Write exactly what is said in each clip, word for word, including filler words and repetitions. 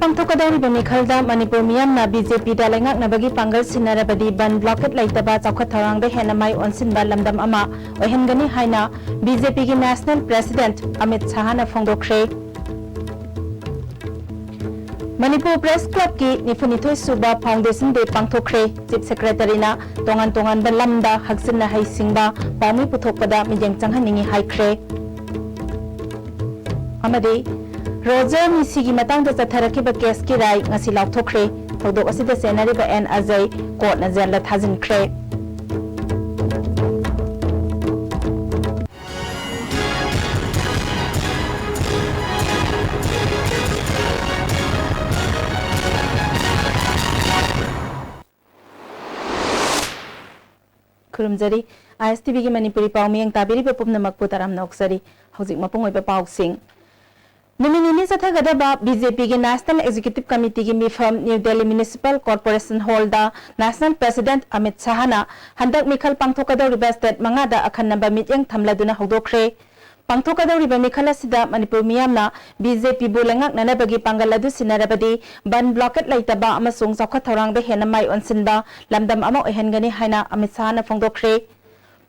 ꯄꯥꯡꯊꯣꯛꯀꯗꯧꯔꯤꯕ ꯃꯤꯈꯜꯗ ꯃꯅꯤꯄꯨꯔ ꯃꯤꯌꯥꯝꯅ B J ꯄꯤꯗ ꯂꯩꯉꯥꯛꯅꯕꯒꯤ ꯄꯥꯡꯒꯜ ꯁꯤꯟꯅꯔꯕꯗꯤ ꯕꯟ ꯕ꯭ꯂꯣꯀꯦꯠ ꯂꯩꯇꯕ ꯆꯥꯎꯈꯠ ꯊꯧꯔꯥꯡꯗ ꯍꯦꯟꯅ ꯃꯥꯏ ꯑꯣꯟꯁꯤꯟꯕ ꯂꯝꯗꯝ ꯑꯃ ꯑꯣꯏꯍꯟꯒꯅꯤ ꯍꯥꯏꯅ ꯕꯤ ꯖꯦ ꯄꯤꯒꯤ ꯅꯦꯁꯅꯦꯜ ꯄ꯭ꯔꯦꯁꯤꯗꯦꯟꯠ ꯑꯃꯤꯠ ꯁꯍꯥꯅ ꯐꯣꯡꯗꯣꯛꯈ꯭ꯔꯦ꯫ ꯃꯅꯤꯄꯨꯔ ꯄ꯭ꯔꯦꯁ ꯀ꯭ꯂꯕꯀꯤ ꯅꯤꯐꯨꯅꯤꯊꯣꯏ ꯁꯨꯕ ꯐꯥꯎꯟꯗꯦꯁꯟ ꯗꯦ ꯄꯥꯡꯊꯣꯛꯈ꯭ꯔꯦ꯫ ꯆꯤꯐ ꯁꯦꯀ꯭ꯔꯦꯇꯔꯤꯅ ꯇꯣꯉꯥꯟ ꯇꯣꯉꯥꯟꯕ ꯂꯝꯗ ꯍꯛꯆꯤꯟꯅ ꯍꯩꯁꯤꯡꯕ ꯄꯥꯎꯃꯤ ꯄꯨꯊꯣꯛꯄꯗ ꯃꯤꯠꯌꯦꯡ ꯆꯪꯍꯟꯅꯤꯡꯏ ꯍꯥꯏꯈ꯭ꯔꯦ꯫ ꯑꯃꯗꯤ ꯔꯣꯖꯔ ꯃꯤꯁꯤꯒꯤ ꯃꯇꯥꯡꯗ ꯆꯠꯊꯔꯛꯈꯤꯕ ꯀꯦꯁꯀꯤ ꯔꯥꯏ ꯉꯁꯤ ꯂꯥꯎꯊꯣꯛꯈ꯭ꯔꯦ꯫ ꯊꯧꯗꯣꯛ ꯑꯁꯤꯗ ꯆꯦꯟꯅꯔꯤꯕ and Ajay ꯀꯣꯔꯠꯅ ꯖꯦꯜꯗ ꯊꯥꯖꯤꯟꯈ꯭ꯔꯦ꯫ ꯈꯨꯔꯨꯝꯖꯔꯤ꯫ I S T ꯚꯤꯒꯤ ꯃꯅꯤꯄꯨꯔꯤ ꯄꯥꯎ ꯃꯤꯌꯦꯡ ꯇꯥꯕꯤꯔꯤꯕ ꯄꯨꯝꯅꯃꯛꯄꯨ ꯇꯔꯥꯝꯅ ꯑꯣꯛꯆꯔꯤ꯫ ꯍꯧꯖꯤꯛ ꯃꯄꯨꯡ ꯑꯣꯏꯕ ꯄꯥꯎꯁꯤꯡ꯫ ꯅꯨꯃꯤꯠ ꯅꯤꯅꯤ ꯆꯠꯊꯒꯗꯕ ꯕꯤ ꯖꯦ ꯄꯤꯒꯤ ꯅꯦꯁꯅꯦꯜ ꯑꯦꯛꯖꯤꯀ꯭ꯌꯨꯇꯤꯚ ꯀꯃꯤꯇꯤꯒꯤ ꯃꯤꯐꯝ ꯅ꯭ꯌꯨ ꯗꯦꯜꯂꯤ ꯃ꯭ꯌꯨꯅꯤꯁꯤꯄꯥꯜ ꯀꯣꯔꯄꯣꯔꯦꯁꯟ ꯍꯣꯜꯗ ꯅꯦꯁꯅꯦꯜ ꯄ꯭ꯔꯦꯁꯤꯗꯦꯟꯠ ꯑꯃꯤꯠ ꯁꯍꯥꯅ ꯍꯟꯗꯛ ꯃꯤꯈꯜ ꯄꯥꯡꯊꯣꯛꯀꯗꯧꯔꯤꯕ ꯁ꯭ꯇꯦꯠ ꯃꯉꯥꯗ ꯑꯈꯟꯅꯕ ꯃꯤꯠꯌꯦꯡ ꯊꯝꯂꯗꯨꯅ ꯍꯧꯗꯣꯛꯈ꯭ꯔꯦ꯫ ꯄꯥꯡꯊꯣꯛꯀꯗꯧꯔꯤꯕ ꯃꯤꯈꯜ ꯑꯁꯤꯗ ꯃꯅꯤꯄꯨꯔ ꯃꯤꯌꯥꯝꯅ ꯕꯤ ꯖꯦ ꯄꯤꯕꯨ ꯂꯩꯉꯥꯛꯅꯅꯕꯒꯤ ꯄꯥꯡꯒꯜ ꯑꯗꯨ ꯁꯤꯟꯅꯔꯕꯗꯤ ꯕꯟ ꯕ꯭ꯂꯣꯀꯦꯠ ꯂꯩꯇꯕ ꯑꯃꯁꯨꯡ ꯆꯥꯎꯈꯠ ꯊꯧꯔꯥꯡꯗ ꯍꯦꯟꯅ ꯃꯥꯏ ꯑꯣꯟꯁꯤꯟꯕ ꯂꯝꯗꯝ ꯑꯃ ꯑꯣꯏꯍꯟꯒꯅꯤ ꯍꯥꯏꯅ ꯑꯃꯤꯠ ꯁꯍꯥꯅ ꯐꯣꯡꯗꯣꯛꯈ꯭ꯔꯦ꯫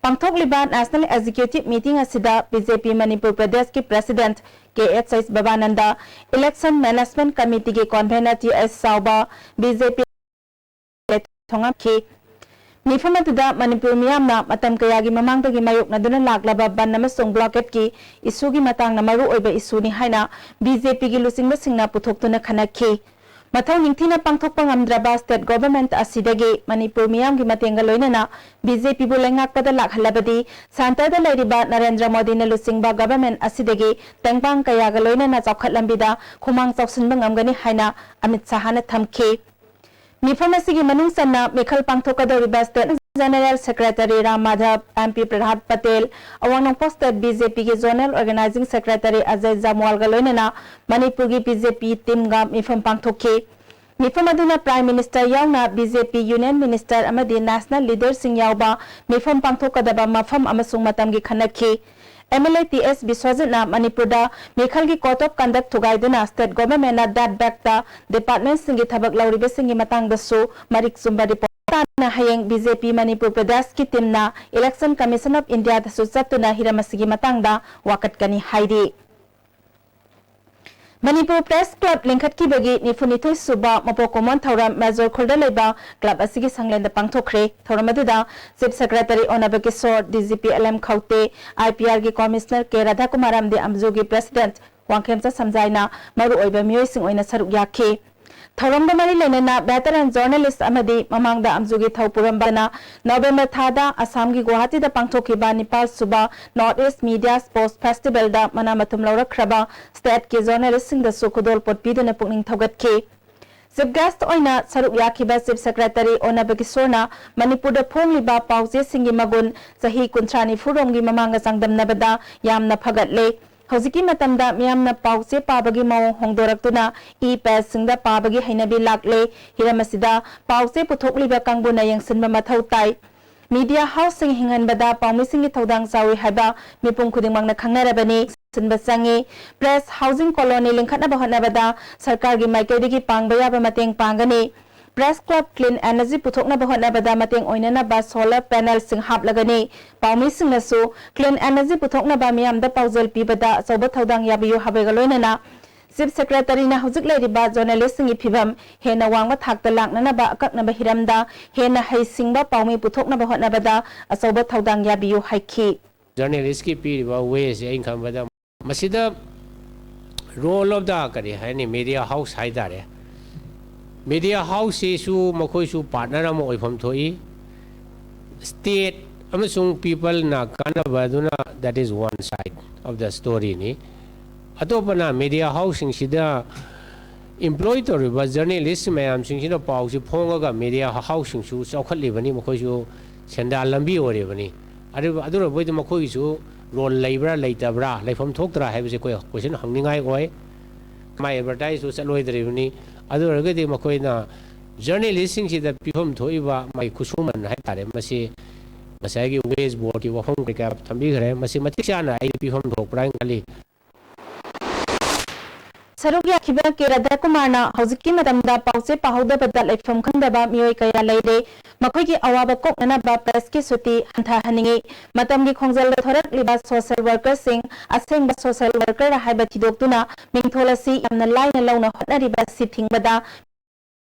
ꯄꯥꯡꯊꯣꯛꯂꯤꯕ ꯅꯦꯁꯅꯦꯜ ꯑꯦꯛꯖꯤꯀ꯭ꯌꯨꯇꯤꯚ ꯃꯤꯇꯤꯡ ꯑꯁꯤꯗ ꯕꯤ ꯖꯦ ꯄꯤ ꯃꯅꯤꯄꯨꯔ ꯄ꯭ꯔꯗꯦꯁꯀꯤ president K H H Babananda, election management ꯀꯃꯤꯇꯤꯒꯤ convener T H Chaoba, B J P ꯊꯣꯉꯥꯝꯈꯤ꯫ ꯃꯤꯐꯝ ꯑꯗꯨꯗ ꯃꯅꯤꯄꯨꯔ ꯃꯤꯌꯥꯝꯅ ꯃꯇꯝ ꯀꯌꯥꯒꯤ ꯃꯃꯥꯡꯗꯒꯤ ꯃꯥꯌꯣꯛꯅꯗꯨꯅ ꯂꯥꯛꯂꯕ ꯕꯟ ꯑꯃꯁꯨꯡ ꯕ꯭ꯂꯣꯀꯦꯠꯀꯤ ꯏꯁꯨꯒꯤ ꯃꯇꯥꯡꯅ ꯃꯔꯨ ꯑꯣꯏꯕ ꯏꯁꯨꯅꯤ ꯍꯥꯏꯅ ꯕꯤ ꯖꯦ ꯄꯤꯒꯤ ꯂꯨꯆꯤꯡꯕꯁꯤꯡꯅ ꯄꯨꯊꯣꯛꯇꯨꯅ ꯈꯟꯅꯈꯤ꯫ ꯃꯊꯧ ꯅꯤꯡꯊꯤꯅ ꯄꯥꯡꯊꯣꯛꯄ ꯉꯝꯗ꯭ꯔꯕ ꯁ꯭ꯇꯦꯠ ꯒꯣꯚꯔꯟꯃꯦꯟꯠ ꯑꯁꯤꯗꯒꯤ ꯃꯅꯤꯄꯨꯔ ꯃꯤꯌꯥꯝꯒꯤ ꯃꯇꯦꯡꯒ ꯂꯣꯏꯅꯅ ꯕꯤ ꯖꯦ ꯄꯤꯕꯨ ꯂꯩꯉꯥꯛꯄꯗ ꯂꯥꯛꯍꯜꯂꯕꯗꯤ ꯁꯦꯟꯇꯔꯗ ꯂꯩꯔꯤꯕ ꯅꯔꯦꯟꯗ꯭ꯔ ꯃꯣꯗꯤꯅ ꯂꯨꯆꯤꯡꯕ ꯒꯣꯚꯔꯟꯃꯦꯟꯠ ꯑꯁꯤꯗꯒꯤ ꯇꯦꯡꯕꯥꯡ ꯀꯌꯥꯒ ꯂꯣꯏꯅꯅ ꯆꯥꯎꯈꯠ ꯂꯝꯕꯤꯗ ꯈꯨꯃꯥꯡ ꯆꯥꯎꯁꯤꯟꯕ ꯉꯝꯒꯅꯤ ꯍꯥꯏꯅ ꯑꯃꯤꯠ ꯁꯍꯥꯅ ꯊꯝꯈꯤ꯫ ꯃꯤꯐꯝ ꯑꯁꯤꯒꯤ ꯃꯅꯨꯡ ꯆꯟꯅ ꯃꯤꯈꯜ ꯄꯥꯡꯊꯣꯛꯀꯗꯧꯔꯤꯕ state general secretary Ram Madhav, M P Prahlad Patel, ꯑꯋꯥꯡ ꯅꯣꯡꯄꯣꯛ ꯁ꯭ꯇꯦꯠ ꯕꯤ ꯖꯦ ꯄꯤꯒꯤ ꯖꯣꯅꯦꯜ ꯑꯣꯔꯒꯅꯥꯏꯖꯤꯡ ꯁꯦꯀ꯭ꯔꯦꯇꯔꯤ ꯑꯖꯌ ꯖꯝꯋꯥꯜꯒ ꯂꯣꯏꯅꯅ ꯃꯅꯤꯄꯨꯔꯒꯤ ꯕꯤ ꯖꯦ ꯄꯤ ꯇꯤꯝꯒ ꯃꯤꯐꯝ ꯄꯥꯡꯊꯣꯛꯈꯤ꯫ ꯃꯤꯐꯝ ꯑꯗꯨꯅ ꯄ꯭ꯔꯥꯏꯝ ꯃꯤꯅꯤꯁꯇꯔ ꯌꯥꯎꯅ ꯕꯤ ꯖꯦ ꯄꯤ ꯌꯨꯅꯤꯌꯟ ꯃꯤꯅꯤꯁꯇꯔ ꯑꯃꯗꯤ ꯅꯦꯁꯅꯦꯜ ꯂꯤꯗꯔꯁꯤꯡ ꯌꯥꯎꯕ ꯃꯤꯐꯝ ꯄꯥꯡꯊꯣꯛꯀꯗꯕ ꯃꯐꯝ ꯑꯃꯁꯨꯡ ꯃꯇꯝꯒꯤ ꯈꯟꯅꯈꯤ꯫ MLA T S ꯕꯤꯁ꯭ꯋꯖꯤꯠꯅ ꯃꯅꯤꯄꯨꯔꯗ ꯃꯤꯈꯜꯒꯤ code of conduct ꯊꯨꯒꯥꯏꯗꯨꯅ state governmentꯅ ꯗꯦꯠ ꯕꯦꯛꯇ departmentꯁꯤꯡꯒꯤ ꯊꯕꯛ ꯂꯧꯔꯤꯕꯁꯤꯡꯒꯤ ꯃꯇꯥꯡꯗꯁꯨ ꯃꯔꯤꯛ ꯆꯨꯝꯕ report ꯇꯥꯅ ꯍꯌꯦꯡ BJP ꯃꯅꯤꯄꯨꯔ ꯄ꯭ꯔꯗꯦꯁꯀꯤ teamꯅ Election Commission of Indiaꯗꯁꯨ ꯆꯠꯇꯨꯅ ꯍꯤꯔꯝ ꯑꯁꯤꯒꯤ ꯃꯇꯥꯡꯗ ꯋꯥꯀꯠꯀꯅꯤ ꯍꯥꯏꯔꯤ꯫ ꯃꯅꯤꯄꯨꯔ Press Club ꯂꯤꯡꯈꯠꯈꯤꯕꯒꯤ ꯅꯤꯐꯨꯅꯤꯊꯣꯏ ꯁꯨꯕ ꯃꯄꯣꯛ ꯀꯨꯝꯑꯣꯟ ꯊꯧꯔꯝ ꯃꯦꯖꯣꯔ ꯈꯨꯜꯗ ꯂꯩꯕ club ꯑꯁꯤꯒꯤ ꯁꯪꯂꯦꯟꯗ ꯄꯥꯡꯊꯣꯛꯈ꯭ꯔꯦ꯫ ꯊꯧꯔꯝ ꯑꯗꯨꯗ Chief Secretary ꯑꯣꯅꯕ Kishore, DGP LM ꯈꯧꯇꯦ, IPRꯒꯤ Commissioner ꯀꯦ ꯔꯥꯙꯥꯀꯨꯃꯥꯔ ꯑꯃꯗꯤ ꯑꯝꯖꯨꯒꯤ President ꯋꯥꯡꯈꯦꯝꯆ ꯁꯝꯖꯥꯏꯅ ꯃꯔꯨꯑꯣꯏꯕ ꯃꯤꯑꯣꯏꯁꯤꯡ ꯑꯣꯏꯅ ꯁꯔꯨꯛ ꯌꯥꯈꯤ꯫ ꯊꯧꯔꯝꯒ ꯃꯔꯤ ꯂꯩꯅꯅ veteran journalist ꯑꯃꯗꯤ ꯃꯃꯥꯡꯗ ꯑꯝꯖꯨꯒꯤ ꯊꯧ ꯄꯨꯔꯝꯕꯅ ꯅꯕꯦꯝꯕꯔ ꯊꯥꯗ ꯑꯁꯥꯝꯒꯤ ꯒꯨꯋꯥꯍꯥꯇꯤꯗ ꯄꯥꯡꯊꯣꯛꯈꯤꯕ ꯅꯤꯄꯥꯜ ꯁꯨꯕ North East Media Sports Festivalꯗ ꯃꯅꯥ ꯃꯊꯨꯝ ꯂꯧꯔꯛꯈ꯭ꯔꯕ stateꯀꯤ journalistꯁꯤꯡꯗꯁꯨ ꯈꯨꯗꯣꯜ ꯄꯣꯠ ꯄꯤꯗꯨꯅ ꯄꯨꯛꯅꯤꯡ ꯊꯧꯒꯠꯈꯤ꯫ Chief guest ꯑꯣꯏꯅ ꯁꯔꯨꯛ ꯌꯥꯈꯤꯕ Chief Secretary ꯑꯣꯅꯕ ꯀꯤꯁꯣꯔꯅ ꯃꯅꯤꯄꯨꯔꯗ ꯐꯣꯡꯂꯤꯕ ꯄꯥꯎ ꯆꯦꯁꯤꯡꯒꯤ ꯃꯒꯨꯟ ꯆꯍꯤ ꯀꯨꯟꯊ꯭ꯔꯥ ꯅꯤꯐꯨ ꯔꯣꯝꯒꯤ ꯃꯃꯥꯡꯒ ꯆꯥꯡꯗꯝꯅꯕꯗ ꯌꯥꯝꯅ ꯐꯒꯠꯂꯦ꯫ ꯍꯧꯖꯤꯛꯀꯤ ꯃꯇꯝꯗ ꯃꯤꯌꯥꯝꯅ ꯄꯥꯎ ꯆꯦ ꯄꯥꯕꯒꯤ ꯃꯑꯣꯡ ꯍꯣꯡꯗꯣꯔꯛꯇꯨꯅ e-pageꯁꯤꯡꯗ ꯄꯥꯕꯒꯤ ꯍꯩꯅꯕꯤ ꯂꯥꯛꯂꯦ꯫ ꯍꯤꯔꯝ ꯑꯁꯤꯗ ꯄꯥꯎ ꯆꯦ ꯄꯨꯊꯣꯛꯂꯤꯕ ꯀꯥꯡꯕꯨꯅ ꯌꯦꯡꯁꯤꯟꯕ ꯃꯊꯧ ꯇꯥꯏ꯫ Media houseꯁꯤꯡ ꯍꯤꯡꯍꯟꯕꯗ ꯄꯥꯎꯃꯤꯁꯤꯡꯒꯤ ꯊꯧꯗꯥꯡ ꯆꯥꯎꯏ ꯍꯥꯏꯕ ꯃꯤꯄꯨꯝ ꯈꯨꯗꯤꯡꯃꯛꯅ ꯈꯪꯅꯔꯕꯅꯤ꯫ ꯁꯤꯟꯕ ꯆꯪꯏ꯫ Press Housing Colony ꯂꯤꯡꯈꯠꯅꯕ ꯍꯣꯠꯅꯕꯗ ꯁꯔꯀꯥꯔꯒꯤ ꯃꯥꯏꯀꯩꯗꯒꯤ ꯄꯥꯡꯕ ꯌꯥꯕ ꯃꯇꯦꯡ ꯄꯥꯡꯒꯅꯤ꯫ Press Club Clean Energy ꯄꯨꯊꯣꯛꯅꯕ ꯍꯣꯠꯅꯕꯗ ꯃꯇꯦꯡ ꯑꯣꯏꯅꯅꯕ solar panelꯁꯤꯡ ꯍꯥꯞꯂꯒꯅꯤ꯫ ꯄꯥꯎꯃꯤꯁꯤꯡꯅꯁꯨ clean energy ꯄꯨꯊꯣꯛꯅꯕ ꯃꯤꯌꯥꯝꯗ ꯄꯥꯎꯖꯦꯜ ꯄꯤꯕꯗ ꯑꯆꯧꯕ ꯊꯧꯗꯥꯡ ꯌꯥꯕꯤꯌꯨ ꯍꯥꯏꯕꯒ ꯂꯣꯏꯅꯅ Chief Secretaryꯅ ꯍꯧꯖꯤꯛ ꯂꯩꯔꯤꯕ journalistꯁꯤꯡꯒꯤ ꯐꯤꯚꯝ ꯍꯦꯟꯅ ꯋꯥꯡꯕ ꯊꯥꯛꯇ ꯂꯥꯛꯅꯅꯕ ꯑꯀꯛꯅꯕ ꯍꯤꯔꯝꯗ ꯍꯦꯟꯅ ꯍꯩꯁꯤꯡꯕ ꯄꯥꯎꯃꯤ ꯄꯨꯊꯣꯛꯅꯕ ꯍꯣꯠꯅꯕꯗ ꯑꯆꯧꯕ ꯊꯧꯗꯥꯡ ꯌꯥꯕꯤꯌꯨ ꯍꯥꯏꯈꯤ꯫ Journalistꯀꯤ ꯄꯤꯔꯤꯕ wayꯁꯦ ꯑꯩꯅ ꯈꯟꯕꯗ ꯃꯁꯤꯗ role of the, ꯀꯔꯤ ꯍꯥꯏꯅꯤ, media house ꯍꯥꯏ ꯇꯥꯔꯦ꯫ Media houseꯁꯤꯁꯨ ꯃꯈꯣꯏꯁꯨ partner ꯑꯃ ꯑꯣꯏꯐꯝ ꯊꯣꯛꯏ꯫ State ꯑꯃꯁꯨꯡ peopleꯅ ꯀꯥꯟꯅꯕ ꯑꯗꯨꯅ, that is one side of the storyꯅꯤ꯫ ꯑꯇꯣꯞꯄꯅ media houseꯁꯤꯡꯁꯤꯗ employ ꯇꯧꯔꯤꯕ journalist ꯃꯌꯥꯝꯁꯤꯡꯁꯤꯅ ꯄꯥꯎꯁꯤ ꯐꯣꯡꯉꯒ media houseꯁꯤꯡꯁꯨ ꯆꯥꯎꯈꯠꯂꯤꯕꯅꯤ, ꯃꯈꯣꯏꯁꯨ ꯁꯦꯟꯗꯥꯟ ꯂꯝꯕꯤ ꯑꯣꯏꯔꯤꯕꯅꯤ꯫ ꯑꯗꯨ, ꯑꯗꯨ ꯑꯣꯏꯔꯕꯣꯏꯗꯤ ꯃꯈꯣꯏꯒꯤꯁꯨ role ꯂꯩꯕ꯭ꯔꯥ ꯂꯩꯇꯕ꯭ꯔꯥ, ꯂꯩꯐꯝ ꯊꯣꯛꯇ꯭ꯔꯥ ꯍꯥꯏꯕꯁꯦ ꯑꯩꯈꯣꯏ question ꯍꯪꯅꯤꯡꯉꯥꯏ ꯑꯣꯏ꯫ ꯃꯥꯏ advertiseꯁꯨ ꯆꯠꯂꯣꯏꯗ꯭ꯔꯤꯕꯅꯤ꯫ ꯑꯗꯨ ꯑꯣꯏꯔꯒꯗꯤ ꯃꯈꯣꯏꯅ journalistꯁꯤꯡꯁꯤꯗ ꯄꯤꯐꯝ ꯊꯣꯛꯏꯕ ꯃꯥꯒꯤ ꯈꯨꯠꯁꯨꯃꯟ ꯍꯥꯏ ꯇꯥꯔꯦ, ꯃꯁꯤ ꯉꯁꯥꯏꯒꯤ ꯋꯦꯁ ꯕꯣꯔꯗꯀꯤ ꯋꯥꯐꯝ ꯀꯩꯀꯥ ꯊꯝꯕꯤꯈ꯭ꯔꯦ꯫ ꯃꯁꯤ ꯃꯇꯤꯛ ꯆꯥꯅ ꯑꯩꯗꯤ ꯄꯤꯐꯝ ꯊꯣꯛꯄ꯭ꯔꯥ ꯍꯥꯏꯅ ꯈꯜꯂꯤ꯫ ꯁꯔꯨꯛ ꯌꯥꯈꯤꯕ ꯀꯦ ꯔꯥꯙꯥꯀꯨꯃꯥꯔꯅ ꯍꯧꯖꯤꯛꯀꯤ ꯃꯇꯝꯗ ꯄꯥꯎꯆꯦ ꯄꯥꯍꯧꯗꯕꯗ ꯂꯩꯐꯝ ꯈꯪꯗꯕ ꯃꯤꯑꯣꯏ ꯀꯌꯥ ꯂꯩꯔꯦ꯫ ꯃꯈꯣꯏꯒꯤ ꯑꯋꯥꯕ ꯀꯣꯛꯅꯅꯕ ꯄ꯭ꯔꯦꯁꯀꯤ ꯁꯨꯇꯤ ꯍꯟꯊꯍꯟꯅꯤꯡꯏ꯫ ꯃꯇꯝꯒꯤ ꯈꯣꯡꯖꯦꯜꯗ ꯊꯣꯔꯛꯂꯤꯕ ꯁꯣꯁꯦꯜ ꯋꯥꯔꯀꯔꯁꯤꯡ ꯑꯁꯦꯡꯕ ꯁꯣꯁꯦꯜ ꯋꯥꯔꯀꯔ ꯍꯥꯏꯕ ꯊꯤꯗꯣꯛꯇꯨꯅ ꯃꯤꯡꯊꯣꯜ ꯑꯁꯤ ꯌꯥꯝꯅ ꯂꯥꯏꯅ ꯂꯧꯅ ꯍꯣꯠꯅꯔꯤꯕ ꯑꯁꯤ ꯊꯤꯡꯕꯗ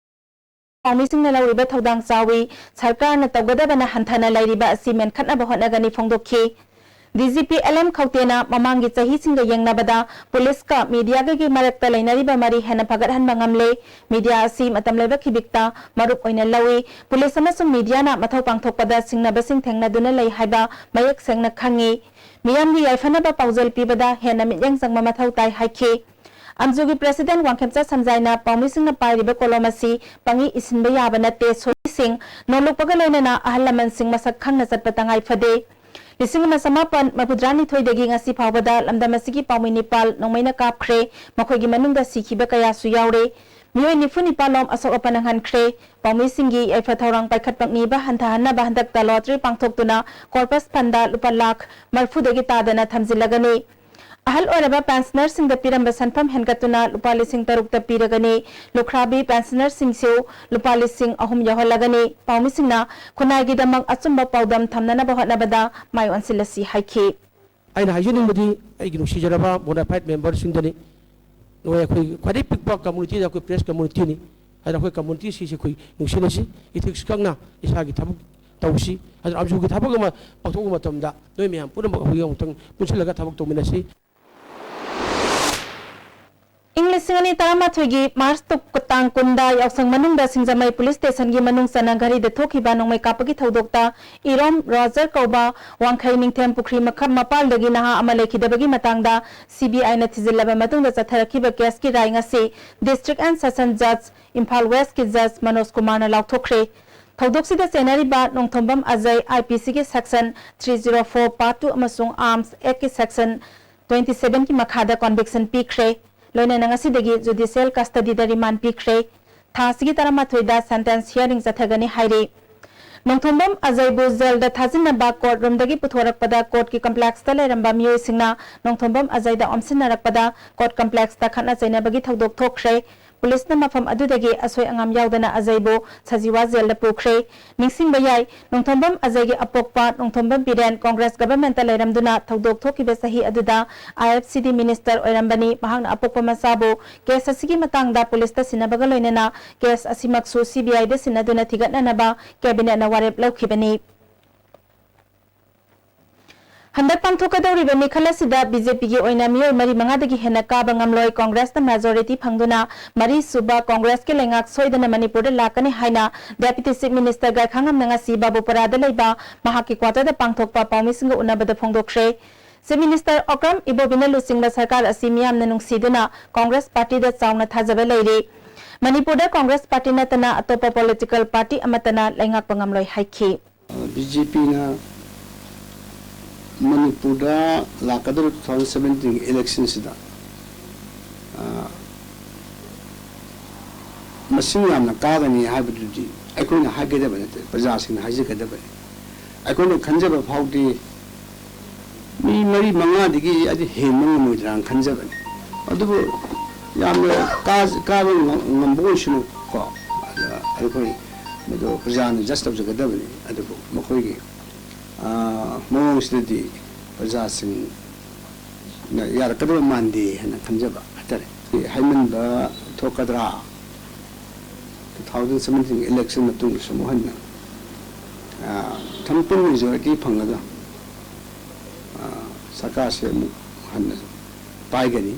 ꯄꯥꯎꯃꯤꯁꯤꯡꯅ ꯂꯧꯔꯤꯕ ꯊꯧꯗꯥꯡ ꯆꯥꯎꯏ꯫ ꯁꯔꯀꯥꯔꯅ ꯇꯧꯒꯗꯕꯅ ꯍꯟꯊꯅ ꯂꯩꯔꯤꯕ ꯑꯁꯤ ꯃꯦꯟꯈꯠꯅꯕ ꯍꯣꯠꯅꯒꯅꯤ ꯐꯣꯡꯗꯣꯛꯈꯤ꯫ D G P L M ꯈꯧꯇꯦꯅ ꯃꯃꯥꯡꯒꯤ ꯆꯍꯤꯁꯤꯡꯒ ꯌꯦꯡꯅꯕꯗ ꯄꯨꯂꯤꯁꯀ ꯃꯤꯗꯤꯌꯥꯒꯒꯤ ꯃꯔꯛꯇ ꯂꯩꯅꯔꯤꯕ ꯃꯔꯤ ꯍꯦꯟꯅ ꯐꯒꯠꯍꯟꯕ ꯉꯝꯂꯦ꯫ ꯃꯤꯗꯤꯌꯥ ꯑꯁꯤ ꯃꯇꯝ ꯂꯩꯕ ꯈꯤꯕꯤꯛꯇ ꯃꯔꯨꯞ ꯑꯣꯏꯅ ꯂꯧꯏ꯫ ꯄꯨꯂꯤꯁ ꯑꯃꯁꯨꯡ ꯃꯤꯗꯤꯌꯥꯅ ꯃꯊꯧ ꯄꯥꯡꯊꯣꯛꯄꯗ ꯁꯤꯡꯅꯕꯁꯤꯡ ꯊꯦꯡꯅꯗꯨꯅ ꯂꯩ ꯍꯥꯏꯕ ꯃꯌꯦꯛ ꯁꯦꯡꯅ ꯈꯪꯏ꯫ ꯃꯤꯌꯥꯝꯒꯤ ꯌꯥꯏꯐꯅꯕ ꯄꯥꯎꯖꯦꯜ ꯄꯤꯕꯗ ꯍꯦꯟꯅ ꯃꯤꯠꯌꯦꯡ ꯆꯪꯕ ꯃꯊꯧ ꯇꯥꯏ ꯍꯥꯏꯈꯤ꯫ ꯑꯝꯖꯨꯒꯤ ꯄ꯭ꯔꯦꯁꯤꯗꯦꯟ ꯋꯥꯡꯈꯦꯝꯆꯥ ꯁꯟꯖꯥꯏꯅ ꯄꯥꯎꯃꯤꯁꯤꯡꯅ ꯄꯥꯏꯔꯤꯕ ꯀꯣꯂꯣꯝ ꯑꯁꯤ ꯄꯪꯏ ꯏꯁꯤꯟꯕ ꯌꯥꯕ ꯅꯠꯇꯦ, ꯁꯣꯔꯤꯁꯤꯡ ꯅꯣꯜꯂꯨꯛꯄꯒ ꯂꯣꯏꯅꯅ ꯑꯍꯜ ꯂꯃꯟꯁꯤꯡ ꯃꯁꯛ ꯈꯪꯅ ꯆꯠꯄ ꯇꯉꯥꯏ ꯐꯗꯦ꯫ ꯂꯤꯁꯤꯡ ꯑꯃ ꯆꯃꯥꯄꯟ ꯃꯔꯤꯐꯨꯇꯔꯥꯅꯤꯊꯣꯏꯗꯒꯤ ꯉꯁꯤ ꯐꯥꯎꯕꯗ ꯂꯝꯗꯝ ꯑꯁꯤꯒꯤ ꯄꯥꯎꯃꯤ ꯅꯤꯄꯥꯜ ꯅꯣꯡꯃꯩꯅ ꯀꯥꯞꯈ꯭ꯔꯦ꯫ ꯃꯈꯣꯏꯒꯤ ꯃꯅꯨꯡꯗ ꯁꯤꯈꯤꯕ ꯀꯌꯥꯁꯨ ꯌꯥꯎꯔꯦ꯫ ꯃꯤꯑꯣꯏ ꯅꯤꯐꯨ ꯅꯤꯄꯥꯜ ꯂꯣꯝ ꯑꯁꯣꯛ ꯑꯄꯟ ꯅꯪꯍꯟꯈ꯭ꯔꯦ꯫ ꯄꯥꯎꯃꯤꯁꯤꯡꯒꯤ ꯌꯥꯏꯐ ꯊꯧꯔꯥꯡ ꯄꯥꯏꯈꯠꯄ ꯅꯤꯕ ꯍꯟꯊꯍꯟꯅꯕ ꯍꯟꯗꯛꯇ ꯂꯣꯇꯔꯤ ꯄꯥꯡꯊꯣꯛꯇꯨꯅ ꯀꯣꯔꯄꯁ ꯐꯟꯗ ꯂꯨꯄꯥ ꯂꯥꯈ ꯃꯔꯤꯐꯨꯗꯒꯤ ꯇꯥꯗꯅ ꯊꯝꯖꯤꯜꯂꯒꯅꯤ꯫ ꯑꯍꯜ ꯑꯣꯏꯔꯕ ꯄꯦꯟꯁꯅꯔꯁꯤꯡꯗ ꯄꯤꯔꯝꯕ ꯁꯦꯟꯐꯝ ꯍꯦꯟꯒꯠꯇꯨꯅ ꯂꯨꯄꯥ ꯂꯤꯁꯤꯡ ꯇꯔꯨꯛꯇ ꯄꯤꯔꯒꯅꯤ꯫ ꯂꯨꯈ꯭ꯔꯥꯕꯤ ꯄꯦꯟꯁꯅꯔꯁꯤꯡꯁꯨ ꯂꯨꯄꯥ ꯂꯤꯁꯤꯡ ꯑꯍꯨꯝ ꯌꯧꯍꯜꯂꯒꯅꯤ꯫ ꯄꯥꯎꯃꯤꯁꯤꯡꯅ ꯈꯨꯟꯅꯥꯏꯒꯤꯗꯃꯛ ꯑꯆꯨꯝꯕ ꯄꯥꯎꯗꯝ ꯊꯝꯅꯅꯕ ꯍꯣꯠꯅꯕꯗ ꯃꯥꯏ ꯑꯣꯟꯁꯤꯜꯂꯁꯤ ꯍꯥꯏꯈꯤ꯫ ꯑꯩꯅ ꯍꯥꯏꯖꯅꯤꯡꯕꯗꯤ ꯑꯩꯒꯤ ꯅꯨꯡꯁꯤꯖꯔꯕ bona fide memberꯁꯤꯡꯗꯅꯤ꯫ ꯅꯣꯏ ꯑꯩꯈꯣꯏ ꯈ꯭ꯋꯥꯏꯗꯒꯤ ꯄꯤꯛꯄ communityꯗ ꯑꯩꯈꯣꯏ press communityꯅꯤ꯫ ꯑꯗꯨꯅ ꯑꯩꯈꯣꯏ communityꯁꯤꯁꯨ ꯑꯩꯈꯣꯏ ꯅꯨꯡꯁꯤꯅꯁꯤ, ethics ꯈꯪꯅ ꯏꯁꯥꯒꯤ ꯊꯕꯛ ꯇꯧꯁꯤ꯫ ꯑꯗꯨꯅ ꯑꯝꯖꯨꯒꯤ ꯊꯕꯛ ꯑꯃ ꯄꯥꯡꯊꯣꯛꯄ ꯃꯇꯝꯗ ꯅꯣꯏ ꯃꯌꯥꯝ ꯄꯨꯝꯅꯃꯛ ꯑꯩꯈꯣꯏꯒ ꯑꯃꯨꯛꯇꯪ ꯄꯨꯟꯁꯤꯜꯂꯒ ꯊꯕꯛ ꯇꯧꯃꯤꯟꯅꯁꯤ꯫ ꯏꯪ ꯂꯤꯁꯤꯡ ꯑꯅꯤ ꯇꯔꯥꯃꯥꯊꯣꯏꯒꯤ ꯃꯥꯔꯆ ꯇꯨ-, ꯇꯥꯡ ꯀꯨꯟꯗ ꯌꯥꯎꯁꯪ ꯃꯅꯨꯡꯗ ꯁꯤꯡꯖꯃꯩ ꯄꯨꯂꯤꯁ ꯁ꯭ꯇꯦꯁꯟꯒꯤ ꯃꯅꯨꯡ ꯆꯟꯅ ꯘꯔꯤꯗ ꯊꯣꯛꯈꯤꯕ ꯅꯣꯡꯃꯩ ꯀꯥꯞꯄꯒꯤ ꯊꯧꯗꯣꯛꯇ ꯏꯔꯣꯝ ꯔꯣꯖꯔ ꯀꯧꯕ ꯋꯥꯡꯈꯩ ꯅꯤꯡꯊꯦꯝ ꯄꯨꯈ꯭ꯔꯤ ꯃꯈ-, ꯃꯄꯥꯜꯗꯒꯤ ꯅꯍꯥ ꯑꯃ ꯂꯩꯈꯤꯗꯕꯒꯤ ꯃꯇꯥꯡꯗ ꯁꯤ ꯕꯤ ꯑꯥꯏꯅ ꯊꯤꯖꯤꯜꯂꯕ ꯃꯇꯨꯡꯗ ꯆꯠꯊꯔꯛꯈꯤꯕ ꯀꯦꯁꯀꯤ ꯔꯥꯏ ꯉꯁꯤ District and Session Judge Imphal ꯋꯦꯁꯀꯤ ꯖꯖ ꯃꯅꯣꯖ ꯀꯨꯃꯥꯔꯅ ꯂꯥꯎꯊꯣꯛꯈ꯭ꯔꯦ꯫ ꯊꯧꯗꯣꯛꯁꯤꯗ ꯆꯦꯟꯅꯔꯤꯕ ꯅꯣꯡꯊꯣꯝꯕꯝ ꯑꯖꯌ ꯑꯥꯏ ꯄꯤ ꯁꯤꯒꯤ section three zero four part two ꯑꯃꯁꯨꯡ arms actꯀꯤ section twenty sevenꯒꯤ ꯃꯈꯥꯗ conviction ꯄꯤꯈ꯭ꯔꯦ꯫ ꯂꯣꯏꯅꯅ ꯉꯁꯤꯗꯒꯤ judicial custodyꯗ remand ꯄꯤꯈ꯭ꯔꯦ꯫ ꯊꯥ ꯑꯁꯤꯒꯤ ꯇꯔꯥꯃꯥꯊꯣꯏꯗ sentence hearing ꯆꯠꯊꯒꯅꯤ ꯍꯥꯏꯔꯤ꯫ ꯅꯣꯡꯊꯣꯝꯕꯝ ꯑꯖꯩꯕꯨ ꯖꯦꯜꯗ ꯊꯥꯖꯤꯟꯅꯕ ꯀꯣꯔꯠ ꯔꯨꯝꯗꯒꯤ ꯄꯨꯊꯣꯔꯛꯄꯗ ꯀꯣꯔꯠꯀꯤ ꯀꯝꯄ꯭ꯂꯦꯛꯁꯇ ꯂꯩꯔꯝꯕ ꯃꯤꯑꯣꯏꯁꯤꯡꯅ ꯅꯣꯡꯊꯣꯝꯕꯝ ꯑꯖꯩꯗ ꯑꯣꯝꯁꯤꯟꯅꯔꯛꯄꯗ ꯀꯣꯔꯠ ꯀꯝꯄ꯭ꯂꯦꯛꯁꯇ ꯈꯠꯅ ꯆꯩꯅꯕꯒꯤ ꯊꯧꯗꯣꯛ ꯊꯣꯛꯈ꯭ꯔꯦ꯫ ꯄꯨꯂꯤꯁꯅ ꯃꯐꯝ ꯑꯗꯨꯗꯒꯤ ꯑꯁꯣꯏ ꯑꯉꯥꯝ ꯌꯥꯎꯗꯅ ꯑꯖꯩꯕꯨ ꯁꯖꯤꯋꯥ ꯖꯦꯜꯗ ꯄꯨꯈ꯭ꯔꯦ꯫ ꯅꯤꯡꯁꯤꯡꯕ ꯌꯥꯏ, ꯅꯣꯡꯊꯣꯝꯕꯝ ꯑꯖꯩꯒꯤ ꯑꯄꯣꯛꯄ ꯅꯣꯡꯊꯣꯝꯕꯝ ꯕꯤꯔꯦꯟ ꯀꯣꯡꯒ꯭ꯔꯦꯁ ꯒꯕꯔꯟꯃꯦꯟꯠꯇ ꯂꯩꯔꯝꯗꯨꯅ ꯊꯧꯗꯣꯛ ꯊꯣꯛꯈꯤꯕ ꯆꯍꯤ ꯑꯗꯨꯗ ꯑꯥꯏ ꯑꯦꯐ ꯁꯤ ꯗꯤ ꯃꯤꯅꯤꯁꯇꯔ ꯑꯣꯏꯔꯝꯕꯅꯤ꯫ ꯃꯍꯥꯛꯅ ꯑꯄꯣꯛꯄ ꯃꯆꯥꯕꯨ ꯀꯦꯁ ꯑꯁꯤꯒꯤ ꯃꯇꯥꯡꯗ ꯄꯨꯂꯤꯁꯇ ꯁꯤꯟꯅꯕꯒ ꯂꯣꯏꯅꯅ ꯀꯦꯁ ꯑꯁꯤꯃꯛꯁꯨ ꯁꯤ ꯕꯤ ꯑꯥꯏꯗ ꯁꯤꯟꯅꯗꯨꯅ ꯊꯤꯒꯠꯅꯅꯕ ꯀꯦꯕꯤꯅꯦꯠꯅ ꯋꯥꯔꯦꯞ ꯂꯧꯈꯤꯕꯅꯤ꯫ ꯍꯟꯗꯛ ꯄꯥꯡꯊꯣꯛꯀꯗꯧꯔꯤꯕ ꯃꯤꯈꯜ ꯑꯁꯤꯗ ꯕꯤ ꯖꯦ ꯄꯤꯒꯤ ꯑꯣꯏꯅ ꯃꯤꯑꯣꯏ ꯃꯔꯤ ꯃꯉꯥꯗꯒꯤ ꯍꯦꯟꯅ ꯀꯥꯕ ꯉꯝꯂꯣꯏ꯫ ꯀꯣꯡꯒ꯭ꯔꯦꯁꯅ ꯃꯦꯖꯣꯔꯤꯇꯤ ꯐꯪꯗꯨꯅ ꯃꯔꯤꯁꯨꯕ ꯀꯣꯡꯒ꯭ꯔꯦꯁꯀꯤ ꯂꯩꯉꯥꯛ ꯁꯣꯏꯗꯅ ꯃꯅꯤꯄꯨꯔꯗ ꯂꯥꯛꯀꯅꯤ ꯍꯥꯏꯅ ꯗꯦꯄ꯭ꯌꯨꯇꯤ ꯆꯤꯐ ꯃꯤꯅꯤꯁꯇꯔ ꯒꯥꯏꯈꯥꯉꯝꯅ ꯉꯁꯤ ꯕꯥꯕꯨꯄꯔꯥꯗ ꯂꯩꯕ ꯃꯍꯥꯛꯀꯤ ꯀ꯭ꯋꯥꯇꯔꯗ ꯄꯥꯡꯊꯣꯛꯄ ꯄꯥꯎꯃꯤꯁꯤꯡꯒ ꯎꯅꯕꯗ ꯐꯣꯡꯗꯣꯛꯈ꯭ꯔꯦ꯫ ꯆꯤꯐ ꯃꯤꯅꯤꯁꯇꯔ ꯑꯣꯀ꯭ꯔꯝ ꯏꯕꯣꯕꯤꯅ ꯂꯨꯆꯤꯡꯕ ꯁꯔꯀꯥꯔ ꯑꯁꯤ ꯃꯤꯌꯥꯝꯅ ꯅꯨꯡꯁꯤꯗꯨꯅ ꯀꯣꯡꯒ꯭ꯔꯦꯁ ꯄꯥꯔꯇꯤꯗ ꯆꯥꯎꯅ ꯊꯥꯖꯕ ꯂꯩꯔꯤ꯫ ꯃꯅꯤꯄꯨꯔꯗ ꯀꯣꯡꯒ꯭ꯔꯦꯁ ꯄꯥꯔꯇꯤ ꯅꯠꯇꯅ ꯑꯇꯣꯞꯄ ꯄꯣꯂꯤꯇꯤꯀꯦꯜ ꯄꯥꯔꯇꯤ ꯑꯃꯠꯇꯅ ꯂꯩꯉꯥꯛꯄ ꯉꯝꯂꯣꯏ ꯍꯥꯏꯈꯤ꯫ ꯕꯤ ꯖꯦ ꯄꯤꯅ ꯃꯅꯤꯄꯨꯔꯗ ꯂꯥꯛꯀꯗꯧꯔꯤꯕ two thousand seventeen election ꯁꯤꯗ, ꯑ, ꯃꯁꯤꯡ ꯌꯥꯝꯅ ꯀꯥꯒꯅꯤ ꯍꯥꯏꯕꯗꯨꯗꯤ ꯑꯩꯈꯣꯏꯅ ꯍꯥꯏꯒꯗꯕ ꯅꯠꯇꯦ, ꯄ꯭ꯔꯖꯥꯁꯤꯡꯅ ꯍꯥꯏꯖꯒꯗꯕꯅꯤ꯫ ꯑꯩꯈꯣꯏꯅ ꯈꯟꯖꯕ ꯐꯥꯎꯗꯤ ꯃꯤ ꯃꯔꯤ ꯃꯉꯥꯗꯒꯤ ꯑꯗꯨ ꯍꯦꯟꯕ ꯉꯝꯃꯣꯏꯗ꯭ꯔꯥꯅ ꯈꯟꯖꯕꯅꯤ꯫ ꯑꯗꯨꯕꯨ ꯌꯥꯝꯅ ꯀꯥ-, ꯀꯥꯕ ꯉꯝ-, ꯉꯝꯕ ꯑꯣꯏꯁꯅꯨ ꯀꯣ꯫ ꯑꯗ ꯑꯩꯈꯣꯏ ꯃꯗꯨ ꯄ꯭ꯔꯖꯥꯅ ꯖꯁ ꯇꯧꯖꯒꯗꯕꯅꯤ꯫ ꯑꯗꯨꯕꯨ ꯃꯈꯣꯏꯒꯤ, ꯑ, ꯃꯑꯣꯡꯁꯤꯗꯗꯤ ꯄ꯭ꯔꯖꯥꯁꯤꯡꯅ ꯌꯥꯔꯛꯀꯗꯕ ꯃꯥꯟꯗꯦ ꯍꯥꯏꯅ ꯈꯟꯖꯕ ꯍꯥꯏꯇꯥꯔꯦ꯫ ꯍꯥꯏꯃꯟꯕ ꯊꯣꯛꯀꯗ꯭ꯔꯥ? Two thousand seventeen election ꯃꯇꯨꯡꯗꯁꯨ ꯑꯃꯨꯛ ꯍꯟꯅ, ꯑ, ꯊꯝꯄꯨꯟ majority ꯐꯪꯉꯒ, ꯑ, ꯁꯔꯀꯥꯔꯁꯦ ꯑꯃꯨꯛ ꯍꯟꯅ ꯄꯥꯏꯒꯅꯤ꯫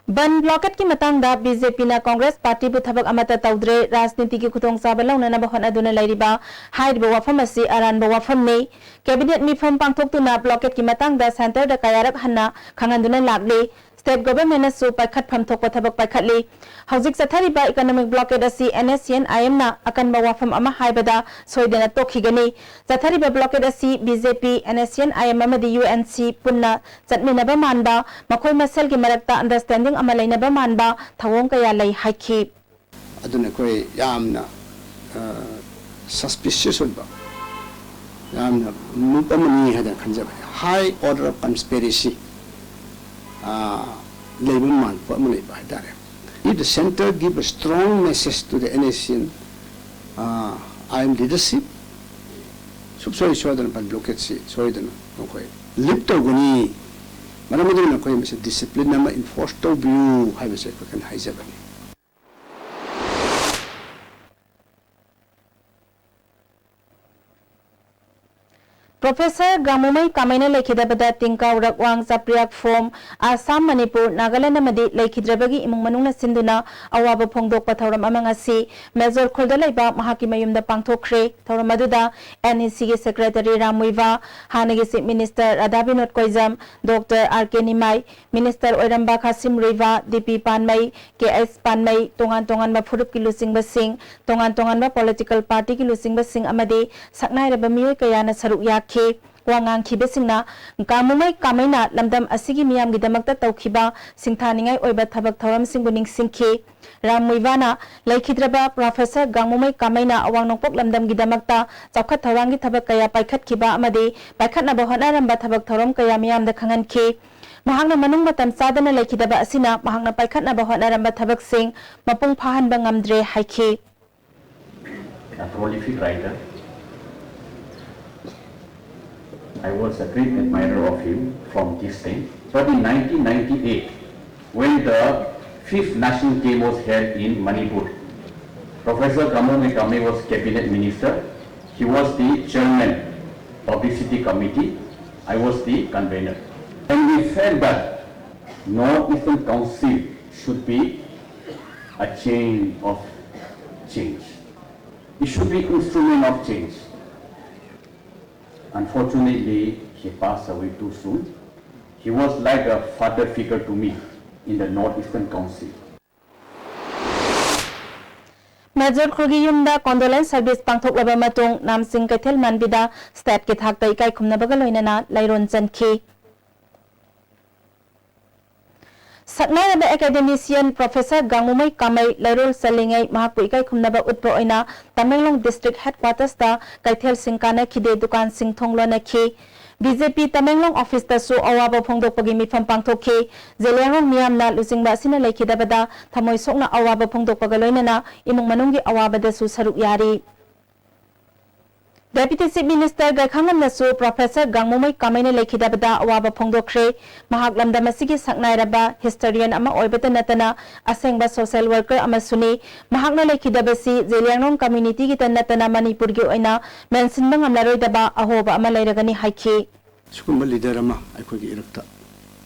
ꯕꯟ ꯕ꯭ꯂꯣꯀꯦꯠꯀꯤ ꯃꯇꯥꯡꯗ ꯕꯤ ꯖꯦ ꯄꯤꯅ ꯀꯣꯡꯒ꯭ꯔꯦꯁ ꯄꯥꯔꯇꯤꯕꯨ ꯊꯕꯛ ꯑꯃꯠꯇ ꯇꯧꯗ꯭ꯔꯦ, ꯔꯥꯖꯅꯤꯇꯤꯒꯤ ꯈꯨꯗꯣꯡꯆꯥꯕ ꯂꯧꯅꯅꯕ ꯍꯣꯠꯅꯗꯨꯅ ꯂꯩꯔꯤꯕ ꯍꯥꯏꯔꯤꯕ ꯋꯥꯐꯝ ꯑꯁꯤ ꯑꯔꯥꯟꯕ ꯋꯥꯐꯝꯅꯤ꯫ ꯀꯦꯕꯤꯅꯦꯠ ꯃꯤꯐꯝ ꯄꯥꯡꯊꯣꯛꯇꯨꯅ ꯕ꯭ꯂꯣꯀꯦꯠꯀꯤ ꯃꯇꯥꯡꯗ ꯁꯦꯟꯇꯔꯗ ꯀꯌꯥꯔꯛ ꯍꯟꯅ ꯈꯪꯍꯟꯗꯨꯅ ꯂꯥꯛꯂꯤ꯫ ꯁ꯭ꯇꯦꯠ ꯒꯣꯚꯔꯟꯃꯦꯟꯠꯅꯁꯨ ꯄꯥꯏꯈꯠꯐꯝ ꯊꯣꯛꯄ ꯊꯕꯛ ꯄꯥꯏꯈꯠꯂꯤ꯫ ꯍꯧꯖꯤꯛ ꯆꯠꯊꯔꯤꯕ ꯏꯀꯣꯅꯣꯃꯤꯛ ꯕ꯭ꯂꯣꯀꯦꯠ ꯑꯁꯤ ꯑꯦꯟ ꯑꯦꯁ ꯁꯤ ꯑꯦꯟ ꯑꯥꯏ ꯑꯦꯝꯅ ꯑꯀꯟꯕ ꯋꯥꯐꯝ ꯑꯃ ꯍꯥꯏꯕꯗ ꯁꯣꯏꯗꯅ ꯇꯣꯛꯈꯤꯒꯅꯤ꯫ ꯆꯠꯊꯔꯤꯕ ꯕ꯭ꯂꯣꯀꯦꯠ ꯑꯁꯤ B J P, N S C N I M ꯑꯃꯗꯤ ꯌꯨ ꯑꯦꯟ ꯁꯤ ꯄꯨꯟꯅ ꯆꯠꯃꯤꯟꯅꯕ ꯃꯥꯟꯕ, ꯃꯈꯣꯏ ꯃꯁꯦꯜꯒꯤ ꯃꯔꯛꯇ ꯑꯟꯗꯔꯁ꯭ꯇꯦꯟꯗꯤꯡ ꯑꯃ ꯂꯩꯅꯕ ꯃꯥꯟꯕ ꯊꯧꯑꯣꯡ ꯀꯌꯥ ꯂꯩ ꯍꯥꯏꯈꯤ꯫ ꯑꯗꯨꯅ ꯑꯩꯈꯣꯏ ꯌꯥꯝꯅ ꯁꯁꯄꯤꯁꯤꯌꯁ ꯑꯣꯏꯕ, ꯌꯥꯝꯅ ꯃꯨꯛ ꯑꯃꯅꯤ ꯍꯥꯏꯗꯅ ꯈꯟꯖꯕ꯫ High order of conspiracy ꯂꯩꯕ ꯃꯥꯟꯕ ꯑꯃ ꯂꯩꯕ ꯍꯥꯏꯇꯥꯔꯦ꯫ If the center give a strong message to the NSCN, uh, I M leadership, ꯁꯨꯡꯁꯣꯏ ꯁꯣꯏꯗꯅ ꯕꯟ ꯕ꯭ꯂꯣꯀꯦꯠꯁꯤ ꯁꯣꯏꯗꯅ ꯃꯈꯣꯏ ꯂꯤꯐ ꯇꯧꯒꯅꯤ꯫ ꯃꯔꯝ ꯑꯗꯨꯅ ꯑꯩꯈꯣꯏ ꯃꯁꯤ ꯗꯤꯁꯤꯄ꯭ꯂꯤꯟ ꯑꯃ ꯏꯟꯐꯣꯔꯁ ꯇꯧꯕꯤꯌꯨ ꯍꯥꯏꯕꯁꯦ ꯑꯩꯈꯣꯏ ꯀꯟꯅ ꯍꯥꯏꯖꯕꯅꯤ꯫ ꯄ꯭ꯔꯣꯐꯦꯁꯔ ꯒꯥꯃꯨꯃꯩ ꯀꯥꯃꯩꯅ ꯂꯩꯈꯤꯗꯕꯗ ꯇꯤꯡꯀꯥꯎ, ꯔꯛꯋꯥꯡ, ꯆꯥꯄ꯭ꯔꯤꯌꯥꯛ, ꯐꯣꯝ, ꯑꯁꯥꯝ, ꯃꯅꯤꯄꯨꯔ, ꯅꯥꯒꯥꯂꯦꯟ ꯑꯃꯗꯤ ꯂꯩꯈꯤꯗ꯭ꯔꯕꯒꯤ ꯏꯃꯨꯡ ꯃꯅꯨꯡꯅ ꯁꯤꯟꯗꯨꯅ ꯑꯋꯥꯕ ꯐꯣꯡꯗꯣꯛꯄ ꯊꯧꯔꯝ ꯑꯃ ꯉꯁꯤ ꯃꯦꯖꯣꯔ ꯈꯨꯜꯗ ꯂꯩꯕ ꯃꯍꯥꯛꯀꯤ ꯃꯌꯨꯝꯗ ꯄꯥꯡꯊꯣꯛꯈ꯭ꯔꯦ꯫ ꯊꯧꯔꯝ ꯑꯗꯨꯗ NECꯒꯤ ꯁꯦꯀ꯭ꯔꯦꯇꯔꯤ ꯔꯥꯝ ꯃꯨꯏꯋꯥ, ꯍꯥꯟꯅꯒꯤ chief minister Radha Binod Koijam, doctor R K Nimai, minister ꯑꯣꯏꯔꯝꯕ ꯈꯥꯁꯤꯝ ꯔꯨꯏꯋꯥ, ꯗꯤ ꯄꯤ ꯄꯥꯟꯃꯩ, ꯀꯦ ꯑꯩꯆ ꯄꯥꯟꯃꯩ, ꯇꯣꯉꯥꯟ ꯇꯣꯉꯥꯟꯕ ꯐꯨꯔꯨꯞꯀꯤ ꯂꯨꯆꯤꯡꯕꯁꯤꯡ, ꯇꯣꯉꯥꯟ ꯇꯣꯉꯥꯟꯕ ꯄꯣꯂꯤꯇꯤꯀꯦꯜ ꯄꯥꯔꯇꯤꯒꯤ ꯂꯨꯆꯤꯡꯕꯁꯤꯡ ꯑꯃꯗꯤ ꯁꯛꯅꯥꯏꯔꯕ ꯃꯤꯑꯣꯏ ꯀꯌꯥꯅ ꯁꯔꯨꯛ ꯌꯥꯈꯤ꯫ ꯋꯥ ꯉꯥꯡꯈꯤꯕꯁꯤꯡꯅ ꯒꯥꯃꯨꯃꯩ ꯀꯥꯃꯩꯅ ꯂꯝꯗꯝ ꯑꯁꯤꯒꯤ ꯃꯤꯌꯥꯝꯒꯤꯗꯃꯛꯇ ꯇꯧꯈꯤꯕ ꯁꯤꯡꯊꯥꯅꯤꯡꯉꯥꯏ ꯑꯣꯏꯕ ꯊꯕꯛ ꯊꯧꯔꯝꯁꯤꯡꯕꯨ ꯅꯤꯡꯁꯤꯡꯈꯤ꯫ ꯔꯥꯝ ꯃꯨꯏꯋꯥꯅ ꯂꯩꯈꯤꯗ꯭ꯔꯕ ꯄ꯭ꯔꯣꯐꯦꯁꯔ ꯒꯥꯡꯃꯨꯃꯩ ꯀꯥꯃꯩꯅ ꯑꯋꯥꯡ ꯅꯣꯡꯄꯣꯛ ꯂꯝꯗꯝꯒꯤꯗꯃꯛꯇ ꯆꯥꯎꯈꯠ ꯊꯧꯔꯥꯡꯒꯤ ꯊꯕꯛ ꯀꯌꯥ ꯄꯥꯏꯈꯠꯈꯤꯕ ꯑꯃꯗꯤ ꯄꯥꯏꯈꯠꯅꯕ ꯍꯣꯠꯅꯔꯝꯕ ꯊꯕꯛ ꯊꯧꯔꯝ ꯀꯌꯥ ꯃꯤꯌꯥꯝꯗ ꯈꯪꯍꯟꯈꯤ꯫ ꯃꯍꯥꯛꯅ ꯃꯅꯨꯡ ꯃꯇꯝ ꯆꯥꯗꯅ ꯂꯩꯈꯤꯗꯕ ꯑꯁꯤꯅ ꯃꯍꯥꯛꯅ ꯄꯥꯏꯈꯠꯅꯕ ꯍꯣꯠꯅꯔꯝꯕ ꯊꯕꯛꯁꯤꯡ ꯃꯄꯨꯡ ꯐꯥꯍꯟꯕ ꯉꯝꯗ꯭ꯔꯦ ꯍꯥꯏꯈꯤ꯫ A prolific writer. I was a great admirer of him from this time. But in nineteen ninety-eight, when the fifth National Game was held in Manipur, Professor Gamumay Kame was cabinet minister. He was the chairman, publicity committee. I was the convener. And we felt that North Eastern Council should be a chain of change. It should be instrument of change. Unfortunately, he passed away too soon. He was like a father figure to me in the North Eastern Council. Major ꯈꯨꯜꯒꯤ ꯌꯨꯝꯗ condolence service ꯄꯥꯡꯊꯣꯛꯂꯕ ꯃꯇꯨꯡ ꯅꯥꯝꯁꯤꯡ ꯀꯩꯊꯦꯜ ꯃꯥꯟꯕꯤꯗ ꯁ꯭ꯇꯦꯠꯀꯤ ꯊꯥꯛꯇ ꯏꯀꯥꯏ ꯈꯨꯝꯅꯕꯒ ꯂꯣꯏꯅꯅ ꯂꯩꯔꯣꯟ ꯆꯟꯈꯤ꯫ ꯁꯛꯅꯥꯏꯔꯕ ꯑꯦꯀꯥꯗꯦꯃꯤꯁꯤꯌꯟ professor ꯒꯥꯡꯃꯨꯃꯩ ꯀꯥꯃꯩ ꯂꯩꯔꯣꯜ ꯆꯜꯂꯤꯉꯩ ꯃꯍꯥꯛꯄꯨ ꯏꯀꯥꯏ ꯈꯨꯝꯅꯕ ꯎꯠꯄ ꯑꯣꯏꯅ ꯇꯃꯦꯡꯂꯣꯡ ꯗꯤꯁꯇ꯭ꯔꯤꯛ ꯍꯦꯗꯀ꯭ꯋꯥꯇꯔꯁꯇ ꯀꯩꯊꯦꯜꯁꯤꯡ ꯀꯥꯅꯈꯤꯗꯦ, ꯗꯨꯀꯥꯟꯁꯤꯡ ꯊꯣꯡ ꯂꯣꯟꯅꯈꯤ꯫ ꯕꯤ ꯖꯦ ꯄꯤ ꯇꯃꯦꯡꯂꯣꯡ ꯑꯣꯐꯤꯁꯇꯁꯨ ꯑꯋꯥꯕ ꯐꯣꯡꯗꯣꯛꯄꯒꯤ ꯃꯤꯐꯝ ꯄꯥꯡꯊꯣꯛꯈꯤ꯫ ꯖꯦꯂꯤꯌꯥꯡꯔꯣꯡ ꯃꯤꯌꯥꯝꯅ ꯂꯨꯆꯤꯡꯕ ꯑꯁꯤꯅ ꯂꯩꯈꯤꯗꯕꯗ ꯊꯃꯣꯏ ꯁꯣꯛꯅ ꯑꯋꯥꯕ ꯐꯣꯡꯗꯣꯛꯄꯒ ꯂꯣꯏꯅꯅ ꯏꯃꯨꯡ ꯃꯅꯨꯡꯒꯤ ꯑꯋꯥꯕꯗꯁꯨ ꯁꯔꯨꯛ ꯌꯥꯔꯤ꯫ ꯗꯦꯄ꯭ꯌꯨꯇꯤ ꯆꯤꯐ ꯃꯤꯅꯤꯁꯇꯔ ꯒꯥꯏꯈꯥꯉꯝꯅꯁꯨ ꯄ꯭ꯔꯣꯐꯦꯁꯔ ꯒꯥꯡꯃꯨꯃꯩ ꯀꯥꯃꯩꯅ ꯂꯩꯈꯤꯗꯕꯗ ꯑꯋꯥꯕ ꯐꯣꯡꯗꯣꯛꯈ꯭ꯔꯦ꯫ ꯃꯍꯥꯛ ꯂꯝꯗꯝ ꯑꯁꯤꯒꯤ ꯁꯛꯅꯥꯏꯔꯕ ꯍꯤꯁꯇꯣꯔꯤꯌꯟ ꯑꯃ ꯑꯣꯏꯕꯇ ꯅꯠꯇꯅ ꯑꯁꯦꯡꯕ ꯁꯣꯁꯤꯌꯦꯜ ꯋꯥꯔꯀꯔ ꯑꯃꯁꯨꯅꯤ꯫ ꯃꯍꯥꯛꯅ ꯂꯩꯈꯤꯗꯕꯁꯤ ꯖꯦꯂꯤꯌꯥꯡꯔꯣꯡ ꯀꯝꯃ꯭ꯌꯨꯅꯤꯇꯤꯒꯤꯇ ꯅꯠꯇꯅ ꯃꯅꯤꯄꯨꯔꯒꯤ ꯑꯣꯏꯅ ꯃꯦꯟꯁꯤꯟꯕ ꯉꯝꯂꯔꯣꯏꯗꯕ ꯑꯍꯣꯕ ꯑꯃ ꯂꯩꯔꯒꯅꯤ ꯍꯥꯏꯈꯤ꯫ ꯁꯤꯒꯨꯝꯕ ꯂꯤꯗꯔ ꯑꯃ ꯑꯩꯈꯣꯏꯒꯤ ꯏꯔꯛꯇ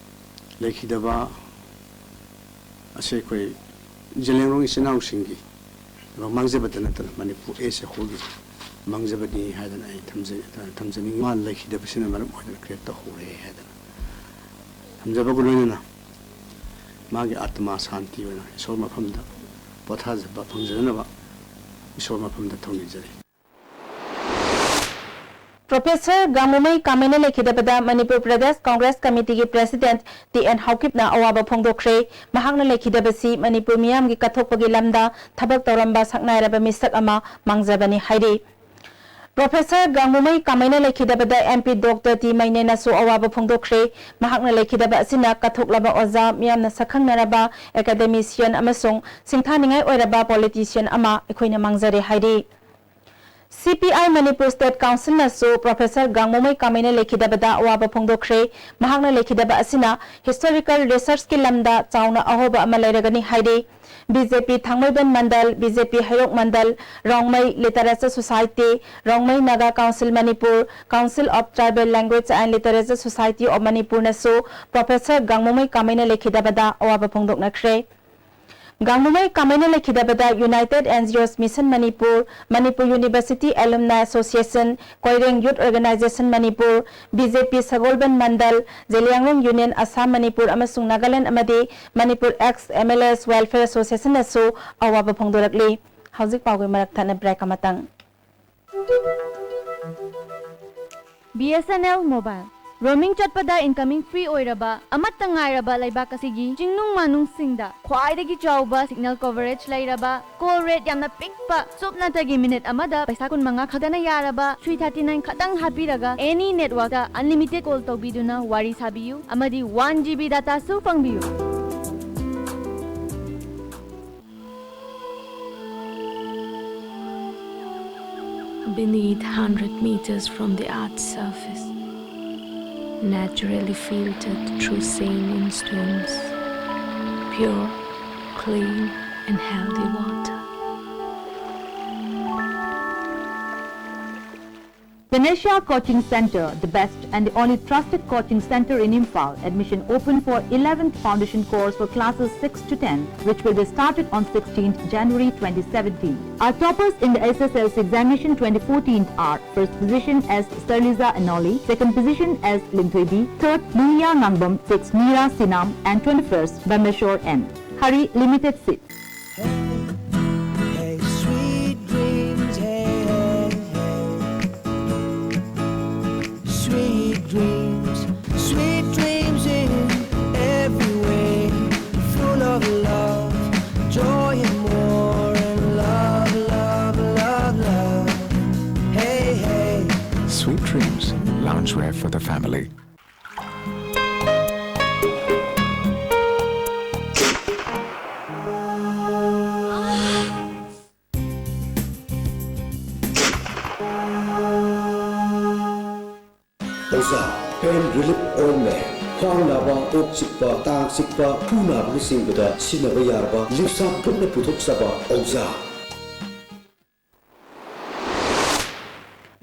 ꯂꯩꯈꯤꯗꯕ ꯑꯁꯤ ꯑꯩꯈꯣꯏ ꯖꯦꯂꯤꯌꯥꯡꯔꯣꯡ ꯏꯆꯤꯟ ꯏꯅꯥꯎꯁꯤꯡꯒꯤ ꯃꯥꯡꯖꯕꯇ ꯅꯠꯇꯅ ꯃꯅꯤꯄꯨꯔ ꯑꯦꯁ ꯑꯦ ꯍꯣꯜꯒꯤ ꯃꯥꯡꯖꯕꯅꯤ ꯍꯥꯏꯗꯅ ꯑꯩ ꯊꯝꯖ-, ꯊꯝꯖꯅꯤꯡꯉꯤ꯫ ꯃꯥ ꯂꯩꯈꯤꯗꯕꯁꯤꯅ ꯃꯔꯝ ꯑꯣꯏꯗꯅ ꯀ꯭ꯔꯤꯌꯦꯠ ꯇꯧꯍꯧꯔꯦ ꯍꯥꯏꯗꯅ ꯊꯝꯖꯕꯒ ꯂꯣꯏꯅꯅ ꯃꯥꯒꯤ ꯑꯥꯇꯃꯥ ꯁꯥꯟꯇꯤ ꯑꯣꯏꯅ ꯏꯁꯣꯔ ꯃꯐꯝꯗ ꯄꯣꯊꯥꯖꯕ ꯐꯪꯖꯅꯕ ꯏꯁꯣꯔ ꯃꯐꯝꯗ ꯊꯧꯅꯤꯖꯔꯤ꯫ ꯄ꯭ꯔꯣꯐꯦꯁꯔ ꯒꯥꯡꯃꯨꯃꯩ ꯀꯥꯃꯩꯅ ꯂꯩꯈꯤꯗꯕꯗ ꯃꯅꯤꯄꯨꯔ ꯄ꯭ꯔꯗꯦꯁ ꯀꯪꯒ꯭ꯔꯦꯁ ꯀꯃꯤꯇꯤꯒꯤ ꯄ꯭ꯔꯦꯁꯤꯗꯦꯟꯠ ꯇꯤ ꯑꯦꯟ ꯍꯥꯎꯀꯤꯞꯅ ꯑꯋꯥꯕ ꯐꯣꯡꯗꯣꯛꯈ꯭ꯔꯦ꯫ ꯃꯍꯥꯛꯅ ꯂꯩꯈꯤꯗꯕꯁꯤ ꯃꯅꯤꯄꯨꯔ ꯃꯤꯌꯥꯝꯒꯤ ꯀꯠꯊꯣꯛꯄꯒꯤ ꯂꯝꯗ ꯊꯕꯛ ꯇꯧꯔꯝꯕ ꯁꯛꯅꯥꯏꯔꯕ ꯃꯤꯁꯛ ꯑꯃ ꯃꯥꯡꯖꯕꯅꯤ ꯍꯥꯏꯔꯤ꯫ ꯄ꯭ꯔꯣꯐꯦꯁꯔ ꯒꯥꯡꯃꯨꯃꯩ ꯀꯥꯃꯩꯅ ꯂꯩꯈꯤꯗꯕꯗ ꯑꯦꯝ ꯄꯤ ꯗꯣꯛꯇꯔ ꯇꯤ ꯃꯩꯅꯦꯅꯁꯨ ꯑꯋꯥꯕ ꯐꯣꯡꯗꯣꯛꯈ꯭ꯔꯦ꯫ ꯃꯍꯥꯛꯅ ꯂꯩꯈꯤꯗꯕ ꯑꯁꯤꯅ ꯀꯠꯊꯣꯛꯂꯕ ꯑꯣꯖꯥ, ꯃꯤꯌꯥꯝꯅ ꯁꯛꯈꯪꯅꯔꯕ ꯑꯦꯀꯥꯗꯦꯃꯤꯁꯤꯌꯟ ꯑꯃꯁꯨꯡ ꯁꯤꯡꯊꯥꯅꯤꯡꯉꯥꯏ ꯑꯣꯏꯔꯕ ꯄꯣꯂꯤꯇꯤꯁꯤꯌꯟ ꯑꯃ ꯑꯩꯈꯣꯏꯅ ꯃꯥꯡꯖꯔꯦ ꯍꯥꯏꯔꯤ꯫ C P I Manipur state ꯀꯥꯎꯟꯁꯤꯜꯅꯁꯨ ꯄ꯭ꯔꯣꯐꯦꯁꯔ ꯒꯥꯡꯃꯨꯃꯩ ꯀꯥꯃꯩꯅ ꯂꯩꯈꯤꯗꯕꯗ ꯑꯋꯥꯕ ꯐꯣꯡꯗꯣꯛꯈ꯭ꯔꯦ꯫ ꯃꯍꯥꯛꯅ ꯂꯩꯈꯤꯗꯕ ꯑꯁꯤꯅ ꯍꯤꯁꯇꯣꯔꯤꯀꯦꯜ ꯔꯤꯁꯔꯆꯀꯤ ꯂꯝꯗ ꯆꯥꯎꯅ ꯑꯍꯣꯕ ꯑꯃ ꯂꯩꯔꯒꯅꯤ ꯍꯥꯏꯔꯤ꯫ B J P Thangmeiband Mandal, B J P Heirok Mandal, Rongmei literature society, Rongmei Naga council Manipur, Council of Tribal Language and Literature Society of ꯃꯅꯤꯄꯨꯔꯅꯁꯨ ꯄ꯭ꯔꯣꯐꯦꯁꯔ ꯒꯥꯡꯃꯨꯃꯩ ꯀꯥꯃꯩꯅ ꯂꯩꯈꯤꯗꯕꯗ ꯑꯋꯥꯕ ꯐꯣꯡꯗꯣꯛꯅꯈ꯭ꯔꯦ꯫ ꯒꯥꯡꯃꯨꯃꯩ ꯀꯥꯃꯩꯅ ꯂꯩꯈꯤꯗꯕꯗ United N G Os Mission Manipur, Manipur University Alumni Association, Koireng Youth Organization Manipur, B J P Sagolband Mandal, Zeliangrong Union Assam Manipur ꯑꯃꯁꯨꯡ ꯅꯥꯒꯥꯂꯦꯟ ꯑꯃꯗꯤ Manipur Ex M L As Welfare Association ꯅꯁꯨ ꯑꯋꯥꯕ ꯐꯣꯡꯗꯣꯔꯛꯂꯤ꯫ ꯍꯧꯖꯤꯛ ꯄꯥꯎꯒꯤ ꯃꯔꯛ ꯊꯠꯅ ꯕ꯭ꯔꯦꯛ ꯑꯃꯇꯪ꯫ B S N L Mobile꯫ Roaming ꯆꯠꯄꯗ incoming free ꯑꯣꯏꯔꯕ ꯑꯃꯠꯇ ꯉꯥꯏꯔꯕ ꯂꯩꯕꯥꯛ ꯑꯁꯤꯒꯤ ꯆꯤꯡꯅꯨꯡ ꯃꯥꯅꯨꯡꯁꯤꯡꯗ ꯈ꯭ꯋꯥꯏꯗꯒꯤ ꯆꯥꯎꯕ signal coverage ꯂꯩꯔꯕ, call rate ꯌꯥꯝꯅ ꯄꯤꯛꯄ, ꯆꯨꯞꯅꯇꯒꯤ ꯃꯤꯅꯤꯠ ꯑꯃꯗ ꯄꯩꯁꯥ ꯀꯨꯟꯃꯉꯥ ꯈꯛꯇꯅ ꯌꯥꯔꯕ three thirty nine ꯈꯛꯇꯪ ꯍꯥꯞꯄꯤꯔꯒ any networkꯇ unlimited call ꯇꯧꯕꯤꯗꯨꯅ ꯋꯥꯔꯤ ꯁꯥꯕꯤꯌꯨ ꯑꯃꯗꯤ one G B dataꯁꯨ ꯐꯪꯕꯤꯌꯨ꯫ Beneath, hundred meters from the earth's surface, naturally filtered through saline streams, pure, clean, and healthy water. Ganesha Coaching Center, the best and the only trusted coaching center in Imphal. Admission open for eleventh foundation course for classes six to ten, which will be started on sixteenth January twenty seventeen. Our toppers in the S S L C examination twenty fourteen are: first position as Sarliza Anoli, second position as Linthuibi, third Lunia Ngangbam, sixth Mira Sinam, and twenty-first Bameshwar N. Hurry, limited seats. Hey, hey, sweet dreams, hey, hey, hey. Sweet dreams, sweet dreams in every way. Full of love, joy and more, and love, love, love, love. Hey, hey. Sweet Dreams, loungewear for the family. ꯑꯣꯖꯥ, pain relief ointment, ꯈ꯭ꯋꯥꯡ ꯅꯥꯕ, ꯀꯣꯛ ꯆꯤꯛꯄ, ꯇꯥꯡ ꯆꯤꯛꯄ, ꯈꯨ ꯅꯥꯕꯅꯆꯤꯡꯕꯗ ꯁꯤꯖꯤꯟꯅꯕ ꯌꯥꯔꯕ ꯂꯤꯞꯁꯥꯞ ꯒ꯭ꯔꯨꯞꯅ ꯄꯨꯊꯣꯛꯆꯕ ꯑꯣꯖꯥ꯫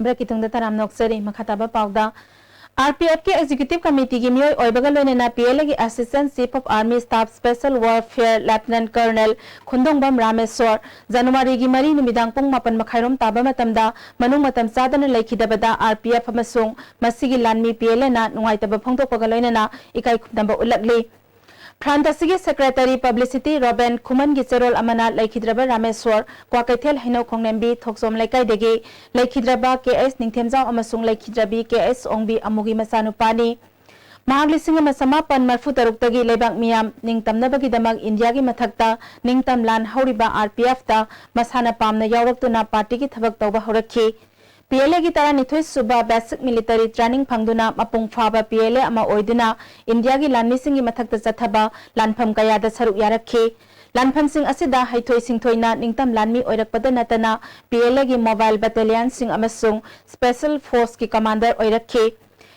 Breakꯀꯤ ꯇꯨꯡꯗ ꯇꯔꯥꯝꯅ ꯑꯣꯛꯆꯔꯤ꯫ ꯃꯈꯥ ꯇꯥꯕ ꯄꯥꯎꯗ, RPFꯀꯤ Executive Committeeꯒꯤ ꯃꯤꯑꯣꯏ ꯑꯣꯏꯕꯒ ꯂꯣꯏꯅꯅ PLAꯒꯤ Assistant Chief of Army Staff Special Warfare Lieutenant Colonel ꯈꯨꯟꯗꯣꯡꯕꯝ Rameshwor ꯖꯅꯋꯥꯔꯤꯒꯤ ꯃꯔꯤ ꯅꯨꯃꯤꯗꯥꯡ ꯄꯨꯡ ꯃꯥꯄꯟ ꯃꯈꯥꯏꯔꯣꯝ ꯇꯥꯕ ꯃꯇꯝꯗ ꯃꯅꯨꯡ ꯃꯇꯝ ꯆꯥꯗꯅ ꯂꯩꯈꯤꯗꯕꯗ RPF ꯑꯃꯁꯨꯡ ꯃꯁꯤꯒꯤ ꯂꯥꯟꯃꯤ PLAꯅ ꯅꯨꯡꯉꯥꯏꯇꯕ ꯐꯣꯡꯗꯣꯛꯄꯒ ꯂꯣꯏꯅꯅ ꯏꯀꯥꯏ ꯈꯨꯝꯅꯕ ꯎꯠꯂꯛꯂꯤ꯫ ꯐ꯭ꯔꯟꯠ ꯑꯁꯤꯒꯤ ꯁꯦꯀ꯭ꯔꯦꯇꯔꯤ ꯄꯕ꯭ꯂꯤꯁꯤꯇꯤ ꯔꯣꯕꯦꯟ ꯈꯨꯃꯟꯒꯤ ꯆꯦꯔꯣꯜ ꯑꯃꯅ ꯂꯩꯈꯤꯗ꯭ꯔꯕ ꯔꯥꯃꯦꯁ꯭ꯋꯔ, ꯀ꯭ꯋꯥꯀꯩꯊꯦꯜ ꯍꯩꯅꯧ ꯈꯣꯡꯂꯦꯝꯕꯤ ꯊꯣꯛꯆꯣꯝ ꯂꯩꯀꯥꯏꯗꯒꯤ ꯂꯩꯈꯤꯗ꯭ꯔꯕ ꯀꯦ ꯑꯦꯁ ꯅꯤꯡꯊꯦꯝꯖꯥꯎ ꯑꯃꯁꯨꯡ ꯂꯩꯈꯤꯗ꯭ꯔꯕꯤ ꯀꯦ ꯑꯦꯁ ꯑꯣꯡꯕꯤ ꯑꯃꯨꯒꯤ ꯃꯆꯥꯅꯨꯄꯥꯅꯤ꯫ ꯃꯍꯥꯛ ꯂꯤꯁꯤꯡ ꯑꯃ ꯆꯃꯥꯄꯟ ꯃꯔꯐꯨ ꯇꯔꯨꯛꯇꯒꯤ ꯂꯩꯕꯥꯛ ꯃꯤꯌꯥꯝ ꯅꯤꯡꯇꯝꯅꯕꯒꯤꯗꯃꯛ ꯏꯟꯗꯤꯌꯥꯒꯤ ꯃꯊꯛꯇ ꯅꯤꯡꯇꯝ ꯂꯥꯟ ꯍꯧꯔꯤꯕ ꯑꯥꯔ ꯄꯤ ꯑꯦꯐꯇ ꯃꯁꯥꯅ ꯄꯥꯝꯅ ꯌꯥꯎꯔꯛꯇꯨꯅ ꯄꯥꯔꯇꯤꯒꯤ ꯊꯕꯛ ꯇꯧꯕ ꯍꯧꯔꯛꯈꯤ꯫ ꯄꯤ ꯑꯦꯜ ꯑꯦꯒꯤ ꯇꯔꯥꯅꯤꯊꯣꯏ ꯁꯨꯕ ꯕꯦꯁꯤꯛ ꯃꯤꯂꯤꯇꯔꯤ ꯇ꯭ꯔꯦꯅꯤꯡ ꯐꯪꯗꯨꯅ ꯃꯄꯨꯡ ꯐꯥꯕ ꯄꯤ ꯑꯦꯜ ꯑꯦ ꯑꯃ ꯑꯣꯏꯗꯨꯅ ꯏꯟꯗꯤꯌꯥꯒꯤ ꯂꯥꯟꯃꯤꯁꯤꯡꯒꯤ ꯃꯊꯛꯇ ꯆꯠꯊꯕ ꯂꯥꯟꯐꯝ ꯀꯌꯥꯗ ꯁꯔꯨꯛ ꯌꯥꯔꯛꯈꯤ꯫ ꯂꯥꯟꯐꯝꯁꯤꯡ ꯑꯁꯤꯗ ꯍꯩꯊꯣꯏ ꯁꯤꯡꯊꯣꯏꯅ ꯅꯤꯡꯇꯝ ꯂꯥꯟꯃꯤ ꯑꯣꯏꯔꯛꯄꯗ ꯅꯠꯇꯅ ꯄꯤ ꯑꯦꯜ ꯑꯦꯒꯤ ꯃꯣꯕꯥꯏꯜ ꯕꯦꯇꯥꯂꯤꯌꯟꯁꯤꯡ ꯑꯃꯁꯨꯡ ꯁ꯭ꯄꯦꯁꯦꯜ ꯐꯣꯔꯁꯀꯤ ꯀꯃꯥꯟꯗꯔ ꯑꯣꯏꯔꯛꯈꯤ꯫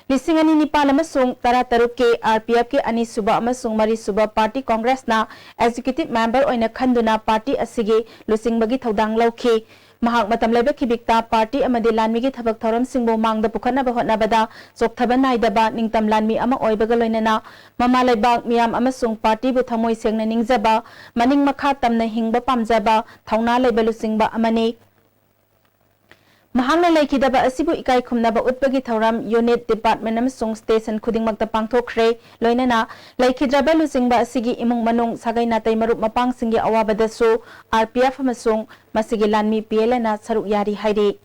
ꯂꯤꯁꯤꯡ ꯑꯅꯤ ꯅꯤꯄꯥꯟ ꯑꯃꯁꯨꯡ ꯇꯔꯥꯇꯔꯨꯛꯀꯤ ꯑꯥꯔ ꯄꯤ ꯑꯦꯐꯀꯤ ꯑꯅꯤꯁꯨꯕ ꯑꯃꯁꯨꯡ ꯃꯔꯤꯁꯨꯕ ꯄꯥꯔꯇꯤ ꯀꯣꯡꯒ꯭ꯔꯦꯁꯅ ꯑꯦꯛꯖꯤꯀ꯭ꯌꯨꯇꯤꯚ ꯃꯦꯝꯕꯔ ꯑꯣꯏꯅ ꯈꯟꯗꯨꯅ ꯄꯥꯔꯇꯤ ꯑꯁꯤꯒꯤ ꯂꯨꯆꯤꯡꯕꯒꯤ ꯊꯧꯗꯥꯡ ꯂꯧꯈꯤ꯫ ꯃꯍꯥꯛ ꯃꯇꯝ ꯂꯩꯕ ꯈꯤꯕꯤꯛꯇ ꯄꯥꯔꯇꯤ ꯑꯃꯗꯤ ꯂꯥꯟꯃꯤꯒꯤ ꯊꯕꯛ ꯊꯧꯔꯝꯁꯤꯡꯕꯨ ꯃꯥꯡꯗ ꯄꯨꯈꯠꯅꯕ ꯍꯣꯠꯅꯕꯗ ꯆꯣꯛꯊꯕ ꯅꯥꯏꯗꯕ ꯅꯤꯡꯇꯝ ꯂꯥꯟꯃꯤ ꯑꯃ ꯑꯣꯏꯕꯒ ꯂꯣꯏꯅꯅ ꯃꯃꯥ ꯂꯩꯕꯥꯛ ꯃꯤꯌꯥꯝ ꯑꯃꯁꯨꯡ ꯄꯥꯔꯇꯤꯕꯨ ꯊꯃꯣꯏ ꯁꯦꯡꯅ ꯅꯤꯡꯖꯕ, ꯃꯅꯤꯡ ꯃꯈꯥ ꯇꯝꯅ ꯍꯤꯡꯕ ꯄꯥꯝꯖꯕ, ꯊꯧꯅꯥ ꯂꯩꯕ ꯂꯨꯆꯤꯡꯕ ꯑꯃꯅꯤ꯫ ꯃꯍꯥꯛꯅ ꯂꯩꯈꯤꯗꯕ ꯑꯁꯤꯕꯨ ꯏꯀꯥꯏ ꯈꯨꯝꯅꯕ ꯎꯠꯄꯒꯤ ꯊꯧꯔꯝ ꯌꯨꯅꯤꯠ, ꯗꯤꯄꯥꯔꯠꯃꯦꯟ ꯑꯃꯁꯨꯡ ꯁ꯭ꯇꯦꯁꯟ ꯈꯨꯗꯤꯡꯃꯛꯇ ꯄꯥꯡꯊꯣꯛꯈ꯭ꯔꯦ꯫ ꯂꯣꯏꯅꯅ ꯂꯩꯈꯤꯗ꯭ꯔꯕ ꯂꯨꯆꯤꯡꯕ ꯑꯁꯤꯒꯤ ꯏꯃꯨꯡ ꯃꯅꯨꯡ, ꯁꯥꯒꯩ ꯅꯥꯇꯩ, ꯃꯔꯨꯞ ꯃꯄꯥꯡꯁꯤꯡꯒꯤ ꯑꯋꯥꯕꯗꯁꯨ ꯑꯥꯔ ꯄꯤ ꯑꯦꯐ ꯑꯃꯁꯨꯡ ꯃꯁꯤꯒꯤ ꯂꯥꯟꯃꯤ ꯄꯤ ꯑꯦꯜ ꯑꯦꯅ ꯁꯔꯨꯛ ꯌꯥꯔꯤ ꯍꯥꯏꯔꯤ꯫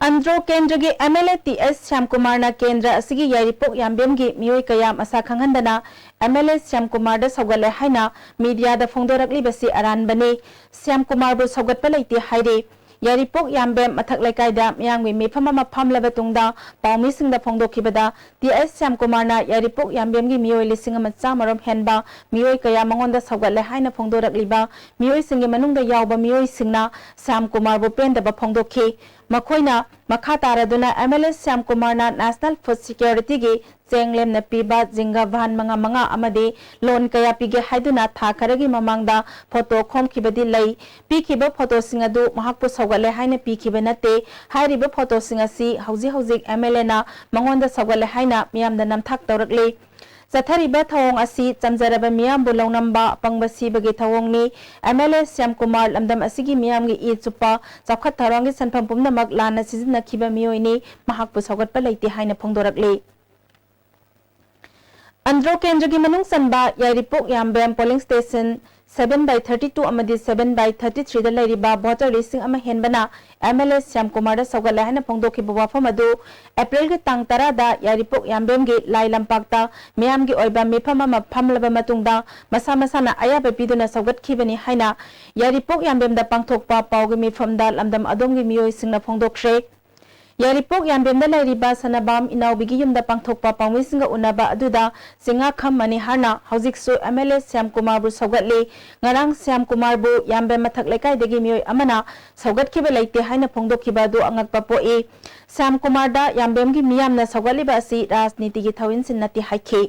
ꯑꯟꯗ꯭ꯔꯣ ꯀꯦꯟꯗ꯭ꯔꯒꯤ ꯑꯦꯝ ꯑꯦꯜ ꯑꯦ ꯇꯤ ꯑꯦꯁ ꯁ꯭ꯌꯥꯝꯀꯨꯃꯥꯔꯅ ꯀꯦꯟꯗ꯭ꯔ ꯑꯁꯤꯒꯤ ꯌꯥꯏꯔꯤꯄꯣꯛ ꯌꯥꯝꯕꯦꯝꯒꯤ ꯃꯤꯑꯣꯏ ꯀꯌꯥ ꯃꯁꯥ ꯈꯪꯍꯟꯗꯅ ꯑꯦꯝ ꯑꯦꯜ ꯑꯦ ꯁ꯭ꯌꯥꯝꯀꯨꯃꯥꯔꯗ ꯁꯧꯒꯠꯂꯦ ꯍꯥꯏꯅ ꯃꯤꯗꯤꯌꯥꯗ ꯐꯣꯡꯗꯣꯔꯛꯂꯤꯕꯁꯤ ꯑꯔꯥꯟꯕꯅꯤ꯫ ꯁ꯭ꯌꯥꯝꯀꯨꯃꯥꯔꯕꯨ ꯁꯧꯒꯠꯄ ꯂꯩꯇꯦ ꯍꯥꯏꯔꯤ꯫ ꯌꯥꯏꯔꯤꯄꯣꯛ ꯌꯥꯝꯕꯦꯝ ꯃꯊꯛ ꯂꯩꯀꯥꯏꯗ ꯃꯤꯌꯥꯝꯒꯤ ꯃꯤꯐꯝ ꯑꯃ ꯐꯝꯂꯕ ꯇꯨꯡꯗ ꯄꯥꯎꯃꯤꯁꯤꯡꯗ ꯐꯣꯡꯗꯣꯛꯈꯤꯕꯗ, ꯇꯤ ꯑꯦꯁ ꯁ꯭ꯌꯥꯝꯀꯨꯃꯥꯔꯅ ꯌꯥꯏꯔꯤꯄꯣꯛ ꯌꯥꯝꯕꯦꯝꯒꯤ ꯃꯤꯑꯣꯏ ꯂꯤꯁꯤꯡ ꯑꯃ ꯆꯥꯃꯔꯣꯝ ꯍꯦꯟꯕ ꯃꯤꯑꯣꯏ ꯀꯌꯥ ꯃꯉꯣꯟꯗ ꯁꯧꯒꯠꯂꯦ ꯍꯥꯏꯅ ꯐꯣꯡꯗꯣꯔꯛꯂꯤꯕ ꯃꯤꯑꯣꯏꯁꯤꯡꯒꯤ ꯃꯅꯨꯡꯗ ꯌꯥꯎꯕ ꯃꯤꯑꯣꯏꯁꯤꯡꯅ ꯁ꯭ꯌꯥꯝꯀꯨꯃꯥꯔꯕꯨ ꯄꯦꯟꯗꯕ ꯐꯣꯡꯗꯣꯛꯈꯤ꯫ ꯃꯈꯣꯏꯅ ꯃꯈꯥ ꯇꯥꯔꯗꯨꯅ ꯑꯦꯝ ꯑꯦꯜ ꯑꯦ ꯁ꯭ꯌꯥꯝꯀꯨꯃꯥꯔꯅ ꯅꯦꯁꯅꯦꯜ ꯐꯨꯗ ꯁꯦꯀ꯭ꯌꯨꯔꯤꯇꯤꯒꯤ ꯆꯦꯡ ꯂꯦꯝꯅ ꯄꯤꯕ ꯖꯤꯡꯒ ꯚꯥꯟ ꯃꯉꯥ ꯃꯉꯥ ꯑꯃꯗꯤ ꯂꯣꯟ ꯀꯌꯥ ꯄꯤꯒꯦ ꯍꯥꯏꯗꯨꯅ ꯊꯥ ꯈꯔꯒꯤ ꯃꯃꯥꯡꯗ ꯐꯣꯇꯣ ꯈꯣꯝꯈꯤꯕꯗꯤ ꯂꯩ꯫ ꯄꯤꯈꯤꯕ ꯐꯣꯇꯣꯁꯤꯡ ꯑꯗꯨ ꯃꯍꯥꯛꯄꯨ ꯁꯧꯒꯠꯂꯦ ꯍꯥꯏꯅ ꯄꯤꯈꯤꯕ ꯅꯠꯇꯦ꯫ ꯍꯥꯏꯔꯤꯕ ꯐꯣꯇꯣꯁꯤꯡ ꯑꯁꯤ ꯍꯧꯖꯤꯛ ꯍꯧꯖꯤꯛ ꯑꯦꯝ ꯑꯦꯜ ꯑꯦꯅ ꯃꯉꯣꯟꯗ ꯁꯧꯒꯠꯂꯦ ꯍꯥꯏꯅ ꯃꯤꯌꯥꯝꯗ ꯅꯝꯊꯥꯛ ꯇꯧꯔꯛꯂꯤ꯫ ꯆꯠꯊꯔꯤꯕ ꯊꯧꯑꯣꯡ ꯑꯁꯤ ꯆꯝꯖꯔꯕ ꯃꯤꯌꯥꯝꯕꯨ ꯂꯧꯅꯝꯕ ꯑꯄꯪꯕ ꯁꯤꯕꯒꯤ ꯊꯧꯑꯣꯡꯅꯤ꯫ ꯑꯦꯝ ꯑꯦꯜ ꯑꯦ ꯁ꯭ꯌꯥꯝꯀꯨꯃꯥꯔ ꯂꯝꯗꯝ ꯑꯁꯤꯒꯤ ꯃꯤꯌꯥꯝꯒꯤ ꯏ ꯆꯨꯞꯄ ꯆꯥꯎꯈꯠ ꯊꯧꯔꯥꯡꯒꯤ ꯁꯦꯟꯐꯝ ꯄꯨꯝꯅꯃꯛ ꯂꯥꯟꯅ ꯁꯤꯖꯤꯟꯅꯈꯤꯕ ꯃꯤꯑꯣꯏꯅꯤ꯫ ꯃꯍꯥꯛꯄꯨ ꯁꯧꯒꯠꯄ ꯂꯩꯇꯦ ꯍꯥꯏꯅ ꯐꯣꯡꯗꯣꯔꯛꯂꯤ꯫ ꯑꯟꯗ꯭ꯔꯣ ꯀꯦꯟꯗ꯭ꯔꯒꯤ ꯃꯅꯨꯡ ꯆꯟꯕ ꯌꯥꯏꯔꯤꯄꯣꯛ ꯌꯥꯝꯕꯦꯝ polling station seven by thirty two ꯑꯃꯗꯤ seven by thirty three ꯗ ꯂꯩꯔꯤꯕ voter ꯂꯤꯁꯤꯡ ꯑꯃ ꯍꯦꯟꯕꯅ MLA ꯁ꯭ꯌꯥꯝ ꯀꯨꯃꯥꯔꯗ ꯁꯧꯒꯠꯂꯦ ꯍꯥꯏꯅ ꯐꯣꯡꯗꯣꯛꯈꯤꯕ ꯋꯥꯐꯝ ꯑꯗꯨ ꯑꯦꯄ꯭ꯔꯤꯜꯒꯤ ꯇꯥꯡ ꯇꯔꯥꯗ ꯌꯥꯏꯔꯤꯄꯣꯛ ꯌꯥꯝꯕꯦꯝꯒꯤ ꯂꯥꯏ ꯂꯝꯄꯥꯛꯇ ꯃꯤꯌꯥꯝꯒꯤ ꯑꯣꯏꯕ ꯃꯤꯐꯝ ꯑꯃ ꯐꯝꯂꯕ ꯃꯇꯨꯡꯗ ꯃꯁꯥ ꯃꯁꯥꯅ ꯑꯌꯥꯕ ꯄꯤꯗꯨꯅ ꯁꯧꯒꯠꯈꯤꯕꯅꯤ ꯍꯥꯏꯅ ꯌꯥꯏꯔꯤꯄꯣꯛ ꯌꯥꯝꯕꯦꯝꯗ ꯄꯥꯡꯊꯣꯛꯄ ꯄꯥꯎꯒꯤ ꯃꯤꯐꯝꯗ ꯂꯝꯗꯝ ꯑꯗꯣꯝꯒꯤ ꯃꯤꯑꯣꯏꯁꯤꯡꯅ ꯐꯣꯡꯗꯣꯛꯈ꯭ꯔꯦ꯫ ꯌꯥꯏꯔꯤꯄꯣꯛ ꯌꯥꯝꯕꯦꯝꯗ ꯂꯩꯔꯤꯕ ꯁꯅꯥꯕꯝ ꯏꯅꯥꯎꯕꯤꯒꯤ ꯌꯨꯝꯗ ꯄꯥꯡꯊꯣꯛꯄ ꯄꯥꯎꯃꯤꯁꯤꯡꯒ ꯎꯅꯕ ꯑꯗꯨꯗ ꯆꯤꯡꯉꯥꯈꯝ ꯃꯅꯤꯍꯥꯔꯅ ꯍꯧꯖꯤꯛꯁꯨ MLA ꯁ꯭ꯌꯥꯝ ꯀꯨꯃꯥꯔꯕꯨ ꯁꯧꯒꯠꯂꯤ꯫ ꯉꯔꯥꯡ ꯁ꯭ꯌꯥꯝ ꯀꯨꯃꯥꯔꯕꯨ ꯌꯥꯝꯕꯦꯝ ꯃꯊꯛ ꯂꯩꯀꯥꯏꯗꯒꯤ ꯃꯤꯑꯣꯏ ꯑꯃꯅ ꯁꯧꯒꯠꯈꯤꯕ ꯂꯩꯇꯦ ꯍꯥꯏꯅ ꯐꯣꯡꯗꯣꯛꯈꯤꯕ ꯑꯗꯨ ꯑꯉꯛꯄ ꯄꯣꯛꯏ꯫ ꯁ꯭ꯌꯥꯝ ꯀꯨꯃꯥꯔꯗ ꯌꯥꯝꯕꯦꯝꯒꯤ ꯃꯤꯌꯥꯝꯅ ꯁꯧꯒꯠꯂꯤꯕ ꯑꯁꯤ ꯔꯥꯖꯅꯤꯇꯤꯒꯤ ꯊꯧꯏꯟꯁꯤꯟ ꯅꯠꯇꯦ ꯍꯥꯏꯈꯤ꯫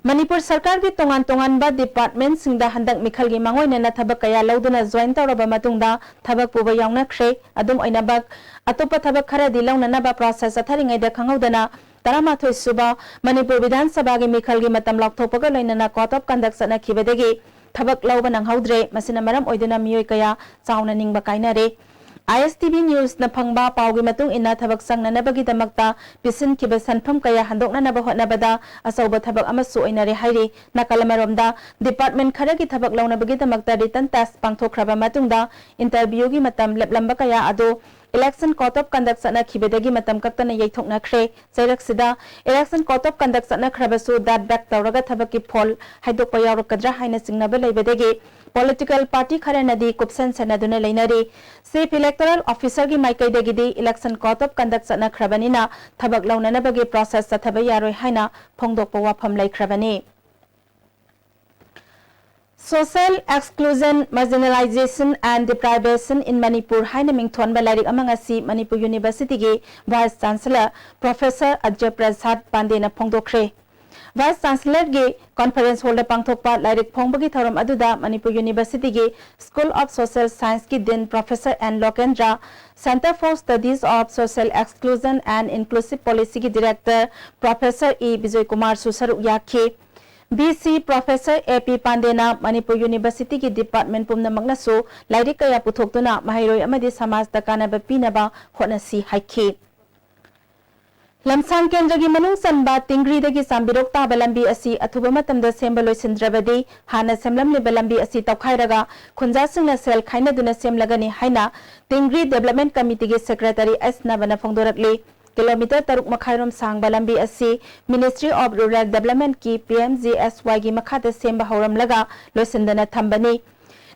ꯃꯅꯤꯄꯨꯔ ꯁꯔꯀꯥꯔꯒꯤ ꯇꯣꯉꯥꯟ ꯇꯣꯉꯥꯟꯕ departmentꯁꯤꯡꯗ ꯍꯟꯗꯛ ꯃꯤꯈꯜꯒꯤ ꯃꯥꯡꯑꯣꯏꯅꯅ ꯊꯕꯛ ꯀꯌꯥ ꯂꯧꯗꯨꯅ join ꯇꯧꯔꯕ ꯃꯇꯨꯡꯗ ꯊꯕꯛ ꯄꯨꯕ ꯌꯥꯎꯅꯈ꯭ꯔꯦ꯫ ꯑꯗꯨꯝ ꯑꯣꯏꯅꯃꯛ, ꯑꯇꯣꯞꯄ ꯊꯕꯛ ꯈꯔꯗꯤ ꯂꯧꯅꯅꯕ process ꯆꯠꯊꯔꯤꯉꯩꯗ ꯈꯪꯍꯧꯗꯅ ꯇꯔꯥꯃꯥꯊꯣꯏ ꯁꯨꯕ ꯃꯅꯤꯄꯨꯔ ꯕꯤꯙꯥꯟ ꯁꯚꯥꯒꯤ ꯃꯤꯈꯜꯒꯤ ꯃꯇꯝ ꯂꯥꯎꯊꯣꯛꯄꯒ ꯂꯣꯏꯅꯅ code of conduct ꯆꯠꯅꯈꯤꯕꯗꯒꯤ ꯊꯕꯛ ꯂꯧꯕ ꯅꯪꯍꯧꯗ꯭ꯔꯦ꯫ ꯃꯁꯤꯅ ꯃꯔꯝ ꯑꯣꯏꯗꯨꯅ ꯃꯤꯑꯣꯏ ꯀꯌꯥ ꯆꯥꯎꯅ ꯅꯤꯡꯕ ꯀꯥꯏꯅꯔꯦ꯫ ISTV Newsꯅ ꯐꯪꯕ ꯄꯥꯎꯒꯤ ꯃꯇꯨꯡ ꯏꯟꯅ, ꯊꯕꯛ ꯆꯪꯅꯅꯕꯒꯤꯗꯃꯛꯇ ꯄꯤꯁꯤꯟꯈꯤꯕ ꯁꯦꯟꯐꯝ ꯀꯌꯥ ꯍꯟꯗꯣꯛꯅꯅꯕ ꯍꯣꯠꯅꯕꯗ ꯑꯆꯧꯕ ꯊꯕꯛ ꯑꯃꯁꯨ ꯑꯣꯏꯅꯔꯦ ꯍꯥꯏꯔꯤ꯫ ꯅꯥꯀꯜ ꯑꯃꯔꯣꯝꯗ, department ꯈꯔꯒꯤ ꯊꯕꯛ ꯂꯧꯅꯕꯒꯤꯗꯃꯛꯇ written test ꯄꯥꯡꯊꯣꯛꯈ꯭ꯔꯕ ꯃꯇꯨꯡꯗ, interviewꯒꯤ ꯃꯇꯝ ꯂꯦꯞꯂꯝꯕ ꯀꯌꯥ ꯑꯗꯨ election code of conduct ꯆꯠꯅꯈꯤꯕꯗꯒꯤ ꯃꯇꯝ ꯀꯛꯇꯅ ꯌꯩꯊꯣꯛꯅꯈ꯭ꯔꯦ꯫ ꯆꯩꯔꯛꯁꯤꯗ election code of conduct ꯆꯠꯅꯈ꯭ꯔꯕꯁꯨ date back ꯇꯧꯔꯒ ꯊꯕꯛꯀꯤ ꯐꯣꯜ ꯍꯥꯏꯗꯣꯛꯄ ꯌꯥꯎꯔꯛꯀꯗ꯭ꯔꯥ ꯍꯥꯏꯅ ꯆꯤꯡꯅꯕ ꯂꯩꯕꯗꯒꯤ political party ꯈꯔꯅꯗꯤ ꯀꯨꯞꯁꯟ ꯁꯦꯟꯅꯗꯨꯅ ꯂꯩꯅꯔꯤ꯫ Chief Electoral Officerꯒꯤ ꯃꯥꯏꯀꯩꯗꯒꯤꯗꯤ election code of conduct ꯆꯠꯅꯈ꯭ꯔꯕꯅꯤꯅ ꯊꯕꯛ ꯂꯧꯅꯅꯕꯒꯤ process ꯆꯠꯊꯕ ꯌꯥꯔꯣꯏ ꯍꯥꯏꯅ ꯐꯣꯡꯗꯣꯛꯄ ꯋꯥꯐꯝ ꯂꯩꯈ꯭ꯔꯕꯅꯤ꯫ Social Exclusion, Marginalization and Deprivation in Manipur ꯍꯥꯏꯅ ꯃꯤꯡꯊꯣꯟꯕ ꯂꯥꯏꯔꯤꯛ ꯑꯃ ꯉꯁꯤ Manipur Universityꯒꯤ Vice Chancellor Professor Ajay ꯄ꯭ꯔꯁꯥꯗ ꯄꯥꯟꯗꯦꯅ ꯐꯣꯡꯗꯣꯛꯈ꯭ꯔꯦ꯫ Vice Chancellorꯒꯤ conference hallꯗ ꯄꯥꯡꯊꯣꯛꯄ ꯂꯥꯏꯔꯤꯛ ꯐꯣꯡꯕꯒꯤ ꯊꯧꯔꯝ ꯑꯗꯨꯗ Manipur Universityꯒꯤ School of Social Scienceꯀꯤ Dean Professor N ꯂꯣꯀꯦꯟꯗ꯭ꯔ, Centre for Studies of Social Exclusion and Inclusive Policyꯒꯤ Director Professor E Bijoy ꯀꯨꯃꯥꯔꯁꯨ ꯁꯔꯨꯛ ꯌꯥꯈꯤ꯫ VC Professor A P ꯄꯥꯟꯗꯦꯅ Manipur Universityꯒꯤ department ꯄꯨꯝꯅꯃꯛꯅꯁꯨ ꯂꯥꯏꯔꯤꯛ ꯀꯌꯥ ꯄꯨꯊꯣꯛꯇꯨꯅ ꯃꯍꯩꯔꯣꯏ ꯑꯃꯗꯤ ꯁꯃꯥꯖꯇ ꯀꯥꯟꯅꯕ ꯄꯤꯅꯕ ꯍꯣꯠꯅꯁꯤ ꯍꯥꯏꯈꯤ꯫ ꯂꯝꯁꯥꯡ ꯀꯦꯟꯗ꯭ꯔꯒꯤ ꯃꯅꯨꯡ ꯆꯟꯕ ꯇꯤꯡꯒ꯭ꯔꯤꯗꯒꯤ ꯆꯥꯝꯕꯤꯔꯣꯛ ꯇꯥꯕ ꯂꯝꯕꯤ ꯑꯁꯤ ꯑꯊꯨꯕ ꯃꯇꯝꯗ ꯁꯦꯝꯕ ꯂꯣꯏꯁꯤꯟꯗ꯭ꯔꯕꯗꯤ ꯍꯥꯟꯅ ꯁꯦꯝꯂꯝꯂꯤꯕ ꯂꯝꯕꯤ ꯑꯁꯤ ꯇꯧꯈꯥꯏꯔꯒ ꯈꯨꯟꯖꯥꯁꯤꯡꯅ ꯁꯦꯜ ꯈꯥꯏꯅꯗꯨꯅ ꯁꯦꯝꯂꯒꯅꯤ ꯍꯥꯏꯅ ꯇꯤꯡꯒ꯭ꯔꯤ Development Committeeꯒꯤ Secretary ꯑꯦꯁ ꯅꯕꯅ ꯐꯣꯡꯗꯣꯔꯛꯂꯤ꯫ ꯀꯤꯂꯣꯃꯤꯇꯔ ꯇꯔꯨꯛ ꯃꯈꯥꯏꯔꯣꯝ ꯁꯥꯡꯕ ꯂꯝꯕꯤ ꯑꯁꯤ Ministry of Rural Developmentꯀꯤ P M G S Yꯒꯤ ꯃꯈꯥꯗ ꯁꯦꯝꯕ ꯍꯧꯔꯝꯂꯒ ꯂꯣꯏꯁꯤꯟꯗꯅ ꯊꯝꯕꯅꯤ꯫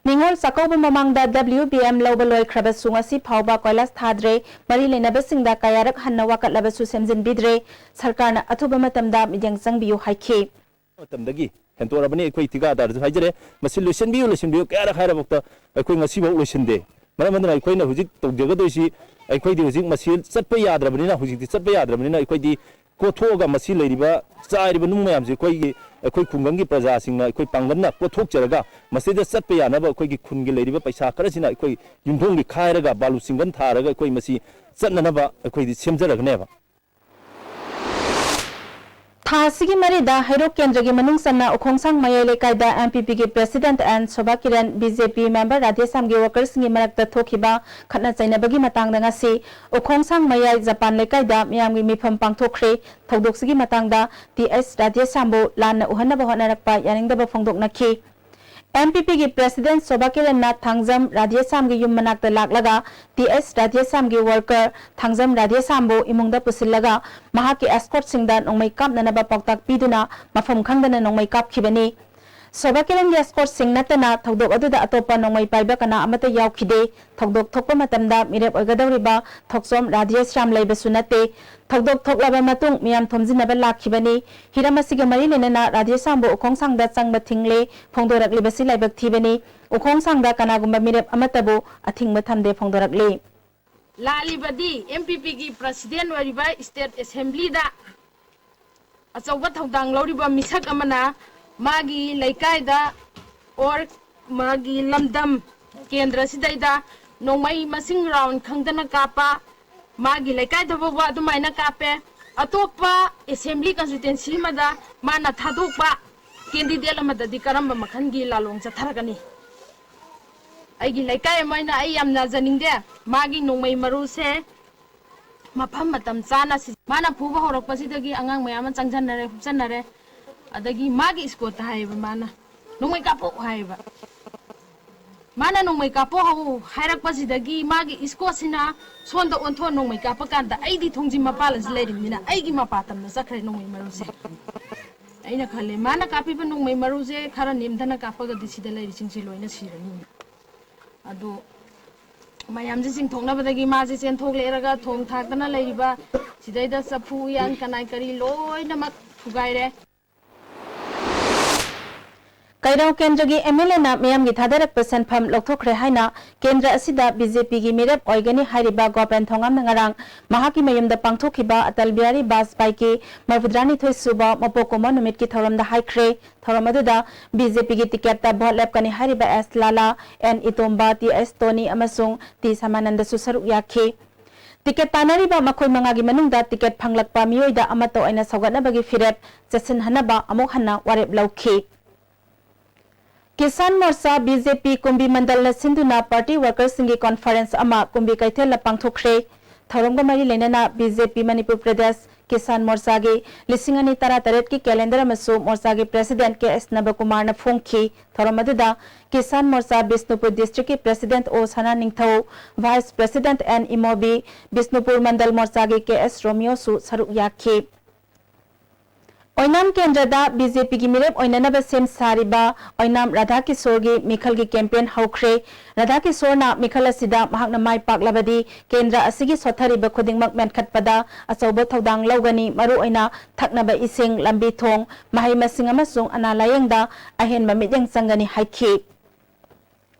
ꯅꯤꯉꯣꯜ ꯆꯥꯛꯀꯧꯕ ꯃꯃꯥꯡꯗ W B M ꯂꯧꯕ ꯂꯣꯏꯈ꯭ꯔꯕꯁꯨ ꯉꯁꯤ ꯐꯥꯎꯕ ꯀꯣꯏꯂꯥꯁ ꯊꯥꯗ꯭ꯔꯦ꯫ ꯃꯔꯤ ꯂꯩꯅꯕꯁꯤꯡꯗ ꯀꯌꯥꯔꯛ ꯍꯟꯅ ꯋꯥꯀꯠꯂꯕꯁꯨ ꯁꯦꯝꯖꯤꯟꯕꯤꯗ꯭ꯔꯦ꯫ ꯁꯔꯀꯥꯔꯅ ꯑꯊꯨꯕ ꯃꯇꯝꯗ ꯃꯤꯠꯌꯦꯡ ꯆꯪꯕꯤꯌꯨ ꯍꯥꯏꯈꯤ꯫ ꯃꯇꯝꯗꯒꯤ ꯍꯦꯟꯇꯣꯔꯕꯅꯤ꯫ ꯑꯩꯈꯣꯏ ꯊꯤꯀꯥꯗꯥꯔꯗꯁꯨ ꯍꯥꯏꯖꯔꯦ, ꯃꯁꯤ ꯂꯣꯏꯁꯤꯟꯕꯤꯌꯨ, ꯂꯣꯏꯁꯤꯟꯕꯤꯌꯨ, ꯀꯌꯥꯔꯛ ꯍꯥꯏꯔꯕꯐꯥꯎꯗ ꯑꯩꯈꯣꯏ ꯉꯁꯤꯐꯥꯎ ꯂꯣꯏꯁꯤꯟꯗꯦ꯫ ꯃꯔꯝ ꯑꯗꯨꯅ ꯑꯩꯈꯣꯏꯅ ꯍꯧꯖꯤꯛ ꯇꯧꯖꯒꯗꯣꯏꯁꯤ, ꯑꯩꯈꯣꯏꯗꯤ ꯍꯧꯖꯤꯛ ꯃꯁꯤ ꯆꯠꯄ ꯌꯥꯗ꯭ꯔꯕꯅꯤꯅ, ꯍꯧꯖꯤꯛꯇꯤ ꯆꯠꯄ ꯌꯥꯗ꯭ꯔꯕꯅꯤꯅ, ꯑꯩꯈꯣꯏꯗꯤ ꯀꯣꯊꯣꯛꯑꯒ ꯃꯁꯤ ꯂꯩꯔꯤꯕ ꯆꯥꯏꯔꯤꯕ ꯅꯨꯡ ꯃꯌꯥꯝꯁꯤ ꯑꯩꯈꯣꯏꯒꯤ, ꯑꯩꯈꯣꯏ ꯈꯨꯡꯒꯪꯒꯤ ꯄ꯭ꯔꯖꯥꯁꯤꯡꯅ, ꯑꯩꯈꯣꯏ ꯄꯥꯡꯒꯜꯅ ꯀꯣꯊꯣꯛꯆꯔꯒ ꯃꯁꯤꯗ ꯆꯠꯄ ꯌꯥꯅꯕ ꯑꯩꯈꯣꯏꯒꯤ ꯈꯨꯟꯒꯤ ꯂꯩꯔꯤꯕ ꯄꯩꯁꯥ ꯈꯔꯁꯤꯅ ꯑꯩꯈꯣꯏ ꯌꯨꯝꯊꯣꯡꯒꯤ ꯈꯥꯏꯔꯒ ꯕꯥꯂꯨ ꯆꯤꯡꯒꯟ ꯊꯥꯔꯒ ꯑꯩꯈꯣꯏ ꯃꯁꯤ ꯆꯠꯅꯅꯕ ꯑꯩꯈꯣꯏꯗꯤ ꯁꯦꯝꯖꯔꯒꯅꯦꯕ꯫ ꯊꯥ ꯑꯁꯤꯒꯤ ꯃꯔꯤꯗ ꯍꯩꯔꯣꯛ ꯀꯦꯟꯗ꯭ꯔꯒꯤ ꯃꯅꯨꯡ ꯆꯟꯅ ꯎꯈꯣꯡꯁꯥꯡ ꯃꯌꯥꯏ ꯂꯩꯀꯥꯏꯗ M P Pꯒꯤ President N Sobha Kiran, B J P member ꯔꯥꯙꯦꯁ꯭ꯌꯥꯝꯒꯤ workersꯁꯤꯡꯒꯤ ꯃꯔꯛꯇ ꯊꯣꯛꯈꯤꯕ ꯈꯠꯅ ꯆꯩꯅꯕꯒꯤ ꯃꯇꯥꯡꯗ ꯉꯁꯤ ꯎꯈꯣꯡꯁꯥꯡ ꯃꯌꯥꯏ ꯖꯄꯥꯟ ꯂꯩꯀꯥꯏꯗ ꯃꯤꯌꯥꯝꯒꯤ ꯃꯤꯐꯝ ꯄꯥꯡꯊꯣꯛꯈ꯭ꯔꯦ꯫ ꯊꯧꯗꯣꯛꯁꯤꯒꯤ ꯃꯇꯥꯡꯗ T S ꯔꯥꯙꯦꯁ꯭ꯌꯥꯝꯕꯨ ꯂꯥꯟꯅ ꯎꯍꯟꯅꯕ ꯍꯣꯠꯅꯔꯛꯄ ꯌꯥꯅꯤꯡꯗꯕ ꯐꯣꯡꯗꯣꯛꯅꯈꯤ꯫ M P Pꯒꯤ President ꯁꯣꯚꯥ ꯀꯤꯔꯟꯅ ꯊꯥꯡꯖꯝ ꯔꯥꯙꯦꯁ꯭ꯌꯥꯝꯒꯤ ꯌꯨꯝ ꯃꯅꯥꯛꯇ ꯂꯥꯛꯂꯒ T S ꯔꯥꯙꯦꯁ꯭ꯌꯥꯝꯒꯤ worker ꯊꯥꯡꯖꯝ ꯔꯥꯙꯦꯁ꯭ꯌꯥꯝꯕꯨ ꯏꯃꯨꯡꯗ ꯄꯨꯁꯤꯜꯂꯒ ꯃꯍꯥꯛꯀꯤ escortꯁꯤꯡꯗ ꯅꯣꯡꯃꯩ ꯀꯥꯞꯅꯅꯕ ꯄꯥꯎꯇꯥꯛ ꯄꯤꯗꯨꯅ ꯃꯐꯝ ꯈꯪꯗꯅ ꯅꯣꯡꯃꯩ ꯀꯥꯞꯈꯤꯕꯅꯤ꯫ ꯁꯣꯚꯥ ꯀꯤꯔꯟꯒꯤ escortꯁꯤꯡ ꯅꯠꯇꯅ ꯊꯧꯗꯣꯛ ꯑꯗꯨꯗ ꯑꯇꯣꯞꯄ ꯅꯣꯡꯃꯩ ꯄꯥꯏꯕ ꯀꯅꯥ ꯑꯃꯠꯇ ꯌꯥꯎꯈꯤꯗꯦ꯫ ꯊꯧꯗꯣꯛ ꯊꯣꯛꯄ ꯃꯇꯝꯗ ꯃꯤꯔꯦꯞ ꯑꯣꯏꯒꯗꯧꯔꯤꯕ ꯊꯣꯛꯆꯣꯝ ꯔꯥꯙꯦꯁ꯭ꯌꯥꯝ ꯂꯩꯕꯁꯨ ꯅꯠꯇꯦ꯫ ꯊꯧꯗꯣꯛ ꯊꯣꯛꯂꯕ ꯃꯇꯨꯡ ꯃꯤꯌꯥꯝ ꯊꯣꯝꯖꯤꯟꯅꯕ ꯂꯥꯛꯈꯤꯕꯅꯤ꯫ ꯍꯤꯔꯝ ꯑꯁꯤꯒ ꯃꯔꯤ ꯂꯩꯅꯅ ꯔꯥꯙꯦꯁ꯭ꯌꯥꯝꯕꯨ ꯎꯈꯣꯡꯁꯥꯡꯗ ꯆꯪꯕ ꯊꯤꯡꯂꯦ꯫ ꯐꯣꯡꯗꯣꯔꯛꯂꯤꯕꯁꯤ ꯂꯥꯏꯕꯛ ꯊꯤꯕꯅꯤ꯫ ꯎꯈꯣꯡꯁꯥꯡꯗ ꯀꯅꯥꯒꯨꯝꯕ ꯃꯤꯔꯦꯞ ꯑꯃꯠꯇꯕꯨ ꯑꯊꯤꯡꯕ ꯊꯝꯗꯦ ꯐꯣꯡꯗꯣꯔꯛꯂꯤ꯫ ꯂꯥꯛꯂꯤꯕꯗꯤ M P Pꯒꯤ President ꯑꯣꯏꯔꯤꯕ State Assemblyꯗ ꯑꯆꯧꯕ ꯊꯧꯗꯥꯡ ꯂꯧꯔꯤꯕ ꯃꯤꯁꯛ ꯑꯃꯅ ꯃꯥꯒꯤ ꯂꯩꯀꯥꯏꯗ or ꯃꯥꯒꯤ ꯂꯝꯗꯝ ꯀꯦꯟꯗ꯭ꯔꯁꯤꯗꯩꯗ ꯅꯣꯡꯃꯩ ꯃꯁꯤꯡ round ꯈꯪꯗꯅ ꯀꯥꯞꯄ, ꯃꯥꯒꯤ ꯂꯩꯀꯥꯏꯗ ꯐꯥꯎꯕ ꯑꯗꯨꯃꯥꯏꯅ ꯀꯥꯞꯄꯦ꯫ ꯑꯇꯣꯞꯄ assembly constituency ꯑꯃꯗ ꯃꯥꯅ ꯊꯥꯗꯣꯛꯄ candidate ꯑꯃꯗꯗꯤ ꯀꯔꯝꯕ ꯃꯈꯜꯒꯤ ꯂꯥꯂꯣꯡ ꯆꯠꯊꯔꯒꯅꯤ? ꯑꯩꯒꯤ ꯂꯩꯀꯥꯏ ꯑꯃ ꯑꯣꯏꯅ ꯑꯩ ꯌꯥꯝ ꯅꯥꯖꯅꯤꯡꯗꯦ꯫ ꯃꯥꯒꯤ ꯅꯣꯡꯃꯩ ꯃꯔꯨꯁꯦ ꯃꯐꯝ ꯃꯇꯝ ꯆꯥꯅ ꯁꯤ-, ꯃꯥꯅ ꯐꯨꯕ ꯍꯧꯔꯛꯄꯁꯤꯗꯒꯤ ꯑꯉꯥꯡ ꯃꯌꯥꯝ ꯑꯃ ꯆꯪꯁꯤꯟꯅꯔꯦ, ꯍꯨꯞꯆꯟꯅꯔꯦ꯫ ꯑꯗꯒꯤ ꯃꯥꯒꯤ ꯏꯁꯀꯣꯠꯇ ꯍꯥꯏꯌꯦꯕ, ꯃꯥꯅ "ꯅꯣꯡꯃꯩ ꯀꯥꯞꯄꯣ" ꯍꯥꯏꯌꯦꯕ꯫ ꯃꯥꯅ "ꯅꯣꯡꯃꯩ ꯀꯥꯞꯄꯣ" ꯍꯧ-, ꯍꯥꯏꯔꯛꯄꯁꯤꯗꯒꯤ ꯃꯥꯒꯤ ꯏꯁꯀꯣꯠꯁꯤꯅ ꯁꯣꯝꯗ ꯑꯣꯟꯊꯣꯛꯑ ꯅꯣꯡꯃꯩ ꯀꯥꯞꯄ ꯀꯥꯟꯗ ꯑꯩꯗꯤ ꯊꯣꯡꯖꯤꯟ ꯃꯄꯥꯜ ꯑꯁꯤ ꯂꯩꯔꯤꯕꯅꯤꯅ ꯑꯩꯒꯤ ꯃꯄꯥ ꯇꯝꯅ ꯆꯠꯈ꯭ꯔꯦ ꯅꯣꯡꯃꯩ ꯃꯔꯨꯁꯦ꯫ ꯑꯩꯅ ꯈꯜꯂꯦ, ꯃꯥꯅ ꯀꯥꯞꯄꯤꯕ ꯅꯣꯡꯃꯩ ꯃꯔꯨꯁꯦ ꯈꯔ ꯅꯦꯝꯊꯅ ꯀꯥꯞꯄꯒꯗꯤ ꯁꯤꯗ ꯂꯩꯔꯤꯁꯤꯡꯁꯦ ꯂꯣꯏꯅ ꯁꯤꯔꯅꯤ꯫ ꯑꯗꯨ ꯃꯌꯥꯝꯁꯦ ꯆꯤꯡꯊꯣꯛꯅꯕꯗꯒꯤ ꯃꯥꯁꯦ ꯆꯦꯟꯊꯣꯛꯂꯦꯔꯒ ꯊꯣꯡ ꯊꯥꯛꯇꯅ ꯂꯩꯔꯤꯕ ꯁꯤꯗꯩꯗ ꯆꯐꯨ ꯎꯌꯥꯟ ꯀꯅꯥꯏ ꯀꯔꯤ ꯂꯣꯏꯅꯃꯛ ꯊꯨꯒꯥꯏꯔꯦ꯫ ꯀꯩꯔꯥꯎ ꯀꯦꯟꯗ꯭ꯔꯒꯤ ꯑꯦꯝ ꯑꯦꯜ ꯑꯦꯅ ꯃꯤꯌꯥꯝꯒꯤ ꯊꯥꯗꯔꯛꯄ ꯁꯦꯟꯐꯝ ꯂꯧꯊꯣꯛꯈ꯭ꯔꯦ ꯍꯥꯏꯅ ꯀꯦꯟꯗ꯭ꯔ ꯑꯁꯤꯗ ꯕꯤ ꯖꯦ ꯄꯤꯒꯤ ꯃꯤꯔꯦꯞ ꯑꯣꯏꯒꯅꯤ ꯍꯥꯏꯔꯤꯕ ꯒꯣꯄꯦꯟ ꯊꯣꯉꯥꯝꯅ ꯉꯔꯥꯡ ꯃꯍꯥꯛꯀꯤ ꯃꯌꯨꯝꯗ ꯄꯥꯡꯊꯣꯛꯈꯤꯕ ꯑꯇꯜ ꯕꯤꯍꯥꯔꯤ ꯕꯥꯖꯄꯥꯏꯒꯤ ꯃꯔꯤꯐꯨꯇꯔꯥꯅꯤꯊꯣꯏ ꯁꯨꯕ ꯃꯄꯣꯛ ꯀꯨꯝꯑꯣꯟ ꯅꯨꯃꯤꯠꯀꯤ ꯊꯧꯔꯝꯗ ꯍꯥꯏꯈ꯭ꯔꯦ꯫ ꯊꯧꯔꯝ ꯑꯗꯨꯗ ꯕꯤ ꯖꯦ ꯄꯤꯒꯤ ꯇꯤꯀꯦꯠꯇ ꯚꯣꯠ ꯂꯦꯞꯀꯅꯤ ꯍꯥꯏꯔꯤꯕ ꯑꯦꯁ ꯂꯥꯂꯥ, ꯑꯦꯟ ꯏꯇꯣꯝꯕ, ꯇꯤ ꯑꯦꯁ ꯇꯣꯅꯤ ꯑꯃꯁꯨꯡ ꯇꯤ ꯁꯃꯥꯅꯟꯗꯁꯨ ꯁꯔꯨꯛ ꯌꯥꯈꯤ꯫ ꯇꯤꯀꯦꯠ ꯇꯥꯟꯅꯔꯤꯕ ꯃꯈꯣꯏ ꯃꯉꯥꯒꯤ ꯃꯅꯨꯡꯗ ꯇꯤꯀꯦꯠ ꯐꯪꯂꯛꯄ ꯃꯤꯑꯣꯏꯗ ꯑꯃꯠꯇ ꯑꯣꯏꯅ ꯁꯧꯒꯠꯅꯕꯒꯤ ꯐꯤꯔꯦꯞ ꯆꯠꯁꯤꯟꯍꯟꯅꯕ ꯑꯃꯨꯛ ꯍꯟꯅ ꯋꯥꯔꯦꯞ ꯂꯧꯈꯤ꯫ ꯀꯤꯁꯥꯟ ꯃꯣꯔꯆꯥ, ꯕꯤ ꯖꯦ ꯄꯤ, ꯀꯨꯝꯕꯤ ꯃꯟꯗꯜꯅ ꯁꯤꯟꯗꯨꯅ ꯄꯥꯔꯇꯤ ꯋꯥꯔꯀꯔꯁꯤꯡꯒꯤ ꯀꯣꯟꯐꯔꯦꯟꯁ ꯑꯃ ꯀꯨꯝꯕꯤ ꯀꯩꯊꯦꯜꯗ ꯄꯥꯡꯊꯣꯛꯈ꯭ꯔꯦ꯫ ꯊꯧꯔꯝꯒ ꯃꯔꯤ ꯂꯩꯅꯅ B J P Manipur Pradesh Kisan ꯃꯣꯔꯆꯥꯒꯤ ꯂꯤꯁꯤꯡ ꯑꯅꯤ ꯇꯔꯥꯇꯔꯦꯠꯀꯤ ꯀꯦꯂꯦꯟꯗꯔ ꯑꯃꯁꯨ ꯃꯣꯔꯆꯥꯒꯤ ꯄ꯭ꯔꯦꯁꯤꯗꯦꯟꯠ ꯀꯦ ꯑꯦꯁ ꯅꯕꯀꯨꯃꯥꯔꯅ ꯐꯣꯡꯈꯤ꯫ ꯊꯧꯔꯝ ꯑꯗꯨꯗ ꯀꯤꯁꯥꯟ ꯃꯣꯔꯆꯥ ꯕꯤꯁꯅꯨꯄꯨꯔ ꯗꯤꯁꯇ꯭ꯔꯤꯛꯀꯤ ꯄ꯭ꯔꯦꯁꯤꯗꯦꯟꯠ ꯑꯣ ꯁꯅꯥ ꯅꯤꯡꯊꯧ, ꯚꯥꯏꯁ ꯄ꯭ꯔꯦꯁꯤꯗꯦꯟꯠ ꯑꯦꯟ ꯏꯃꯣꯕꯤ, ꯕꯤꯁꯅꯨꯄꯨꯔ ꯃꯟꯗꯜ ꯃꯣꯔꯆꯥꯒꯤ ꯀꯦ ꯑꯦꯁ ꯔꯣꯃꯤꯌꯣꯁꯨ ꯁꯔꯨꯛ ꯌꯥꯈꯤ꯫ ꯑꯣꯏꯅꯥꯝ ꯀꯦꯟꯗ꯭ꯔꯗ ꯕꯤ ꯖꯦ ꯄꯤꯒꯤ ꯃꯤꯔꯦꯞ ꯑꯣꯏꯅꯅꯕ ꯁꯦꯝ ꯁꯥꯔꯤꯕ ꯑꯣꯏꯅꯥꯝ ꯔꯥꯙꯥ ꯀꯤꯁꯣꯔꯒꯤ ꯃꯤꯈꯜꯒꯤ ꯀꯦꯝꯄꯦꯟ ꯍꯧꯈ꯭ꯔꯦ꯫ ꯔꯥꯙꯥ ꯀꯤꯁꯣꯔꯅ ꯃꯤꯈꯜ ꯑꯁꯤꯗ ꯃꯍꯥꯛꯅ ꯃꯥꯏ ꯄꯥꯛꯂꯕꯗꯤ ꯀꯦꯟꯗ꯭ꯔ ꯑꯁꯤꯒꯤ ꯁꯣꯠꯊꯔꯤꯕ ꯈꯨꯗꯤꯡꯃꯛ ꯃꯦꯟꯈꯠꯄꯗ ꯑꯆꯧꯕ ꯊꯧꯗꯥꯡ ꯂꯧꯒꯅꯤ, ꯃꯔꯨꯑꯣꯏꯅ ꯊꯛꯅꯕ ꯏꯁꯤꯡ, ꯂꯝꯕꯤ ꯊꯣꯡ, ꯃꯍꯩ ꯃꯁꯤꯡ ꯑꯃꯁꯨꯡ ꯑꯅꯥ ꯂꯥꯌꯦꯡꯗ ꯑꯍꯦꯟꯕ ꯃꯤꯠꯌꯦꯡ ꯆꯪꯒꯅꯤ ꯍꯥꯏꯈꯤ꯫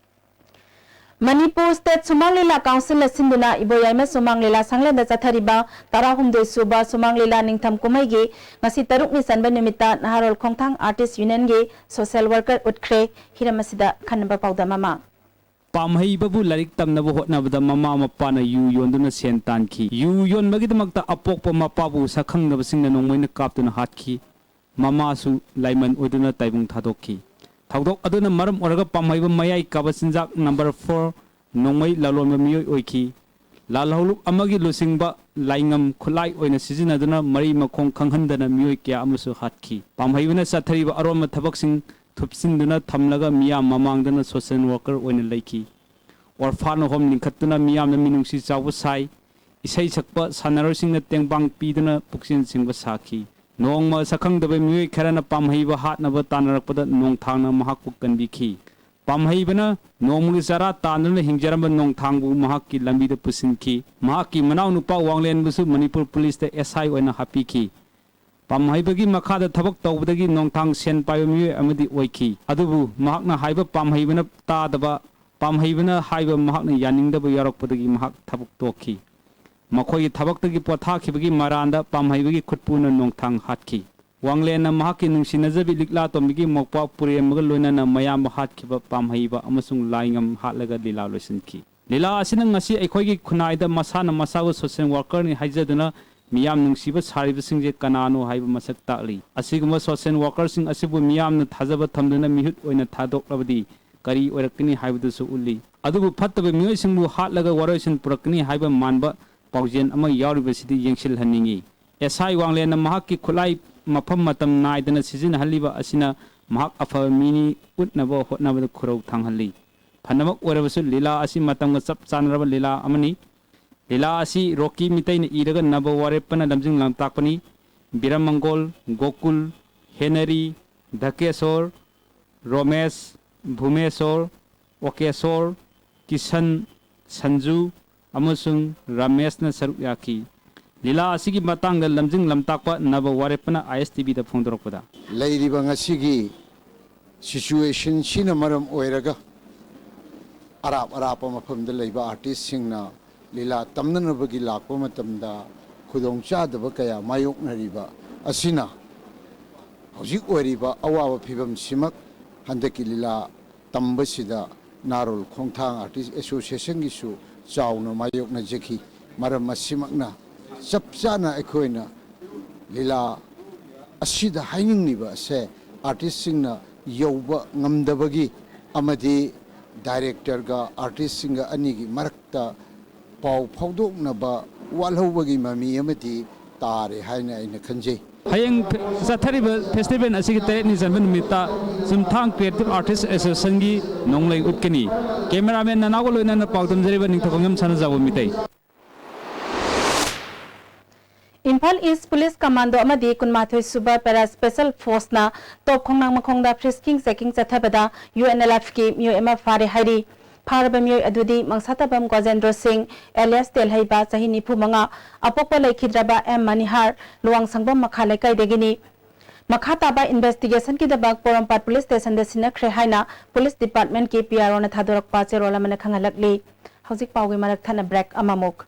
ꯃꯅꯤꯄꯨꯔ ꯁ꯭ꯇꯦꯠ ꯁꯨꯃꯥꯡ ꯂꯤꯂꯥ ꯀꯥꯎꯟꯁꯤꯜꯅ ꯁꯤꯟꯗꯨꯅ ꯏꯕꯣꯌꯥꯏꯃ ꯁꯨꯃꯥꯡ ꯂꯤꯂꯥ ꯁꯪꯂꯦꯟꯗ ꯆꯠꯊꯔꯤꯕ ꯇꯔꯥꯍꯨꯝꯗꯣꯏ ꯁꯨꯕ ꯁꯨꯃꯥꯡ ꯂꯤꯂꯥ ꯅꯤꯡꯊꯝ ꯀꯨꯝꯍꯩꯒꯤ ꯉꯁꯤ ꯇꯔꯨꯛꯅꯤ ꯆꯟꯕ ꯅꯨꯃꯤꯠꯇ ꯅꯍꯥꯔꯣꯜ ꯈꯣꯡꯊꯥꯡ ꯑꯥꯔꯇꯤꯁ ꯌꯨꯅꯤꯌꯟꯒꯤ ꯁꯣꯁꯦꯜ ꯋꯥꯔꯀꯔ ꯎꯠꯈ꯭ꯔꯦ꯫ ꯍꯤꯔꯝ ꯑꯁꯤꯗ ꯈꯟꯅꯕ ꯄꯥꯎꯗꯝ ꯑꯃ꯫ ꯄꯥꯝꯍꯩꯕꯕꯨ ꯂꯥꯏꯔꯤꯛ ꯇꯝꯅꯕ ꯍꯣꯠꯅꯕꯗ ꯃꯃꯥ ꯃꯄꯥꯅ ꯌꯨ ꯌꯣꯟꯗꯨꯅ ꯁꯦꯟ ꯇꯥꯟꯈꯤ꯫ ꯌꯨ ꯌꯣꯟꯕꯒꯤꯗꯃꯛꯇ ꯑꯄꯣꯛꯄ ꯃꯄꯥꯕꯨ ꯁꯛꯈꯪꯗꯕꯁꯤꯡꯅ ꯅꯣꯡꯃꯩꯅ ꯀꯥꯞꯇꯨꯅ ꯍꯥꯠꯈꯤ꯫ ꯃꯃꯥꯁꯨ ꯂꯥꯏꯃꯟ ꯑꯣꯏꯗꯨꯅ ꯇꯥꯏꯕꯪ ꯊꯥꯗꯣꯛꯈꯤ꯫ ꯊꯧꯗꯣꯛ ꯑꯗꯨꯅ ꯃꯔꯝ ꯑꯣꯏꯔꯒ ꯄꯥꯝꯍꯩꯕ ꯃꯌꯥꯏ ꯀꯥꯕ ꯆꯤꯟꯖꯥꯛ ꯅꯝꯕꯔ ꯐꯣꯔ ꯅꯣꯡꯃꯩ ꯂꯂꯣꯟꯕ ꯃꯤꯑꯣꯏ ꯑꯣꯏꯈꯤ꯫ ꯂꯥꯜꯍꯧꯂꯨꯞ ꯑꯃꯒꯤ ꯂꯨꯆꯤꯡꯕ ꯂꯥꯏꯉꯝ ꯈꯨꯠꯂꯥꯏ ꯑꯣꯏꯅ ꯁꯤꯖꯤꯟꯅꯗꯨꯅ ꯃꯔꯤ ꯃꯈꯣꯡ ꯈꯪꯍꯟꯗꯅ ꯃꯤꯑꯣꯏ ꯀꯌꯥ ꯑꯃꯁꯨ ꯍꯥꯠꯈꯤ꯫ ꯄꯥꯝꯍꯩꯕꯅ ꯆꯠꯊꯔꯤꯕ ꯑꯔꯣꯟꯕ ꯊꯕꯛꯁꯤꯡ ꯊꯨꯞꯆꯤꯟꯗꯨꯅ ꯊꯝꯂꯒ ꯃꯤꯌꯥꯝ ꯃꯃꯥꯡꯗꯅ social worker ꯑꯣꯏꯅ ꯂꯩꯈꯤ꯫ Orphan home ꯂꯤꯡꯈꯠꯇꯨꯅ ꯃꯤꯌꯥꯝꯅ ꯃꯤꯅꯨꯡꯁꯤ ꯆꯥꯎꯕ ꯁꯥꯏ꯫ ꯏꯁꯩ ꯁꯛꯄ ꯁꯥꯟꯅꯔꯣꯏꯁꯤꯡꯅ ꯇꯦꯡꯕꯥꯡ ꯄꯤꯗꯨꯅ ꯄꯨꯛꯆꯦꯜ ꯁꯦꯡꯕ ꯁꯥꯈꯤ꯫ ꯅꯣꯡꯃ ꯁꯛꯈꯪꯗꯕ ꯃꯤꯑꯣꯏ ꯈꯔꯅ ꯄꯥꯝꯍꯩꯕ ꯍꯥꯠꯅꯕ ꯇꯥꯟꯅꯔꯛꯄꯗ ꯅꯣꯡꯊꯥꯡꯅ ꯃꯍꯥꯛꯄꯨ ꯀꯟꯕꯤꯈꯤ꯫ ꯄꯥꯝꯍꯩꯕꯅ ꯅꯣꯡꯃꯒꯤ ꯆꯔꯥ ꯇꯥꯟꯗꯨꯅ ꯍꯤꯡꯖꯔꯝꯕ ꯅꯣꯡꯊꯥꯡꯕꯨ ꯃꯍꯥꯛꯀꯤ ꯂꯝꯕꯤꯗ ꯄꯨꯁꯤꯟꯈꯤ꯫ ꯃꯍꯥꯛꯀꯤ ꯃꯅꯥꯎꯅꯨꯄꯥ ꯋꯥꯡꯂꯦꯟꯕꯨꯁꯨ ꯃꯅꯤꯄꯨꯔ ꯄꯨꯂꯤꯁꯇ ꯑꯦꯁ ꯑꯥꯏ ꯑꯣꯏꯅ ꯍꯥꯞꯄꯤꯈꯤ꯫ ꯄꯥꯝꯍꯩꯕꯒꯤ ꯃꯈꯥꯗ ꯊꯕꯛ ꯇꯧꯕꯗꯒꯤ ꯅꯣꯡꯊꯥꯡ ꯁꯦꯟ ꯄꯥꯏꯕ ꯃꯤꯑꯣꯏ ꯑꯃꯗꯤ ꯑꯣꯏꯈꯤ꯫ ꯑꯗꯨꯕꯨ ꯃꯍꯥꯛꯅ ꯍꯥꯏꯕ ꯄꯥꯝꯍꯩꯕꯅ ꯇꯥꯗꯕ, ꯄꯥꯝꯍꯩꯕꯅ ꯍꯥꯏꯕ ꯃꯍꯥꯛꯅ ꯌꯥꯅꯤꯡꯗꯕ ꯌꯥꯎꯔꯛꯄꯗꯒꯤ ꯃꯍꯥꯛ ꯊꯕꯛ ꯇꯣꯛꯈꯤ꯫ ꯃꯈꯣꯏꯒꯤ ꯊꯕꯛꯇꯒꯤ ꯄꯣꯊꯥꯈꯤꯕꯒꯤ ꯃꯔꯥꯟꯗ ꯄꯥꯝꯍꯩꯕꯒꯤ ꯈꯨꯠꯄꯨꯅ ꯅꯣꯡꯊꯥꯡ ꯍꯥꯠꯈꯤ꯫ ꯋꯥꯡꯂꯦꯟꯅ ꯃꯍꯥꯛꯀꯤ ꯅꯨꯡꯁꯤꯅꯖꯕꯤ ꯂꯤꯛꯂꯥ ꯇꯣꯝꯕꯤꯒꯤ ꯃꯧꯄ꯭ꯋꯥ ꯄꯨꯔꯦꯝꯕꯒ ꯂꯣꯏꯅꯅ ꯃꯌꯥꯝꯕ ꯍꯥꯠꯈꯤꯕ ꯄꯥꯝꯍꯩꯕ ꯑꯃꯁꯨꯡ ꯂꯥꯏꯉꯝ ꯍꯥꯠꯂꯒ ꯂꯤꯂꯥ ꯂꯣꯏꯁꯤꯟꯈꯤ꯫ ꯂꯤꯂꯥ ꯑꯁꯤꯅ ꯉꯁꯤ ꯑꯩꯈꯣꯏꯒꯤ ꯈꯨꯟꯅꯥꯏꯗ ꯃꯁꯥꯅ ꯃꯁꯥꯕꯨ social workerꯅꯤ ꯍꯥꯏꯖꯗꯨꯅ ꯃꯤꯌꯥꯝ ꯅꯨꯡꯁꯤꯕ ꯁꯥꯔꯤꯕꯁꯤꯡꯁꯦ ꯀꯅꯥꯅꯣ ꯍꯥꯏꯕ ꯃꯁꯛ ꯇꯥꯛꯂꯤ꯫ ꯑꯁꯤꯒꯨꯝꯕ social workerꯁꯤꯡ ꯑꯁꯤꯕꯨ ꯃꯤꯌꯥꯝꯅ ꯊꯥꯖꯕ ꯊꯝꯗꯨꯅ ꯃꯤꯍꯨꯠ ꯑꯣꯏꯅ ꯊꯥꯗꯣꯛꯂꯕꯗꯤ ꯀꯔꯤ ꯑꯣꯏꯔꯛꯀꯅꯤ ꯍꯥꯏꯕꯗꯨꯁꯨ ꯎꯠꯂꯤ꯫ ꯑꯗꯨꯕꯨ ꯐꯠꯇꯕ ꯃꯤꯑꯣꯏꯁꯤꯡꯕꯨ ꯍꯥꯠꯂꯒ ꯋꯥꯔꯣꯏꯁꯤꯟ ꯄꯨꯔꯛꯀꯅꯤ ꯍꯥꯏꯕ ꯃꯥꯟꯕ ꯄꯥꯎꯖꯦꯜ ꯑꯃ ꯌꯥꯎꯔꯤꯕꯁꯤꯗꯤ ꯌꯦꯡꯁꯤꯜꯍꯟꯅꯤꯡꯏ꯫ ꯑꯦꯁ ꯑꯥꯏ ꯋꯥꯡꯂꯦꯟꯅ ꯃꯍꯥꯛꯀꯤ ꯈꯨꯠꯂꯥꯏ ꯃꯐꯝ ꯃꯇꯝ ꯅꯥꯏꯗꯅ ꯁꯤꯖꯤꯟꯅꯍꯜꯂꯤꯕ ꯑꯁꯤꯅ ꯃꯍꯥꯛ ꯑꯐꯕ ꯃꯤꯅꯤ ꯎꯠꯅꯕ ꯍꯣꯠꯅꯕꯗ ꯈꯨꯔꯧ ꯊꯥꯡꯍꯜꯂꯤ꯫ ꯐꯅꯃꯛ ꯑꯣꯏꯔꯕꯁꯨ ꯂꯤꯂꯥ ꯑꯁꯤ ꯃꯇꯝꯒ ꯆꯞ ꯆꯥꯟꯅꯔꯕ ꯂꯤꯂꯥ ꯑꯃꯅꯤ꯫ ꯂꯤꯂꯥ ꯑꯁꯤ ꯔꯣꯀꯤ ꯃꯤꯇꯩꯅ ꯏꯔꯒ ꯅꯕ ꯋꯥꯔꯦꯞꯄꯅ ꯂꯝꯖꯤꯡ ꯂꯝꯇꯥꯛꯄꯅꯤ꯫ ꯕꯤꯔꯃꯪꯒꯣꯜ, ꯒꯣꯀꯨꯜ, ꯍꯦꯅꯔꯤ, ꯙꯀꯦꯁꯣꯔ, ꯔꯣꯃꯦꯁ, ꯚꯨꯃꯦꯁꯣꯔ, ꯑꯣꯀꯦꯁꯣꯔ, ꯀꯤꯁꯟ, ꯁꯟꯖꯨ ꯑꯃꯁꯨꯡ ꯔꯥꯃꯦꯁꯅ ꯁꯔꯨꯛ ꯌꯥꯈꯤ꯫ ꯂꯤꯂꯥ ꯑꯁꯤꯒꯤ ꯃꯇꯥꯡꯗ ꯂꯝꯖꯤꯡ ꯂꯝꯇꯥꯛꯄ ꯅꯕ ꯋꯥꯔꯦꯞꯄꯅ ꯑꯥꯏ ꯑꯦꯁ ꯇꯤ ꯚꯤꯗ ꯐꯣꯡꯗꯣꯔꯛꯄꯗ, ꯂꯩꯔꯤꯕ ꯉꯁꯤꯒꯤ situationꯁꯤꯅ ꯃꯔꯝ ꯑꯣꯏꯔꯒ ꯑꯔꯥꯞ ꯑꯔꯥꯞꯄ ꯃꯐꯝꯗ ꯂꯩꯕ artistꯁꯤꯡꯅ ꯂꯤꯂꯥ ꯇꯝꯅꯅꯕꯒꯤ ꯂꯥꯛꯄ ꯃꯇꯝꯗ ꯈꯨꯗꯣꯡꯆꯥꯗꯕ ꯀꯌꯥ ꯃꯥꯌꯣꯛꯅꯔꯤꯕ ꯑꯁꯤꯅ ꯍꯧꯖꯤꯛ ꯑꯣꯏꯔꯤꯕ ꯑꯋꯥꯕ ꯐꯤꯕꯝꯁꯤꯃꯛ ꯍꯟꯗꯛꯀꯤ ꯂꯤꯂꯥ ꯇꯝꯕꯁꯤꯗ ꯅꯥꯔꯣꯜ ꯈꯣꯡꯊꯥꯡ Artist Associationꯒꯤꯁꯨ ꯆꯥꯎꯅ ꯃꯥꯌꯣꯛꯅꯖꯈꯤ꯫ ꯃꯔꯝ ꯑꯁꯤꯃꯛꯅ ꯆꯞ ꯆꯥꯅ ꯑꯩꯈꯣꯏꯅ ꯂꯤꯂꯥ ꯑꯁꯤꯗ ꯍꯥꯏꯅꯤꯡꯂꯤꯕ ꯑꯁꯦ artistꯁꯤꯡꯅ ꯌꯧꯕ ꯉꯝꯗꯕꯒꯤ ꯑꯃꯗꯤ directorꯒ artistꯁꯤꯡꯒ ꯑꯅꯤꯒꯤ ꯃꯔꯛꯇ ꯄꯥꯎ ꯐꯥꯎꯗꯣꯛꯅꯕ ꯋꯥꯠꯍꯧꯕꯒꯤ ꯃꯃꯤ ꯑꯃꯗꯤ ꯇꯥꯔꯦ ꯍꯥꯏꯅ ꯑꯩꯅ ꯈꯟꯖꯩ꯫ ꯍꯌꯦꯡ ꯆꯠꯊꯔꯤꯕ ꯐꯦꯁꯇꯤꯚꯦꯜ ꯑꯁꯤꯒꯤ ꯇꯔꯦꯠꯅꯤ ꯆꯟꯕ ꯅꯨꯃꯤꯠꯇ ꯆꯨꯝꯊꯥꯡ ꯀ꯭ꯔꯤꯌꯦꯇꯤꯚ ꯑꯥꯔꯇꯤꯁ ꯑꯦꯁꯣꯁꯤꯌꯦꯁꯟꯒꯤ ꯅꯣꯡꯂꯩ ꯎꯠꯀꯅꯤ꯫ ꯀꯦꯃꯦꯔꯥꯃꯦꯟ ꯅꯅꯥꯎꯒ ꯂꯣꯏꯅꯅ ꯄꯥꯎꯗꯝꯖꯔꯤꯕ Ningthoukhongjam Sanajaoba Meetei. Imphal east police commando ꯑꯃꯗꯤ ꯀꯨꯟꯃꯥꯊꯣꯏ ꯁꯨꯕ ꯄꯦꯔꯥ ꯁ꯭ꯄꯦꯁꯦꯜ ꯐꯣꯔꯁꯅ ꯇꯣꯞ ꯈꯣꯡꯅꯥꯡ ꯃꯈꯣꯡꯗ ꯐ꯭ꯔꯤꯁꯀꯤꯡ ꯆꯦꯀꯤꯡ ꯆꯠꯊꯕꯗ ꯌꯨ ꯑꯦꯟ ꯑꯦꯜ ꯑꯦꯐꯀꯤ ꯃꯤꯑꯣꯏ ꯑꯃ ꯐꯥꯔꯦ ꯍꯥꯏꯔꯤ꯫ ꯐꯥꯔꯕ ꯃꯤꯑꯣꯏ ꯑꯗꯨꯗꯤ ꯃꯪꯁꯥꯇꯥꯕꯝ ꯒꯣꯖꯦꯟꯗ꯭ꯔꯣ ꯁꯤꯡ ꯑꯦꯂꯤꯌꯥꯁ ꯇꯦꯜꯍꯩꯕ, ꯆꯍꯤ ꯅꯤꯐꯨ ꯃꯉꯥ, ꯑꯄꯣꯛꯄ ꯂꯩꯈꯤꯗ꯭ꯔꯕ ꯑꯦꯝ ꯃꯅꯤꯍꯥꯔ, ꯂꯨꯋꯥꯡꯁꯪꯕꯝ ꯃꯈꯥ ꯂꯩꯀꯥꯏꯗꯒꯤꯅꯤ꯫ ꯃꯈꯥ ꯇꯥꯕ ꯏꯟꯚꯦꯁꯇꯤꯒꯦꯁꯟꯒꯤꯗꯃꯛ ꯄꯣꯔꯣꯝꯄꯥꯠ ꯄꯨꯂꯤꯁ ꯁ꯭ꯇꯦꯁꯟꯗ ꯁꯤꯟꯅꯈ꯭ꯔꯦ ꯍꯥꯏꯅ ꯄꯨꯂꯤꯁ ꯗꯤꯄꯥꯔꯠꯃꯦꯟꯠꯀꯤ ꯄꯤ ꯑꯥꯔ ꯑꯣꯅ ꯊꯥꯗꯣꯔꯛꯄ ꯆꯦꯔꯣꯜ ꯑꯃꯅ ꯈꯪꯍꯜꯂꯛꯂꯤ꯫ ꯍꯧꯖꯤꯛ ꯄꯥꯎꯒꯤ ꯃꯔꯛ ꯊꯠꯅ ꯕ꯭ꯔꯦꯛ ꯑꯃꯃꯨꯛ꯫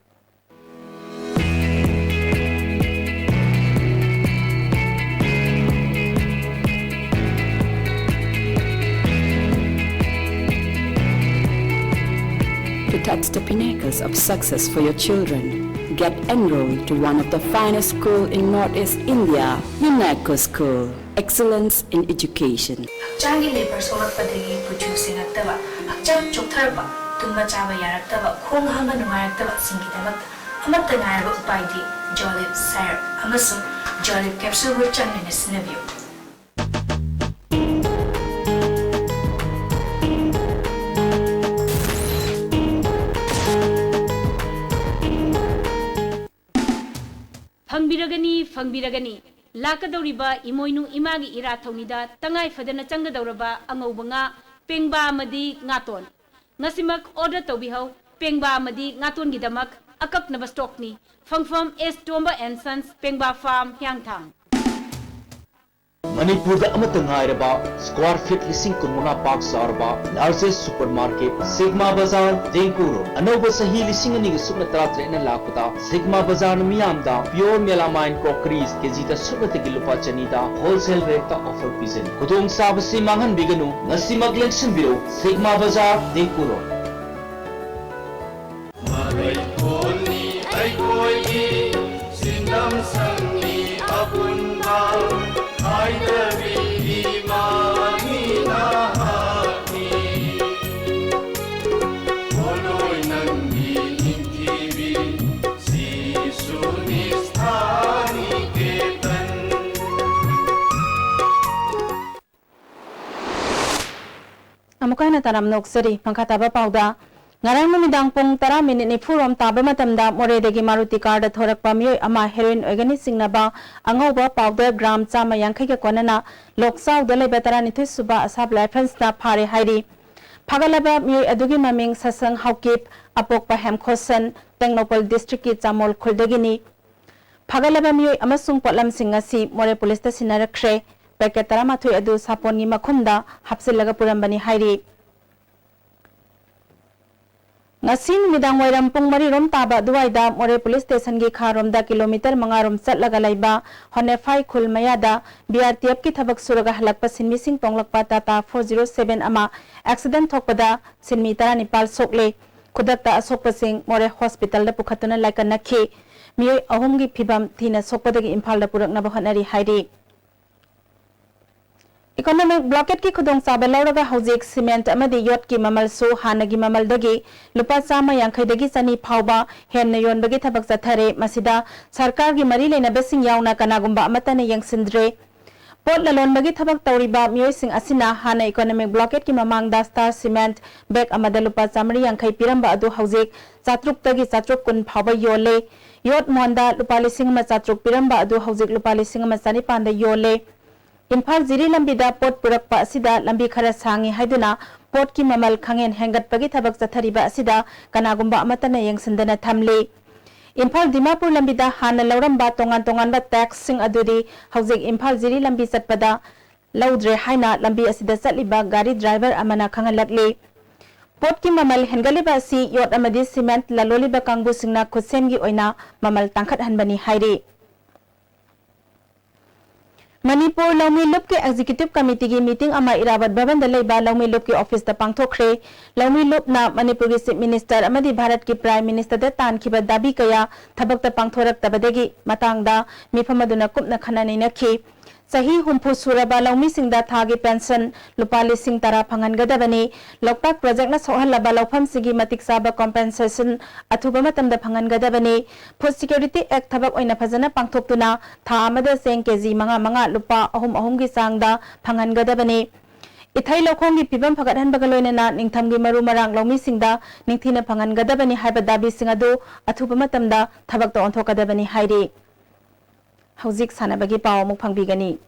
To touch the pinnacles of success for your children, get enrolled to one of the finest school in Northeast India, Minako School. Excellence in education. ꯍꯛꯆꯥꯡꯒꯤ ꯂꯦꯕꯔ ꯁꯣꯛꯂꯛꯄꯗꯒꯤ ꯀꯨꯆꯨ ꯁꯦꯡꯉꯛꯇꯕ, ꯍꯛꯆꯥꯡ ꯆꯣꯛꯊꯔꯛꯄ, ꯇꯨꯝꯕ ꯆꯥꯕ ꯌꯥꯔꯛꯇꯕ, ꯈꯣꯡ ꯍꯥꯝꯕ ꯅꯨꯡꯉꯥꯏꯔꯛꯇꯕꯁꯤꯡꯒꯤꯗꯃꯛꯇ ꯑꯃꯠꯇ ꯉꯥꯏꯔꯕ ꯎꯄꯥꯏꯗꯤ ꯖꯣꯂꯤꯞ ꯁꯥꯏꯔꯞ ꯑꯃꯁꯨꯡ ꯖꯣꯂꯤꯞ ꯀꯦꯞꯁꯨꯜꯕꯨ ꯆꯥꯡ ꯅꯥꯏꯅ ꯁꯤꯖꯤꯟꯅꯕꯤꯌꯨ꯫ ꯐꯪꯕꯤꯔꯒꯅꯤ, ꯐꯪꯕꯤꯔꯒꯅꯤ꯫ ꯂꯥꯛꯀꯗꯧꯔꯤꯕ ꯏꯃꯣꯏꯅꯨ ꯏꯃꯥꯒꯤ ꯏꯔꯥꯠ ꯊꯧꯅꯤꯗ ꯇꯉꯥꯏ ꯐꯗꯅ ꯆꯪꯒꯗꯧꯔꯕ ꯑꯉꯧꯕ ꯉꯥ, ꯄꯦꯡꯕꯥ ꯑꯃꯗꯤ ꯉꯥꯇꯣꯟ꯫ ꯉꯁꯤꯃꯛ order ꯇꯧꯕꯤꯍꯧ, ꯄꯦꯡꯕꯥ ꯑꯃꯗꯤ ꯉꯥꯇꯣꯟꯒꯤꯗꯃꯛ ꯑꯀꯛꯅꯕ stockꯅꯤ꯫ ꯐꯪꯐꯝ ꯑꯦꯁ ꯇꯣꯝꯕ and Sons, ꯄꯦꯡꯕꯥ farm, ꯍꯤꯌꯥꯡꯊꯥꯡ꯫ ꯃꯅꯤꯄꯨꯔꯗ ꯑꯃꯠꯇ ꯉꯥꯏꯔꯕ square feet ꯂꯤꯁꯤꯡ ꯀꯨꯟꯃꯉꯥ ꯄꯥꯛ ꯆꯥꯎꯔꯕ largest supermarket ꯁꯤꯒꯃꯥ ꯕꯖꯥꯔ, ꯇꯦꯡꯀꯨꯔꯣ꯫ ꯑꯅꯧꯕ ꯆꯍꯤ ꯂꯤꯁꯤꯡ ꯑꯅꯤꯒ ꯁꯨꯞꯅ ꯇꯔꯥꯇꯔꯦꯠꯅ ꯂꯥꯛꯄꯗ ꯁꯤꯒꯃꯥ ꯕꯖꯥꯔꯅ ꯃꯤꯌꯥꯝꯗ pure melamine crockeries ꯀꯦꯖꯤꯗ ꯁꯨꯞꯅꯇꯒꯤ ꯂꯨꯄꯥ ꯆꯅꯤꯗ wholesale rateꯇ offer ꯄꯤꯖꯔꯤ꯫ ꯈꯨꯗꯣꯡꯆꯥꯕꯁꯤ ꯃꯥꯡꯍꯟꯕꯤꯒꯅꯨ, ꯉꯁꯤꯃꯛ ꯂꯦꯡꯁꯤꯟꯕꯤꯔꯛꯎ, ꯁꯤꯒꯃꯥ ꯕꯖꯥꯔ, ꯇꯦꯡꯀꯨꯔꯣ꯫ ꯃꯔꯩꯀꯣꯜꯅꯤ ꯑꯩꯈꯣꯏꯒꯤ ꯁꯤꯟꯗꯝ ꯁꯪꯅꯤ ꯑꯄꯨꯟꯕ ꯍꯥꯏꯗꯕꯤꯒꯤ ꯃꯥꯅꯤ ꯅꯍꯥꯛꯅꯤ꯫ ꯄꯣꯠꯂꯣꯏ ꯅꯪꯒꯤ ꯅꯤꯡꯊꯤ ꯇꯥꯔꯝꯅꯣꯛꯆꯔꯤ꯫ ꯃꯈꯥ ꯇꯥꯕ ꯄꯥꯎꯗ, ꯉꯔꯥꯡ ꯅꯨꯃꯤꯗꯥꯡ ꯄꯨꯡ ꯇꯔꯥ ꯃꯤꯅꯤꯠ ꯅꯤꯐꯨ ꯔꯣꯝ ꯇꯥꯕ ꯃꯇꯝꯗ ꯃꯣꯔꯦꯗꯒꯤ ꯃꯥꯔꯨꯇꯤ ꯀꯥꯔꯗ ꯊꯣꯔꯛꯄ ꯃꯤꯑꯣꯏ ꯑꯃ ꯍꯦꯔꯣꯏꯟ ꯑꯣꯏꯒꯅꯤ ꯆꯤꯡꯅꯕ ꯑꯉꯧꯕ powder gram ꯆꯥꯝꯃ ꯌꯥꯡꯈꯩꯒ ꯀꯣꯟꯅꯅ ꯂꯣꯛꯆꯥꯎꯗ ꯂꯩꯕ ꯇꯔꯥꯅꯤꯊꯣꯏ ꯁꯨꯕ ꯑꯁꯥꯞ ꯔꯥꯏꯐꯜꯁꯅ ꯐꯥꯔꯦ ꯍꯥꯏꯔꯤ꯫ ꯐꯥꯒꯠꯂꯕ ꯃꯤꯑꯣꯏ ꯑꯗꯨꯒꯤ ꯃꯃꯤꯡ ꯁꯁꯪ ꯍꯥꯎꯀꯤꯞ, ꯑꯄꯣꯛꯄ ꯍꯦꯝꯈꯣꯁꯟ, ꯇꯦꯡꯅꯧꯄꯜ district ꯀꯤ ꯆꯥꯃꯣꯜ ꯈꯨꯜꯗꯒꯤꯅꯤ꯫ ꯐꯥꯒꯠꯂꯕ ꯃꯤꯑꯣꯏ ꯑꯃꯁꯨꯡ ꯄꯣꯠꯂꯝꯁꯤꯡ ꯑꯁꯤ ꯃꯣꯔꯦ ꯄꯨꯂꯤꯁꯇ ꯁꯤꯟꯅꯔꯛꯈ꯭ꯔꯦ꯫ Packet ꯇꯔꯥꯃꯥꯊꯣꯏ ꯑꯗꯨ ꯁꯥꯄꯣꯟꯒꯤ ꯃꯈꯨꯝꯗ ꯍꯥꯞꯆꯤꯜꯂꯒ ꯄꯨꯔꯝꯕꯅꯤ ꯍꯥꯏꯔꯤ꯫ ꯉꯁꯤ ꯅꯨꯃꯤꯗꯥꯡ ꯋꯥꯏꯔꯝ ꯄꯨꯡ ꯃꯔꯤ ꯔꯣꯝ ꯇꯥꯕ ꯑꯗꯨꯋꯥꯏꯗ ꯃꯣꯔꯦ ꯄꯨꯂꯤꯁ ꯁ꯭ꯇꯦꯁꯟꯒꯤ ꯈꯥꯔꯣꯝꯗ ꯀꯤꯂꯣꯃꯤꯇꯔ ꯃꯉꯥ ꯔꯣꯝ ꯆꯠꯂꯒ ꯂꯩꯕ ꯍꯣꯅꯦꯐꯥꯏ ꯈꯨꯜ ꯃꯌꯥꯗ BRTF ꯀꯤ ꯊꯕꯛ ꯁꯨꯔꯒ ꯍꯜꯂꯛꯄ ꯁꯤꯟꯃꯤꯁꯤꯡ ꯇꯣꯡꯂꯛꯄ Tata four zero seven ꯑꯃ accident ꯊꯣꯛꯄꯗ ꯁꯤꯟꯃꯤ ꯇꯔꯥꯅꯤꯄꯥꯜ ꯁꯣꯛꯂꯦ꯫ ꯈꯨꯗꯛꯇ ꯑꯁꯣꯛꯄꯁꯤꯡ ꯃꯣꯔꯦ ꯍꯣꯁꯄꯤꯇꯥꯜꯗ ꯄꯨꯈꯠꯇꯨꯅ ꯂꯥꯏꯀꯠꯅꯈꯤ꯫ ꯃꯤꯑꯣꯏ ꯑꯍꯨꯝꯒꯤ ꯐꯤꯕꯝ ꯊꯤꯅ ꯁꯣꯛꯄꯗꯒꯤ ꯏꯝꯐꯥꯜꯗ ꯄꯨꯔꯛꯅꯕ ꯍꯣꯠꯅꯔꯤ ꯍꯥꯏꯔꯤ꯫ Economic blockade ꯀꯤ ꯈꯨꯗꯣꯡꯆꯥꯕ ꯂꯧꯔꯒ ꯍꯧꯖꯤꯛ cement ꯑꯃꯗꯤ ꯌꯣꯠꯀꯤ ꯃꯃꯜꯁꯨ ꯍꯥꯟꯅꯒꯤ ꯃꯃꯜꯗꯒꯤ ꯂꯨꯄꯥ ꯆꯥꯝꯃ ꯌꯥꯡꯈꯩꯗꯒꯤ ꯆꯅꯤ ꯐꯥꯎꯕ ꯍꯦꯟꯅ ꯌꯣꯟꯕꯒꯤ ꯊꯕꯛ ꯆꯠꯊꯔꯦ꯫ ꯃꯁꯤꯗ ꯁꯔꯀꯥꯔꯒꯤ ꯃꯔꯤ ꯂꯩꯅꯕꯁꯤꯡ ꯌꯥꯎꯅ ꯀꯅꯥꯒꯨꯝꯕ ꯑꯃꯠꯇꯅ ꯌꯦꯡꯁꯤꯟꯗ꯭ꯔꯦ꯫ ꯄꯣꯠ ꯂꯂꯣꯟꯕꯒꯤ ꯊꯕꯛ ꯇꯧꯔꯤꯕ ꯃꯤꯑꯣꯏꯁꯤꯡ ꯑꯁꯤꯅ ꯍꯥꯟꯅ economic blockade ꯀꯤ ꯃꯃꯥꯡꯗ Star cement bag ꯑꯃꯗ ꯂꯨꯄꯥ ꯆꯥꯃꯔꯤ ꯌꯥꯡꯈꯩ ꯄꯤꯔꯝꯕ ꯑꯗꯨ ꯍꯧꯖꯤꯛ ꯆꯥꯇ꯭ꯔꯨꯛꯇꯒꯤ ꯆꯥꯇ꯭ꯔꯨꯛ ꯀꯨꯟ ꯐꯥꯎꯕ ꯌꯣꯜꯂꯦ꯫ ꯌꯣꯠ ꯃꯣꯟꯗ ꯂꯨꯄꯥ ꯂꯤꯁꯤꯡ ꯑꯃ ꯆꯥꯇ꯭ꯔꯨꯛ ꯄꯤꯔꯝꯕ ꯑꯗꯨ ꯍꯧꯖꯤꯛ ꯂꯨꯄꯥ ꯂꯤꯁꯤꯡ ꯑꯃ ꯆꯅꯤꯄꯥꯟꯗ ꯌꯣꯜꯂꯦ꯫ ꯏꯝꯐꯥꯜ ꯖꯤꯔꯤ ꯂꯝꯕꯤꯗ ꯄꯣꯠ ꯄꯨꯔꯛꯄ ꯑꯁꯤꯗ ꯂꯝꯕꯤ ꯈꯔ ꯁꯥꯡꯉꯤ ꯍꯥꯏꯗꯨꯅ ꯄꯣꯠꯀꯤ ꯃꯃꯜ ꯈꯪꯍꯦꯟ ꯍꯦꯟꯒꯠꯄꯒꯤ ꯊꯕꯛ ꯆꯠꯊꯔꯤꯕ ꯑꯁꯤꯗ ꯀꯅꯥꯒꯨꯝꯕ ꯑꯃꯠꯇꯅ ꯌꯦꯡꯁꯤꯟꯗꯅ ꯊꯝꯂꯤ꯫ ꯏꯝꯐꯥꯜ ꯗꯤꯃꯥꯄꯨꯔ ꯂꯝꯕꯤꯗ ꯍꯥꯟꯅ ꯂꯧꯔꯝꯕ ꯇꯣꯉꯥꯟ ꯇꯣꯉꯥꯟꯕ tax ꯁꯤꯡ ꯑꯗꯨꯗꯤ ꯍꯧꯖꯤꯛ ꯏꯝꯐꯥꯜ ꯖꯤꯔꯤ ꯂꯝꯕꯤ ꯆꯠꯄꯗ ꯂꯧꯗ꯭ꯔꯦ ꯍꯥꯏꯅ ꯂꯝꯕꯤ ꯑꯁꯤꯗ ꯆꯠꯂꯤꯕ ꯒꯥꯔꯤ driver ꯑꯃꯅ ꯈꯪꯍꯜꯂꯛꯂꯤ꯫ ꯄꯣꯠꯀꯤ ꯃꯃꯜ ꯍꯦꯟꯒꯠꯂꯤꯕ ꯑꯁꯤ ꯌꯣꯠ ꯑꯃꯗꯤ cement ꯂꯂꯣꯜꯂꯤꯕ ꯀꯥꯡꯕꯨꯁꯤꯡꯅ ꯈꯨꯠꯁꯦꯝꯒꯤ ꯑꯣꯏꯅ ꯃꯃꯜ ꯇꯥꯡꯈꯠꯍꯟꯕꯅꯤ ꯍꯥꯏꯔꯤ꯫ ꯃꯅꯤꯄꯨꯔ ꯂꯧꯃꯤ ꯂꯨꯞꯀꯤ Executive Committee ꯒꯤ meeting ꯑꯃ ꯏꯔꯥꯕꯠ ꯚꯕꯟꯗ ꯂꯩꯕ ꯂꯧꯃꯤ ꯂꯨꯞꯀꯤ office ꯇ ꯄꯥꯡꯊꯣꯛꯈ꯭ꯔꯦ꯫ ꯂꯧꯃꯤ ꯂꯨꯞꯅ ꯃꯅꯤꯄꯨꯔꯒꯤ Chief Minister ꯑꯃꯗꯤ ꯚꯥꯔꯠꯀꯤ Prime Minister ꯗ ꯇꯥꯟꯈꯤꯕ ꯗꯥꯕꯤ ꯀꯌꯥ ꯊꯕꯛꯇ ꯄꯥꯡꯊꯣꯔꯛꯇꯕꯗꯒꯤ ꯃꯇꯥꯡꯗ ꯃꯤꯐꯝ ꯑꯗꯨꯅ ꯀꯨꯞꯅ ꯈꯟꯅ ꯅꯩꯅꯈꯤ꯫ ꯆꯍꯤ ꯍꯨꯝꯐꯨ ꯁꯨꯔꯕ ꯂꯧꯃꯤꯁꯤꯡꯗ ꯊꯥꯒꯤ pension ꯂꯨꯄꯥ ꯂꯤꯁꯤꯡ ꯇꯔꯥ ꯐꯪꯍꯟꯒꯗꯕꯅꯤ꯫ ꯂꯣꯛꯇꯥꯛ project ꯅ ꯁꯣꯛꯍꯜꯂꯕ ꯂꯧꯐꯝꯁꯤꯡꯒꯤ ꯃꯇꯤꯛ ꯆꯥꯕ compensation ꯑꯊꯨꯕ ꯃꯇꯝꯗ ꯐꯪꯍꯟꯒꯗꯕꯅꯤ꯫ Food Security Act ꯊꯕꯛ ꯑꯣꯏꯅ ꯐꯖꯅ ꯄꯥꯡꯊꯣꯛꯇꯨꯅ ꯊꯥ ꯑꯃꯗ ꯆꯦꯡ KG ꯃꯉꯥ ꯃꯉꯥ ꯂꯨꯄꯥ ꯑꯍꯨꯝ ꯑꯍꯨꯝꯒꯤ ꯆꯥꯡꯗ ꯐꯪꯍꯟꯒꯗꯕꯅꯤ꯫ ꯏꯊꯩ ꯂꯧꯈꯣꯡꯒꯤ ꯐꯤꯕꯝ ꯐꯒꯠꯍꯟꯕꯒ ꯂꯣꯏꯅꯅ ꯅꯤꯡꯊꯝꯒꯤ ꯃꯔꯨ ꯃꯔꯥꯡ ꯂꯧꯃꯤꯁꯤꯡꯗ ꯅꯤꯡꯊꯤꯅ ꯐꯪꯍꯟꯒꯗꯕꯅꯤ ꯍꯥꯏꯕ ꯗꯥꯕꯤꯁꯤꯡ ꯑꯗꯨ ꯑꯊꯨꯕ ꯃꯇꯝꯗ ꯊꯕꯛꯇ ꯑꯣꯟꯊꯣꯛꯀꯗꯕꯅꯤ ꯍꯥꯏꯔꯤ꯫ ꯍꯧꯖꯤꯛ ꯁꯥꯟꯅꯕꯒꯤ ꯄꯥꯎ ꯑꯃꯨꯛ ꯐꯪꯕꯤꯒꯅꯤ꯫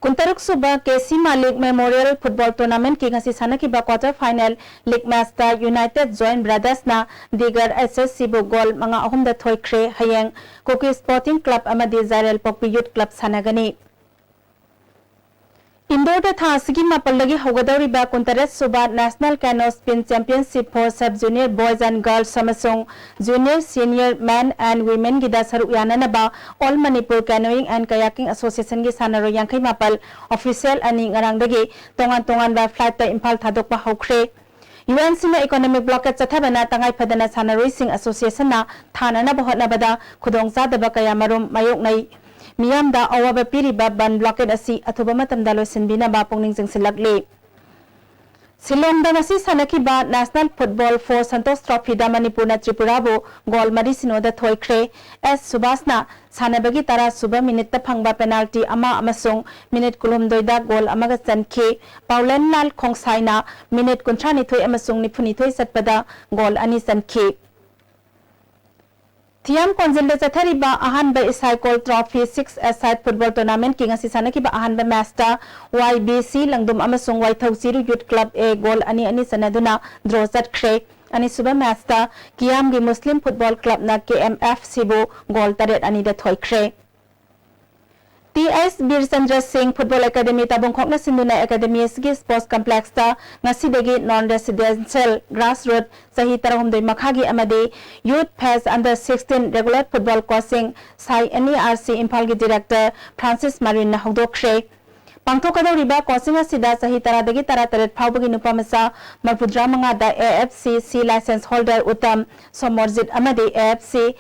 ꯀꯨꯟꯇꯔꯨꯛ ꯁꯨꯕ ꯀꯦ ꯁꯤ ꯃꯥꯂꯤꯛ ꯃꯦꯃꯣꯔꯤꯌꯦꯜ ꯐꯨꯠꯕꯣꯜ ꯇꯣꯔꯅꯥꯃꯦꯟꯠꯀꯤ ꯉꯁꯤ ꯁꯥꯟꯅꯈꯤꯕ quarter final league matchꯇ United Joint Brothersꯅ ꯗꯤꯒꯔ S S Cꯕꯨ ꯒꯣꯜ ꯃꯉꯥ ꯑꯍꯨꯝꯗ ꯊꯣꯏꯈ꯭ꯔꯦ꯫ ꯍꯌꯦꯡ ꯀꯨꯀꯤ Sporting Club ꯑꯃꯗꯤ ꯖꯥꯏꯔꯦꯜ ꯄꯣꯛꯄꯤ Youth Club ꯁꯥꯟꯅꯒꯅꯤ꯫ ꯏꯟꯗꯣꯔꯗ ꯊꯥ ꯑꯁꯤꯒꯤ ꯃꯥꯄꯜꯗꯒꯤ ꯍꯧꯒꯗꯧꯔꯤꯕ ꯀꯨꯟꯇꯔꯦꯠ ꯁꯨꯕ National Canoe Spin Championship for Sub Junior Boys and Girls ꯑꯃꯁꯨꯡ Junior Senior Men and Womenꯒꯤꯗ ꯁꯔꯨꯛ ꯌꯥꯅꯅꯕ All Manipur Canoeing and Kayaking Associationꯒꯤ ꯁꯥꯟꯅꯔꯣꯏ ꯌꯥꯡꯈꯩ ꯃꯥꯄꯜ official ꯑꯅꯤ ꯉꯔꯥꯡꯗꯒꯤ ꯇꯣꯉꯥꯟ ꯇꯣꯉꯥꯟꯕ flightꯇ ꯏꯝꯐꯥꯜ ꯊꯥꯗꯣꯛꯄ ꯍꯧꯈ꯭ꯔꯦ꯫ UNCꯅ economic blockade ꯆꯠꯊꯕꯅ ꯇꯉꯥꯏ ꯐꯗꯅ ꯁꯥꯟꯅꯔꯣꯏꯁꯤꯡ associationꯅ ꯊꯥꯅꯅꯕ ꯍꯣꯠꯅꯕꯗ ꯈꯨꯗꯣꯡꯆꯥꯗꯕ ꯀꯌꯥꯃꯔꯨꯝ ꯃꯥꯌꯣꯛꯅꯩ꯫ ꯃꯤꯌꯥꯝꯗ ꯑꯋꯥꯕ ꯄꯤꯔꯤꯕ ꯕꯟ blockade ꯑꯁꯤ ꯑꯊꯨꯕ ꯃꯇꯝꯗ ꯂꯣꯏꯁꯤꯟꯕꯤꯅꯕ ꯄꯨꯛꯅꯤꯡ ꯆꯤꯡꯁꯤꯜꯂꯛꯂꯤ꯫ ꯁꯤꯂꯣꯡꯗ ꯉꯁꯤ ꯁꯥꯟꯅꯈꯤꯕ National Football for Santosh Trophyꯗ ꯃꯅꯤꯄꯨꯔꯅ ꯇ꯭ꯔꯤꯄꯨꯔꯥꯕꯨ ꯒꯣꯜ ꯃꯔꯤ ꯁꯤꯅꯣꯗ ꯊꯣꯏꯈ꯭ꯔꯦ꯫ ꯑꯦꯁ ꯁꯨꯕꯥꯁꯅ ꯁꯥꯟꯅꯕꯒꯤ ꯇꯔꯥ ꯁꯨꯕ ꯃꯤꯅꯤꯠꯇ ꯐꯪꯕ penalty ꯑꯃ ꯑꯃꯁꯨꯡ ꯃꯤꯅꯤꯠ ꯀꯨꯟꯍꯨꯝꯗꯣꯏꯗ ꯒꯣꯜ ꯑꯃꯒ ꯆꯟꯈꯤ꯫ ꯄꯥꯎꯂꯦꯟꯂꯥꯜ ꯈꯣꯡꯁꯥꯏꯅ ꯃꯤꯅꯤꯠ ꯀꯨꯟꯊ꯭ꯔꯥꯅꯤꯊꯣꯏ ꯑꯃꯁꯨꯡ ꯅꯤꯐꯨꯅꯤꯊꯣꯏ ꯆꯠꯄꯗ ꯒꯣꯜ ꯑꯅꯤ ꯆꯟꯈꯤ꯫ ꯊꯤꯌꯥꯝ ꯀꯣꯟꯖꯤꯜꯗ ꯆꯠꯊꯔꯤꯕ ꯑꯍꯥꯟꯕ ꯏꯁꯥꯏꯀꯣꯜ Trophy six-a-side football tournamentꯀꯤ ꯉꯁꯤ ꯁꯥꯟꯅꯈꯤꯕ ꯑꯍꯥꯟꯕ matchꯇ Y B C ꯂꯪꯗꯨꯝ ꯑꯃꯁꯨꯡ Waithou Chiru Youth Club A goal ꯑꯅꯤ ꯑꯅꯤ ꯆꯟꯅꯗꯨꯅ draw ꯆꯠꯈ꯭ꯔꯦ꯫ ꯑꯅꯤꯁꯨꯕ matchꯇ ꯀꯤꯌꯥꯝꯒꯤ Muslim Football Clubꯅ K M F Cꯕꯨ ꯒꯣꯜ ꯇꯔꯦꯠ ꯑꯅꯤꯗ ꯊꯣꯏꯈ꯭ꯔꯦ꯫ ꯇꯤ ꯑꯦꯁ ꯕꯤꯔꯆꯟꯗ꯭ꯔ ꯁꯤꯡ ꯐꯨꯠꯕꯣꯜ ꯑꯦꯀꯥꯗꯃꯤ ꯇꯥꯕꯨꯡꯈꯣꯛꯅ ꯁꯤꯟꯗꯨꯅ ꯑꯦꯀꯥꯗꯃꯤ ꯑꯁꯤꯒꯤ sports complexꯇ ꯉꯁꯤꯗꯒꯤ non residential grassroot ꯆꯍꯤ ꯇꯔꯥꯍꯨꯝꯗꯣꯏ ꯃꯈꯥꯒꯤ ꯑꯃꯗꯤ Youth Phase Under sixteen regular football coaching ꯁꯥꯏ N E R C ꯏꯝꯐꯥꯜꯒꯤ director Francis ꯃꯥꯔꯤꯟꯅ ꯍꯧꯗꯣꯛꯈ꯭ꯔꯦ꯫ ꯄꯥꯡꯊꯣꯛꯀꯗꯧꯔꯤꯕ coaching ꯑꯁꯤꯗ ꯆꯍꯤ ꯇꯔꯥꯗꯒꯤ ꯇꯔꯥꯇꯔꯦꯠ ꯐꯥꯎꯕꯒꯤ ꯅꯨꯄꯥ ꯃꯆꯥ ꯃꯔꯐꯨꯇꯔꯥ ꯃꯉꯥꯗ A F C C license holder Uttam Somorjit ꯑꯃꯗꯤ A F C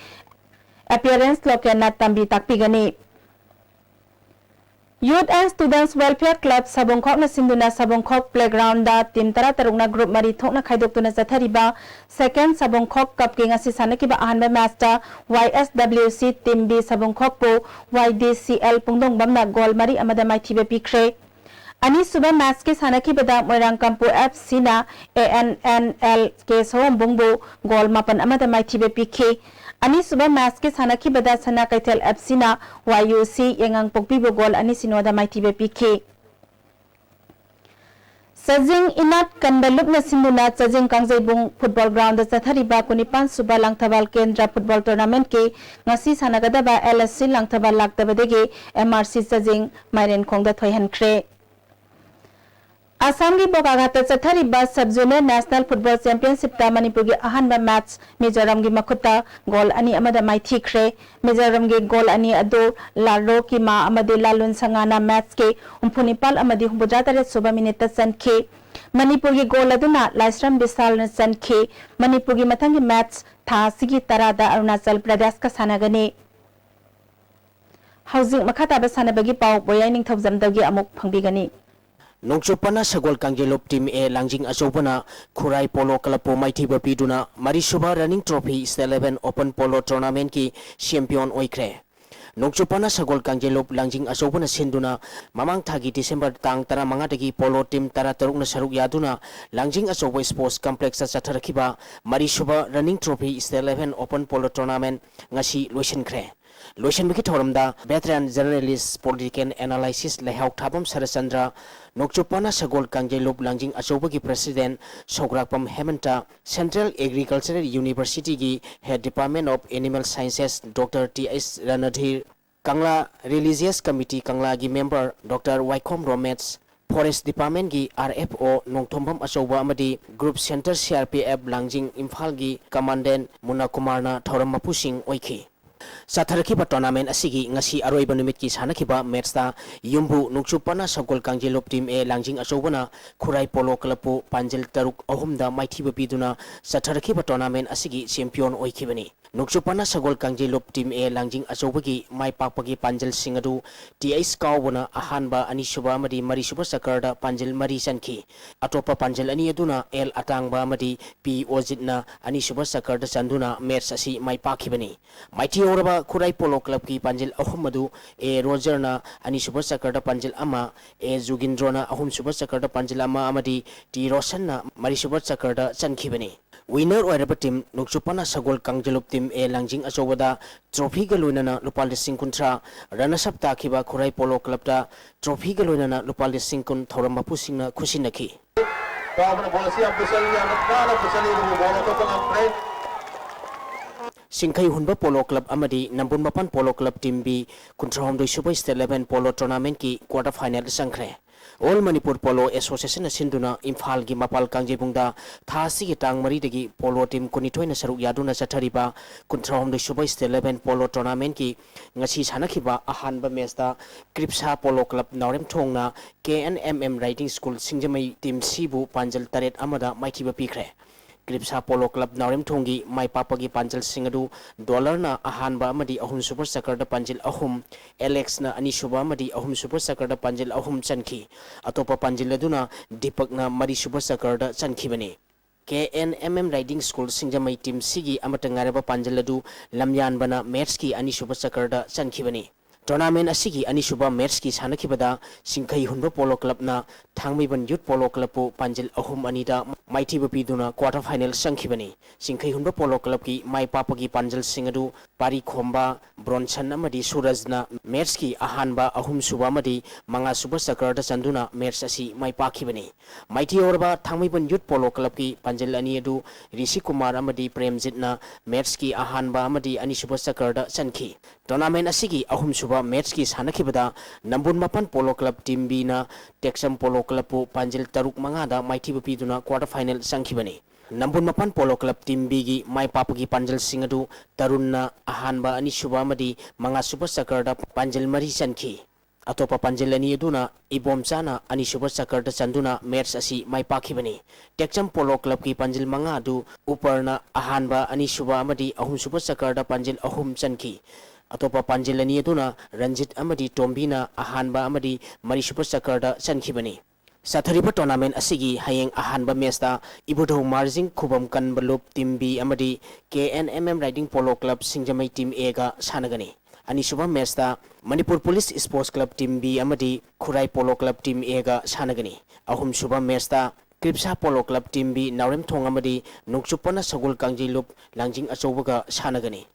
ꯑꯦꯄꯤꯌꯔꯦꯟꯁ ꯂꯣꯀꯦꯟꯅ ꯇꯝꯕꯤ ꯇꯥꯛꯄꯤꯒꯅꯤ꯫ Youth and Students Welfare Club ꯁꯕꯨꯡꯈꯣꯛꯅ ꯁꯤꯟꯗꯨꯅ ꯁꯕꯨꯡꯈꯣꯛ playground ꯗ team ꯇꯔꯥꯇꯔꯨꯛꯅ group ꯃꯔꯤ ꯊꯣꯛꯅ ꯈꯥꯏꯗꯣꯛꯇꯨꯅ ꯆꯠꯊꯔꯤꯕ second ꯁꯕꯨꯡꯈꯣꯛ cupꯀꯤ ꯉꯁꯤ ꯁꯥꯟꯅꯈꯤꯕ ꯑꯍꯥꯟꯕ matchꯇ Y S W C team B ꯁꯕꯨꯡꯈꯣꯛꯄꯨ Y D C L ꯄꯨꯡꯗꯣꯡꯕꯝꯅ goal ꯃꯔꯤ ꯑꯃꯗ ꯃꯥꯏꯊꯤꯕ ꯄꯤꯈ꯭ꯔꯦ꯫ ꯑꯅꯤꯁꯨꯕ matchꯀꯤ ꯁꯥꯟꯅꯈꯤꯕꯗ ꯃꯣꯏꯔꯥꯡꯀꯝꯄꯨ F Cꯅ A N N L K ꯁꯑꯣꯝꯕꯨꯡꯕꯨ goal ꯃꯥꯄꯟ ꯑꯃꯗ ꯃꯥꯏꯊꯤꯕ ꯄꯤꯈꯤ꯫ ꯑꯅꯤꯁꯨꯕ matchꯀꯤ ꯁꯥꯟꯅꯈꯤꯕꯗ ꯁꯅꯥ ꯀꯩꯊꯦꯜ F Cꯅ Y U C ꯌꯥꯏꯉꯪꯄꯣꯛꯄꯤꯕꯨ goal ꯑꯅꯤ ꯁꯤꯅꯣꯗ ꯃꯥꯏꯊꯤꯕ ꯄꯤꯈꯤ꯫ ꯆꯥꯖꯤꯡ ꯏꯅꯥꯠ ꯀꯟꯕ ꯂꯨꯞꯅ ꯁꯤꯟꯗꯨꯅ ꯆꯥꯖꯤꯡ ꯀꯥꯡꯖꯩꯕꯨꯡ football groundꯗ ꯆꯠꯊꯔꯤꯕ ꯀꯨꯟꯅꯤꯄꯥꯟ ꯁꯨꯕ ꯂꯥꯡꯊꯕꯥꯜ ꯀꯦꯟꯗ꯭ꯔ football tournamentꯀꯤ ꯉꯁꯤ ꯁꯥꯟꯅꯒꯗꯕ L S C Langthabal ꯂꯥꯛꯇꯕꯗꯒꯤ M R C ꯆꯥꯖꯤꯡ ꯃꯥꯏꯔꯦꯟꯈꯣꯡꯗ ꯊꯣꯏꯍꯟꯈ꯭ꯔꯦ꯫ ꯑꯁꯥꯝꯒꯤ ꯕꯣꯀꯥꯒꯥꯠꯇ ꯆꯠꯊꯔꯤꯕ sub junior national football championshipꯇ ꯃꯅꯤꯄꯨꯔꯒꯤ ꯑꯍꯥꯟꯕ match ꯃꯤꯖꯣꯔꯥꯝꯒꯤ ꯃꯈꯨꯠꯇ goal ꯑꯅꯤ ꯑꯃꯗ ꯃꯥꯏꯊꯤꯈ꯭ꯔꯦ꯫ ꯃꯤꯖꯣꯔꯥꯝꯒꯤ goal ꯑꯅꯤ ꯑꯗꯨ ꯂꯥꯜꯔꯣ ꯀꯤꯃꯥ ꯑꯃꯗꯤ ꯂꯥꯂꯨꯟ ꯁꯉꯥꯅ matchꯀꯤ ꯍꯨꯝꯐꯨꯅꯤꯄꯥꯜ ꯑꯃꯗꯤ ꯍꯨꯝꯐꯨꯇꯔꯥ ꯇꯔꯦꯠ ꯁꯨꯕ minuteꯇ ꯆꯟꯈꯤ꯫ ꯃꯅꯤꯄꯨꯔꯒꯤ goal ꯑꯗꯨꯅ ꯂꯥꯏꯁ꯭ꯔꯝ ꯕꯤꯁꯥꯜꯅ ꯆꯟꯈꯤ꯫ ꯃꯅꯤꯄꯨꯔꯒꯤ ꯃꯊꯪꯒꯤ match ꯊꯥ ꯑꯁꯤꯒꯤ ꯇꯔꯥꯗ ꯑꯔꯨꯅꯥꯆꯜ ꯄ꯭ꯔꯗꯦꯁꯀ ꯁꯥꯟꯅꯒꯅꯤ꯫ ꯍꯧꯖꯤꯛ ꯃꯈꯥ ꯇꯥꯕ ꯁꯥꯟꯅꯕꯒꯤ ꯄꯥꯎ ꯕꯣꯌꯥꯏ ꯅꯤꯡꯊꯧꯖꯝꯗꯒꯤ ꯑꯃꯨꯛ ꯐꯪꯕꯤꯒꯅꯤ꯫ ꯅꯣꯡꯆꯨꯞ ꯄꯅꯥ ꯁꯒꯣꯜ ꯀꯥꯡꯖꯩꯂꯨꯞ team A ꯂꯥꯡꯖꯤꯡ ꯑꯆꯧꯕꯅ ꯈꯨꯔꯥꯏ ꯄꯣꯂꯣ clubꯄꯨ ꯃꯥꯏꯊꯤꯕ ꯄꯤꯗꯨꯅ ꯃꯔꯤꯁꯨꯕ running trophy State Eleven Open Polo tournamentꯀꯤ champion ꯑꯣꯏꯈ꯭ꯔꯦ꯫ ꯅꯣꯡꯆꯨꯞ ꯄꯅꯥ ꯁꯒꯣꯜ ꯀꯥꯡꯖꯩꯂꯨꯞ ꯂꯥꯡꯖꯤꯡ ꯑꯆꯧꯕꯅ ꯁꯤꯟꯗꯨꯅ ꯃꯃꯥꯡ ꯊꯥꯒꯤ December ꯇꯥꯡ ꯇꯔꯥꯃꯉꯥꯗꯒꯤ polo team ꯇꯔꯥꯇꯔꯨꯛꯅ ꯁꯔꯨꯛ ꯌꯥꯗꯨꯅ ꯂꯥꯡꯖꯤꯡ ꯑꯆꯧꯕ sports complexꯇ ꯆꯠꯊꯔꯛꯈꯤꯕ ꯃꯔꯤꯁꯨꯕ running trophy State Eleven Open Polo tournament ꯉꯁꯤ ꯂꯣꯏꯁꯤꯟꯈ꯭ꯔꯦ꯫ ꯂꯣꯏꯁꯤꯟꯕꯒꯤ ꯊꯧꯔꯝꯗ veteran journalist, political analysis ꯂꯩꯍꯥꯎ ꯊꯥꯕꯝ ꯁꯔꯠꯆꯟꯗ꯭ꯔ, ꯅꯣꯡꯆꯨꯞ ꯄꯅꯥ ꯁꯒꯣꯜ ꯀꯥꯡꯖꯩꯂꯨꯞ ꯂꯥꯡꯖꯤꯡ ꯑꯆꯧꯕꯒꯤ president ꯁꯧꯒ꯭ꯔꯥꯛꯄꯝ ꯍꯦꯃꯟꯇ, Central Agricultural Universityꯒꯤ head Department of Animal Sciences Doctor T S ꯔꯅꯙꯤꯔ, Kangla Religious Committee ꯀꯪꯂꯥꯒꯤ member Doctor ꯋꯥꯏꯈꯣꯝ ꯔꯣꯃꯦꯁ, Forest Departmentꯀꯤ R F O Nongthombam ꯑꯆꯧꯕ ꯑꯃꯗꯤ Group Center C R P F ꯂꯥꯡꯖꯤꯡ ꯏꯝꯐꯥꯜꯒꯤ Commandant ꯃꯨꯅꯥ ꯀꯨꯃꯥꯔꯅ ꯊꯧꯔꯝ ꯃꯄꯨꯁꯤꯡ ꯑꯣꯏꯈꯤ꯫ ꯆꯠꯊꯔꯛꯈꯤꯕ tournament ꯑꯁꯤꯒꯤ ꯉꯁꯤ ꯑꯔꯣꯏꯕ ꯅꯨꯃꯤꯠꯀꯤ ꯁꯥꯟꯅꯈꯤꯕ matchꯇ ꯌꯨꯝꯕꯨ ꯅꯣꯡꯆꯨꯞ ꯄꯅꯥ ꯁꯒꯣꯜ ꯀꯥꯡꯖꯩꯂꯨꯞ Team A ꯂꯥꯡꯖꯤꯡ ꯑꯆꯧꯕꯅ ꯈꯨꯔꯥꯏ ꯄꯣꯂꯣ ꯀ꯭ꯂꯕꯄꯨ ꯄꯥꯟꯖꯜ ꯇꯔꯨꯛ ꯑꯍꯨꯝꯗ ꯃꯥꯏꯊꯤꯕ ꯄꯤꯗꯨꯅ ꯆꯠꯊꯔꯛꯈꯤꯕ tournament ꯑꯁꯤꯒꯤ champion ꯑꯣꯏꯈꯤꯕꯅꯤ꯫ ꯅꯣꯡꯆꯨꯞ ꯄꯅꯥ ꯁꯒꯣꯜ ꯀꯥꯡꯖꯩꯂꯨꯞ Team A ꯂꯥꯡꯖꯤꯡ ꯑꯆꯧꯕꯒꯤ ꯃꯥꯏ ꯄꯥꯛꯄꯒꯤ ꯄꯥꯟꯖꯜꯁꯤꯡ ꯑꯗꯨ ꯇꯤ ꯑꯩꯆ ꯀꯥꯎꯕꯅ ꯑꯍꯥꯟꯕ, ꯑꯅꯤꯁꯨꯕ ꯑꯃꯗꯤ ꯃꯔꯤꯁꯨꯕ ꯆꯀꯔꯗ ꯄꯥꯟꯖꯜ ꯃꯔꯤ ꯆꯟꯈꯤ꯫ ꯑꯇꯣꯞꯄ ꯄꯥꯟꯖꯜ ꯑꯅꯤ ꯑꯗꯨꯅ ꯑꯦꯜ ꯑꯇꯥꯡꯕ ꯑꯃꯗꯤ ꯄꯤ ꯑꯣꯖꯤꯠꯅ ꯑꯅꯤꯁꯨꯕ ꯆꯀꯔꯗ ꯆꯟꯗꯨꯅ match ꯑꯁꯤ ꯃꯥꯏ ꯄꯥꯛꯈꯤꯕꯅꯤ꯫ ꯃꯥꯏꯊꯤꯍꯧꯔꯕ ꯈꯨꯔꯥꯏ ꯄꯣꯂꯣ ꯀ꯭ꯂꯕꯀꯤ ꯄꯥꯟꯖꯜ ꯑꯍꯨꯝ ꯑꯗꯨ ꯑꯦ ꯔꯣꯖꯔꯅ ꯑꯅꯤꯁꯨꯕ ꯆꯀꯔꯗ ꯄꯥꯟꯖꯜ ꯑꯃ, ꯑꯦ ꯖꯨꯒꯤꯟꯗ꯭ꯔꯣꯅ ꯑꯍꯨꯝꯁꯨꯕ ꯆꯀꯔꯗ ꯄꯥꯟꯖꯜ ꯑꯃ ꯑꯃꯗꯤ ꯇꯤ ꯔꯣꯁꯟꯅ ꯃꯔꯤꯁꯨꯕ ꯆꯀꯔꯗ ꯆꯟꯈꯤꯕꯅꯤ꯫ Winner ꯑꯣꯏꯔꯕ team ꯅꯣꯡꯆꯨꯞ ꯄꯅꯥ ꯁꯒꯣꯜ ꯀꯥꯡꯖꯩꯂꯨꯞ Team A ꯂꯥꯡꯖꯤꯡ ꯑꯆꯧꯕꯗ trophyꯒ ꯂꯣꯏꯅꯅ ꯂꯨꯄꯥ ꯂꯤꯁꯤꯡ ꯀꯨꯟꯊ꯭ꯔꯥ, runners up ꯇꯥꯈꯤꯕ ꯈꯨꯔꯥꯏ ꯄꯣꯂꯣ ꯀ꯭ꯂꯕꯇ trophyꯒ ꯂꯣꯏꯅꯅ ꯂꯨꯄꯥ ꯂꯤꯁꯤꯡ ꯀꯨꯟ ꯊꯧꯔꯝ ꯃꯄꯨꯁꯤꯡꯅ ꯈꯨꯠꯁꯤꯟꯅꯈꯤ꯫ ꯀꯥꯎꯕꯅ ball ꯑꯁꯤ ꯌꯥꯝ ꯄꯨꯁꯜꯂꯤ, ꯌꯥꯝꯅ ꯅꯥꯟꯅ ꯄꯨꯁꯜꯂꯤ, ꯑꯗꯨꯕꯨ ball ꯂꯧꯊꯣꯛꯄ ꯉꯝꯈ꯭ꯔꯦ꯫ ꯁꯤꯡꯈꯩ ꯍꯨꯟꯕ ꯄꯣꯂꯣ ꯀ꯭ꯂꯕ ꯑꯃꯗꯤ Nambul Mapan polo club Team B ꯀꯨꯟꯊ꯭ꯔꯥꯍꯨꯝꯗꯣꯏ ꯁꯨꯕ State Level ꯄꯣꯂꯣ tournamentꯀꯤ quarter final ꯆꯪꯈ꯭ꯔꯦ꯫ All Manipur Polo Associationꯅ ꯁꯤꯟꯗꯨꯅ ꯏꯝꯐꯥꯜꯒꯤ ꯃꯄꯥꯜ ꯀꯥꯡꯖꯩꯕꯨꯡꯗ ꯊꯥ ꯑꯁꯤꯒꯤ ꯇꯥꯡ ꯃꯔꯤꯗꯒꯤ ꯄꯣꯂꯣ team ꯀꯨꯟꯅꯤꯊꯣꯏꯅ ꯁꯔꯨꯛ ꯌꯥꯗꯨꯅ ꯆꯠꯊꯔꯤꯕ ꯀꯨꯟꯊ꯭ꯔꯥꯍꯨꯝꯗꯣꯏ ꯁꯨꯕ State Level ꯄꯣꯂꯣ tournamentꯀꯤ ꯉꯁꯤ ꯁꯥꯟꯅꯈꯤꯕ ꯑꯍꯥꯟꯕ matchꯇ ꯀ꯭ꯔꯤꯞꯁꯥ ꯄꯣꯂꯣ ꯀ꯭ꯂꯕ ꯅꯥꯎꯔꯦꯝꯊꯣꯡꯅ K N M M Riding School Singjamei Team Cꯕꯨ ꯄꯥꯟꯖꯜ ꯇꯔꯦꯠ ꯑꯃꯗ ꯃꯥꯏꯊꯤꯕ ꯄꯤꯈ꯭ꯔꯦ꯫ ꯀ꯭ꯔꯤꯞꯁꯥ ꯄꯣꯂꯣ ꯀ꯭ꯂꯕ ꯅꯥꯎꯔꯦꯝꯊꯣꯡꯒꯤ ꯃꯥꯏ ꯄꯥꯛꯄꯒꯤ ꯄꯥꯟꯖꯜꯁꯤꯡ ꯑꯗꯨ ꯗꯣꯂꯔꯅ ꯑꯍꯥꯟꯕ ꯑꯃꯗꯤ ꯑꯍꯨꯝꯁꯨꯕ ꯆꯀꯔꯗ ꯄꯥꯟꯖꯤꯜ ꯑꯍꯨꯝ, ꯑꯦꯂꯦꯛꯁꯅ ꯑꯅꯤꯁꯨꯕ ꯑꯃꯗꯤ ꯑꯍꯨꯝꯁꯨꯕ ꯆꯀꯔꯗ ꯄꯥꯟꯖꯤꯜ ꯑꯍꯨꯝ ꯆꯟꯈꯤ꯫ ꯑꯇꯣꯞꯄ ꯄꯥꯟꯖꯤꯜ ꯑꯗꯨꯅ ꯗꯤꯄꯛꯅ ꯃꯔꯤꯁꯨꯕ ꯆꯀꯔꯗ ꯆꯟꯈꯤꯕꯅꯤ꯫ K N M M Riding School Singjamei Team Cꯒꯤ ꯑꯃꯠꯇ ꯉꯥꯏꯔꯕ ꯄꯥꯟꯖꯤꯜ ꯑꯗꯨ ꯂꯝꯌꯥꯟꯕꯅ matchꯀꯤ ꯑꯅꯤꯁꯨꯕ ꯆꯀꯔꯗ ꯆꯟꯈꯤꯕꯅꯤ꯫ Tournament ꯑꯁꯤꯒꯤ ꯑꯅꯤꯁꯨꯕ matchꯀꯤ ꯁꯥꯟꯅꯈꯤꯕꯗ ꯁꯤꯡꯈꯩ ꯍꯨꯟꯕ ꯄꯣꯂꯣ ꯀ꯭ꯂꯕꯅ ꯊꯥꯡꯃꯩꯕꯟ Youth Polo Clubꯄꯨ ꯄꯥꯟꯖꯤꯜ ꯑꯍꯨꯝ ꯑꯅꯤꯗ ꯃꯥꯏꯊꯤꯕ ꯄꯤꯗꯨꯅ quarter final ꯆꯪꯈꯤꯕꯅꯤ꯫ ꯁꯤꯡꯈꯩ ꯍꯨꯟꯕ ꯄꯣꯂꯣ ꯀ꯭ꯂꯕꯀꯤ ꯃꯥꯏ ꯄꯥꯛꯄꯒꯤ ꯄꯥꯟꯖꯜꯁꯤꯡ ꯑꯗꯨ ꯄꯥꯔꯤꯈꯣꯝꯕ, ꯕ꯭ꯔꯣꯟꯁꯟ ꯑꯃꯗꯤ ꯁꯨꯔꯖꯅ matchꯀꯤ ꯑꯍꯥꯟꯕ, ꯑꯍꯨꯝꯁꯨꯕ ꯑꯃꯗꯤ ꯃꯉꯥꯁꯨꯕ ꯆꯀꯔꯗ ꯆꯟꯗꯨꯅ match ꯑꯁꯤ ꯃꯥꯏ ꯄꯥꯛꯈꯤꯕꯅꯤ꯫ ꯃꯥꯏꯊꯤꯍꯧꯔꯕ ꯊꯥꯡꯃꯩꯕꯟ Youth Polo Clubꯀꯤ ꯄꯥꯟꯖꯜ ꯑꯅꯤ ꯑꯗꯨ ꯔꯤꯁꯤ ꯀꯨꯃꯥꯔ ꯑꯃꯗꯤ ꯄ꯭ꯔꯦꯝꯖꯤꯠꯅ matchꯀꯤ ꯑꯍꯥꯟꯕ ꯑꯃꯗꯤ ꯑꯅꯤꯁꯨꯕ ꯆꯀꯔꯗ ꯆꯟꯈꯤ꯫ Tournament ꯑꯁꯤꯒꯤ ꯑꯍꯨꯝꯁꯨꯕ matchꯀꯤ ꯁꯥꯟꯅꯈꯤꯕꯗ ꯅꯝꯕꯨꯜ Mapan polo club Team Bꯅ ꯇꯦꯛꯆꯝ polo ꯀ꯭ꯂꯕꯄꯨ ꯄꯥꯟꯖꯤꯜ ꯇꯔꯨꯛ ꯃꯉꯥꯗ ꯃꯥꯏꯊꯤꯕ ꯄꯤꯗꯨꯅ quarter final ꯆꯪꯈꯤꯕꯅꯤ꯫ ꯅꯝꯕꯨꯜ ꯃꯄꯥꯟ ꯄꯣꯂꯣ ꯀ꯭ꯂꯕ ꯇꯤꯝ ꯕꯤꯒꯤ ꯃꯥꯏ ꯄꯥꯛꯄꯒꯤ ꯄꯥꯟꯖꯜꯁꯤꯡ ꯑꯗꯨ ꯇꯔꯨꯟꯅ ꯑꯍꯥꯟꯕ, ꯑꯅꯤꯁꯨꯕ ꯑꯃꯗꯤ ꯃꯉꯥꯁꯨꯕ ꯆꯀꯔꯗ ꯄꯥꯟꯖꯜ ꯃꯔꯤ ꯆꯟꯈꯤ꯫ ꯑꯇꯣꯞꯄ ꯄꯥꯟꯖꯜ ꯑꯅꯤ ꯑꯗꯨꯅ ꯏꯕꯣꯝꯆꯥꯅ ꯑꯅꯤꯁꯨꯕ ꯆꯀꯔꯗ ꯆꯟꯗꯨꯅ ꯃꯦꯠꯆ ꯑꯁꯤ ꯃꯥꯏ ꯄꯥꯛꯈꯤꯕꯅꯤ꯫ ꯇꯦꯛꯆꯝ ꯄꯣꯂꯣ ꯀ꯭ꯂꯕꯀꯤ ꯄꯥꯟꯖꯜ ꯃꯉꯥ ꯑꯗꯨ ꯎꯄꯔꯅ ꯑꯍꯥꯟꯕ, ꯑꯅꯤꯁꯨꯕ ꯑꯃꯗꯤ ꯑꯍꯨꯝꯁꯨꯕ ꯆꯀꯔꯗ ꯄꯥꯟꯖꯜ ꯑꯍꯨꯝ ꯆꯟꯈꯤ꯫ ꯑꯇꯣꯞꯄ ꯄꯥꯟꯖꯜ ꯑꯅꯤ ꯑꯗꯨꯅ ꯔꯟꯖꯤꯠ ꯑꯃꯗꯤ ꯇꯣꯝꯕꯤꯅ ꯑꯍꯥꯟꯕ ꯑꯃꯗꯤ ꯃꯔꯤꯁꯨꯕ ꯆꯀꯔꯗ ꯆꯟꯈꯤꯕꯅꯤ꯫ ꯆꯠꯊꯔꯤꯕ ꯇꯣꯔꯅꯥꯃꯦꯟ ꯑꯁꯤꯒꯤ ꯍꯌꯦꯡ ꯑꯍꯥꯟꯕ ꯃꯦꯠꯆꯇ ꯏꯕꯨꯙꯧ ꯃꯥꯔꯖꯤꯡ ꯈꯨꯕꯝ ꯀꯟꯕ ꯂꯨꯞ ꯇꯤꯝ ꯕꯤ ꯑꯃꯗꯤ K N M M riding polo club Singjamei team ꯑꯦꯒ ꯁꯥꯟꯅꯒꯅꯤ꯫ ꯑꯅꯤꯁꯨꯕ ꯃꯦꯠꯆꯇ Manipur police sports club team B ꯑꯃꯗꯤ ꯈꯨꯔꯥꯏ ꯄꯣꯂꯣ ꯀ꯭ꯂꯕ ꯇꯤꯝ ꯑꯦꯒ ꯁꯥꯟꯅꯒꯅꯤ꯫ ꯑꯍꯨꯝꯁꯨꯕ ꯃꯦꯠꯆꯇ Kripsa polo club team B Naoremthong ꯑꯃꯗꯤ ꯅꯣꯡꯆꯨꯞꯄꯅ ꯁꯒꯣꯜ ꯀꯥꯡꯖꯩ ꯂꯨꯞ ꯂꯥꯡꯖꯤꯡ ꯑꯆꯧꯕꯒ ꯁꯥꯟꯅꯒꯅꯤ꯫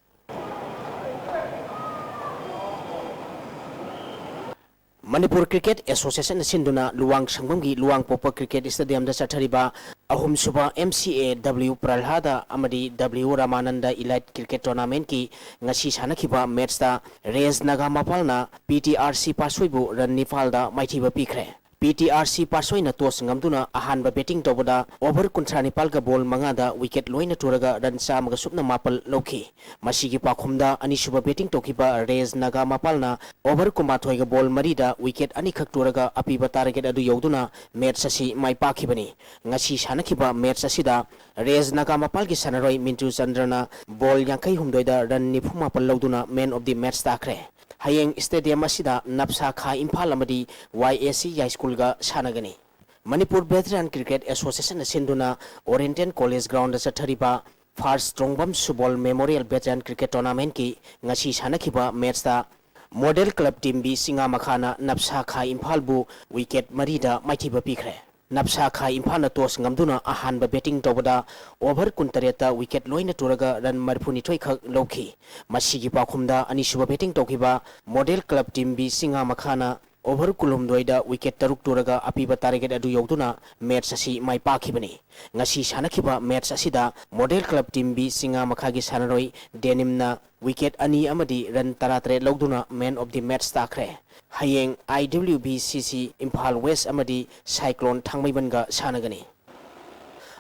ꯃꯅꯤꯄꯨꯔ ꯀ꯭ꯔꯤꯀꯦꯠ ꯑꯦꯁꯣꯁꯤꯌꯦꯁꯟꯅ ꯁꯤꯟꯗꯨꯅ ꯂꯨꯋꯥꯡ ꯁꯪꯕꯝꯒꯤ ꯂꯨꯋꯥꯡꯄꯣꯛꯄ ꯀ꯭ꯔꯤꯀꯦꯠ ꯁ꯭ꯇꯦꯗꯤꯌꯝꯗ ꯆꯠꯊꯔꯤꯕ ꯑꯍꯨꯝꯁꯨꯕ ꯑꯦꯝ ꯁꯤ ꯑꯦ ꯗꯕ꯭ꯂꯤꯎ ꯄ꯭ꯔꯜꯍꯥꯗ ꯑꯃꯗꯤ ꯗꯕ꯭ꯂꯤꯎ ꯔꯥꯃꯥꯅꯟꯗ ꯏꯂꯥꯏꯠ ꯀ꯭ꯔꯤꯀꯦꯠ ꯇꯣꯔꯅꯥꯃꯦꯟꯠꯀꯤ ꯉꯁꯤ ꯁꯥꯟꯅꯈꯤꯕ ꯃꯦꯠꯆꯇ ꯔꯦꯖ ꯅꯥꯒꯥ ꯃꯄꯥꯜꯅ ꯄꯤ ꯇꯤ ꯑꯥꯔ ꯁꯤ ꯄꯥꯁꯣꯏꯕꯨ ꯔꯟ ꯅꯤꯄꯥꯜꯗ ꯃꯥꯏꯊꯤꯕ ꯄꯤꯈ꯭ꯔꯦ꯫ ꯄꯤ ꯇꯤ ꯑꯥꯔ ꯁꯤ ꯄꯥꯁꯣꯏꯅ ꯇꯣꯁ ꯉꯝꯗꯨꯅ ꯑꯍꯥꯟꯕ ꯕꯦꯇꯤꯡ ꯇꯧꯕꯗ ꯑꯣꯚꯔ ꯀꯨꯟꯊ꯭ꯔꯥ ꯅꯤꯄꯥꯜꯒ ꯕꯣꯜ ꯃꯉꯥꯗ ꯋꯤꯀꯦꯠ ꯂꯣꯏꯅ ꯇꯨꯔꯒ ꯔꯟ ꯆꯥꯝꯃꯒ ꯁꯨꯞꯅ ꯃꯥꯄꯜ ꯂꯧꯈꯤ꯫ ꯃꯁꯤꯒꯤ ꯄꯥꯎꯈꯨꯝꯗ ꯑꯅꯤꯁꯨꯕ ꯕꯦꯇꯤꯡ ꯇꯧꯈꯤꯕ ꯔꯦꯖ ꯅꯥꯒꯥ ꯃꯄꯥꯜꯅ ꯑꯣꯚꯔ ꯀꯨꯟꯃꯥꯊꯣꯏꯒ ꯕꯣꯜ ꯃꯔꯤꯗ ꯋꯤꯀꯦꯠ ꯑꯅꯤꯈꯛ ꯇꯨꯔꯒ ꯑꯄꯤꯕ ꯇꯥꯔꯒꯦꯠ ꯑꯗꯨ ꯌꯧꯗꯨꯅ ꯃꯦꯠꯆ ꯑꯁꯤ ꯃꯥꯏ ꯄꯥꯛꯈꯤꯕꯅꯤ꯫ ꯉꯁꯤ ꯁꯥꯟꯅꯈꯤꯕ ꯃꯦꯠꯆ ꯑꯁꯤꯗ ꯔꯦꯖ ꯅꯥꯒꯥ ꯃꯄꯥꯜꯒꯤ ꯁꯥꯟꯅꯔꯣꯏ ꯃꯤꯟꯇꯨ ꯆꯟꯗ꯭ꯔꯅ ꯕꯣꯜ ꯌꯥꯡꯈꯩ ꯍꯨꯝꯗꯣꯏꯗ ꯔꯟ ꯅꯤꯐꯨ ꯃꯥꯄꯜ ꯂꯧꯗꯨꯅ ꯃꯦꯟ ꯑꯣꯐ ꯗꯤ ꯃꯦꯠꯆ ꯇꯥꯈ꯭ꯔꯦ꯫ ꯍꯌꯦꯡ ꯁ꯭ꯇꯦꯗꯤꯌꯝ ꯑꯁꯤꯗ ꯅꯞꯁꯥ ꯈꯥ ꯏꯝꯐꯥꯜ ꯑꯃꯗꯤ ꯋꯥꯏ ꯑꯦ ꯁꯤ ꯌꯥꯏꯁ꯭ꯀꯨꯜꯒ ꯁꯥꯟꯅꯒꯅꯤ꯫ ꯃꯅꯤꯄꯨꯔ ꯚꯦꯇꯔꯥꯟ ꯀ꯭ꯔꯤꯀꯦꯠ ꯑꯦꯁꯣꯁꯤꯌꯦꯁꯟꯅ ꯁꯤꯟꯗꯨꯅ ꯑꯣꯔꯤꯌꯦꯟꯇꯦꯜ ꯀꯣꯂꯦꯖ ꯒ꯭ꯔꯥꯎꯟꯗ ꯆꯠꯊꯔꯤꯕ ꯐꯥꯔꯁ ꯇ꯭ꯔꯣꯡꯕꯝ ꯁꯨꯕꯣꯜ ꯃꯦꯃꯣꯔꯤꯌꯦꯜ ꯚꯦꯇꯔꯥꯟ ꯀ꯭ꯔꯤꯀꯦꯠ ꯇꯣꯔꯅꯥꯃꯦꯟꯠꯀꯤ ꯉꯁꯤ ꯁꯥꯟꯅꯈꯤꯕ ꯃꯦꯠꯆꯇ ꯃꯣꯗꯦꯜ ꯀ꯭ꯂꯕ ꯇꯤꯝ ꯕꯤ ꯆꯤꯡꯉꯥ ꯃꯈꯥꯅ ꯅꯞꯁꯥ ꯈꯥ ꯏꯝꯐꯥꯜꯕꯨ ꯋꯤꯀꯦꯠ ꯃꯔꯤꯗ ꯃꯥꯏꯊꯤꯕ ꯄꯤꯈ꯭ꯔꯦ꯫ ꯅꯞꯁꯥ ꯈꯥ ꯏꯝꯐꯥꯜꯅ ꯇꯣꯁ ꯉꯝꯗꯨꯅ ꯑꯍꯥꯟꯕ ꯕꯦꯇꯤꯡ ꯇꯧꯕꯗ ꯑꯣꯚꯔ ꯀꯨꯟꯇꯔꯦꯠꯇ ꯋꯤꯀꯦꯠ ꯂꯣꯏꯅ ꯇꯨꯔꯒ ꯔꯟ ꯃꯔꯤꯐꯨꯅꯤꯊꯣꯏ ꯈꯛ ꯂꯧꯈꯤ꯫ ꯃꯁꯤꯒꯤ ꯄꯥꯎꯈꯨꯝꯗ ꯑꯅꯤꯁꯨꯕ ꯕꯦꯇꯤꯡ ꯇꯧꯈꯤꯕ ꯃꯣꯗꯦꯜ ꯀ꯭ꯂꯕ ꯇꯤꯝ ꯕꯤ ꯆꯤꯡꯉꯥ ꯃꯈꯥꯅ ꯑꯣꯚꯔ ꯀꯨꯟꯍꯨꯝꯗꯣꯏꯗ ꯋꯤꯀꯦꯠ ꯇꯔꯨꯛ ꯇꯨꯔꯒ ꯑꯄꯤꯕ ꯇꯥꯔꯒꯦꯠ ꯑꯗꯨ ꯌꯧꯗꯨꯅ ꯃꯦꯠꯆ ꯑꯁꯤ ꯃꯥꯏ ꯄꯥꯛꯈꯤꯕꯅꯤ꯫ ꯉꯁꯤ ꯁꯥꯟꯅꯈꯤꯕ ꯃꯦꯠꯆ ꯑꯁꯤꯗ ꯃꯣꯗꯦꯜ ꯀ꯭ꯂꯕ ꯇꯤꯝ ꯕꯤ ꯆꯤꯡꯉꯥ ꯃꯈꯥꯒꯤ ꯁꯥꯟꯅꯔꯣꯏ ꯗꯦꯅꯤꯝꯅ ꯋꯤꯀꯦꯠ ꯑꯅꯤ ꯑꯃꯗꯤ ꯔꯟ ꯇꯔꯥꯇꯔꯦꯠ ꯂꯧꯗꯨꯅ ꯃꯦꯟ ꯑꯣꯐ ꯗꯤ ꯃꯦꯠꯆ ꯇꯥꯈ꯭ꯔꯦ꯫ ꯍꯌꯦꯡ ꯑꯥꯏ ꯗꯕ꯭ꯂꯤꯎ ꯕꯤ ꯁꯤ ꯁꯤ ꯏꯝꯐꯥꯜ ꯋꯦꯁ ꯑꯃꯗꯤ ꯁꯥꯏꯀ꯭ꯂꯣꯟ ꯊꯥꯡꯃꯩꯕꯟꯒ ꯁꯥꯟꯅꯒꯅꯤ꯫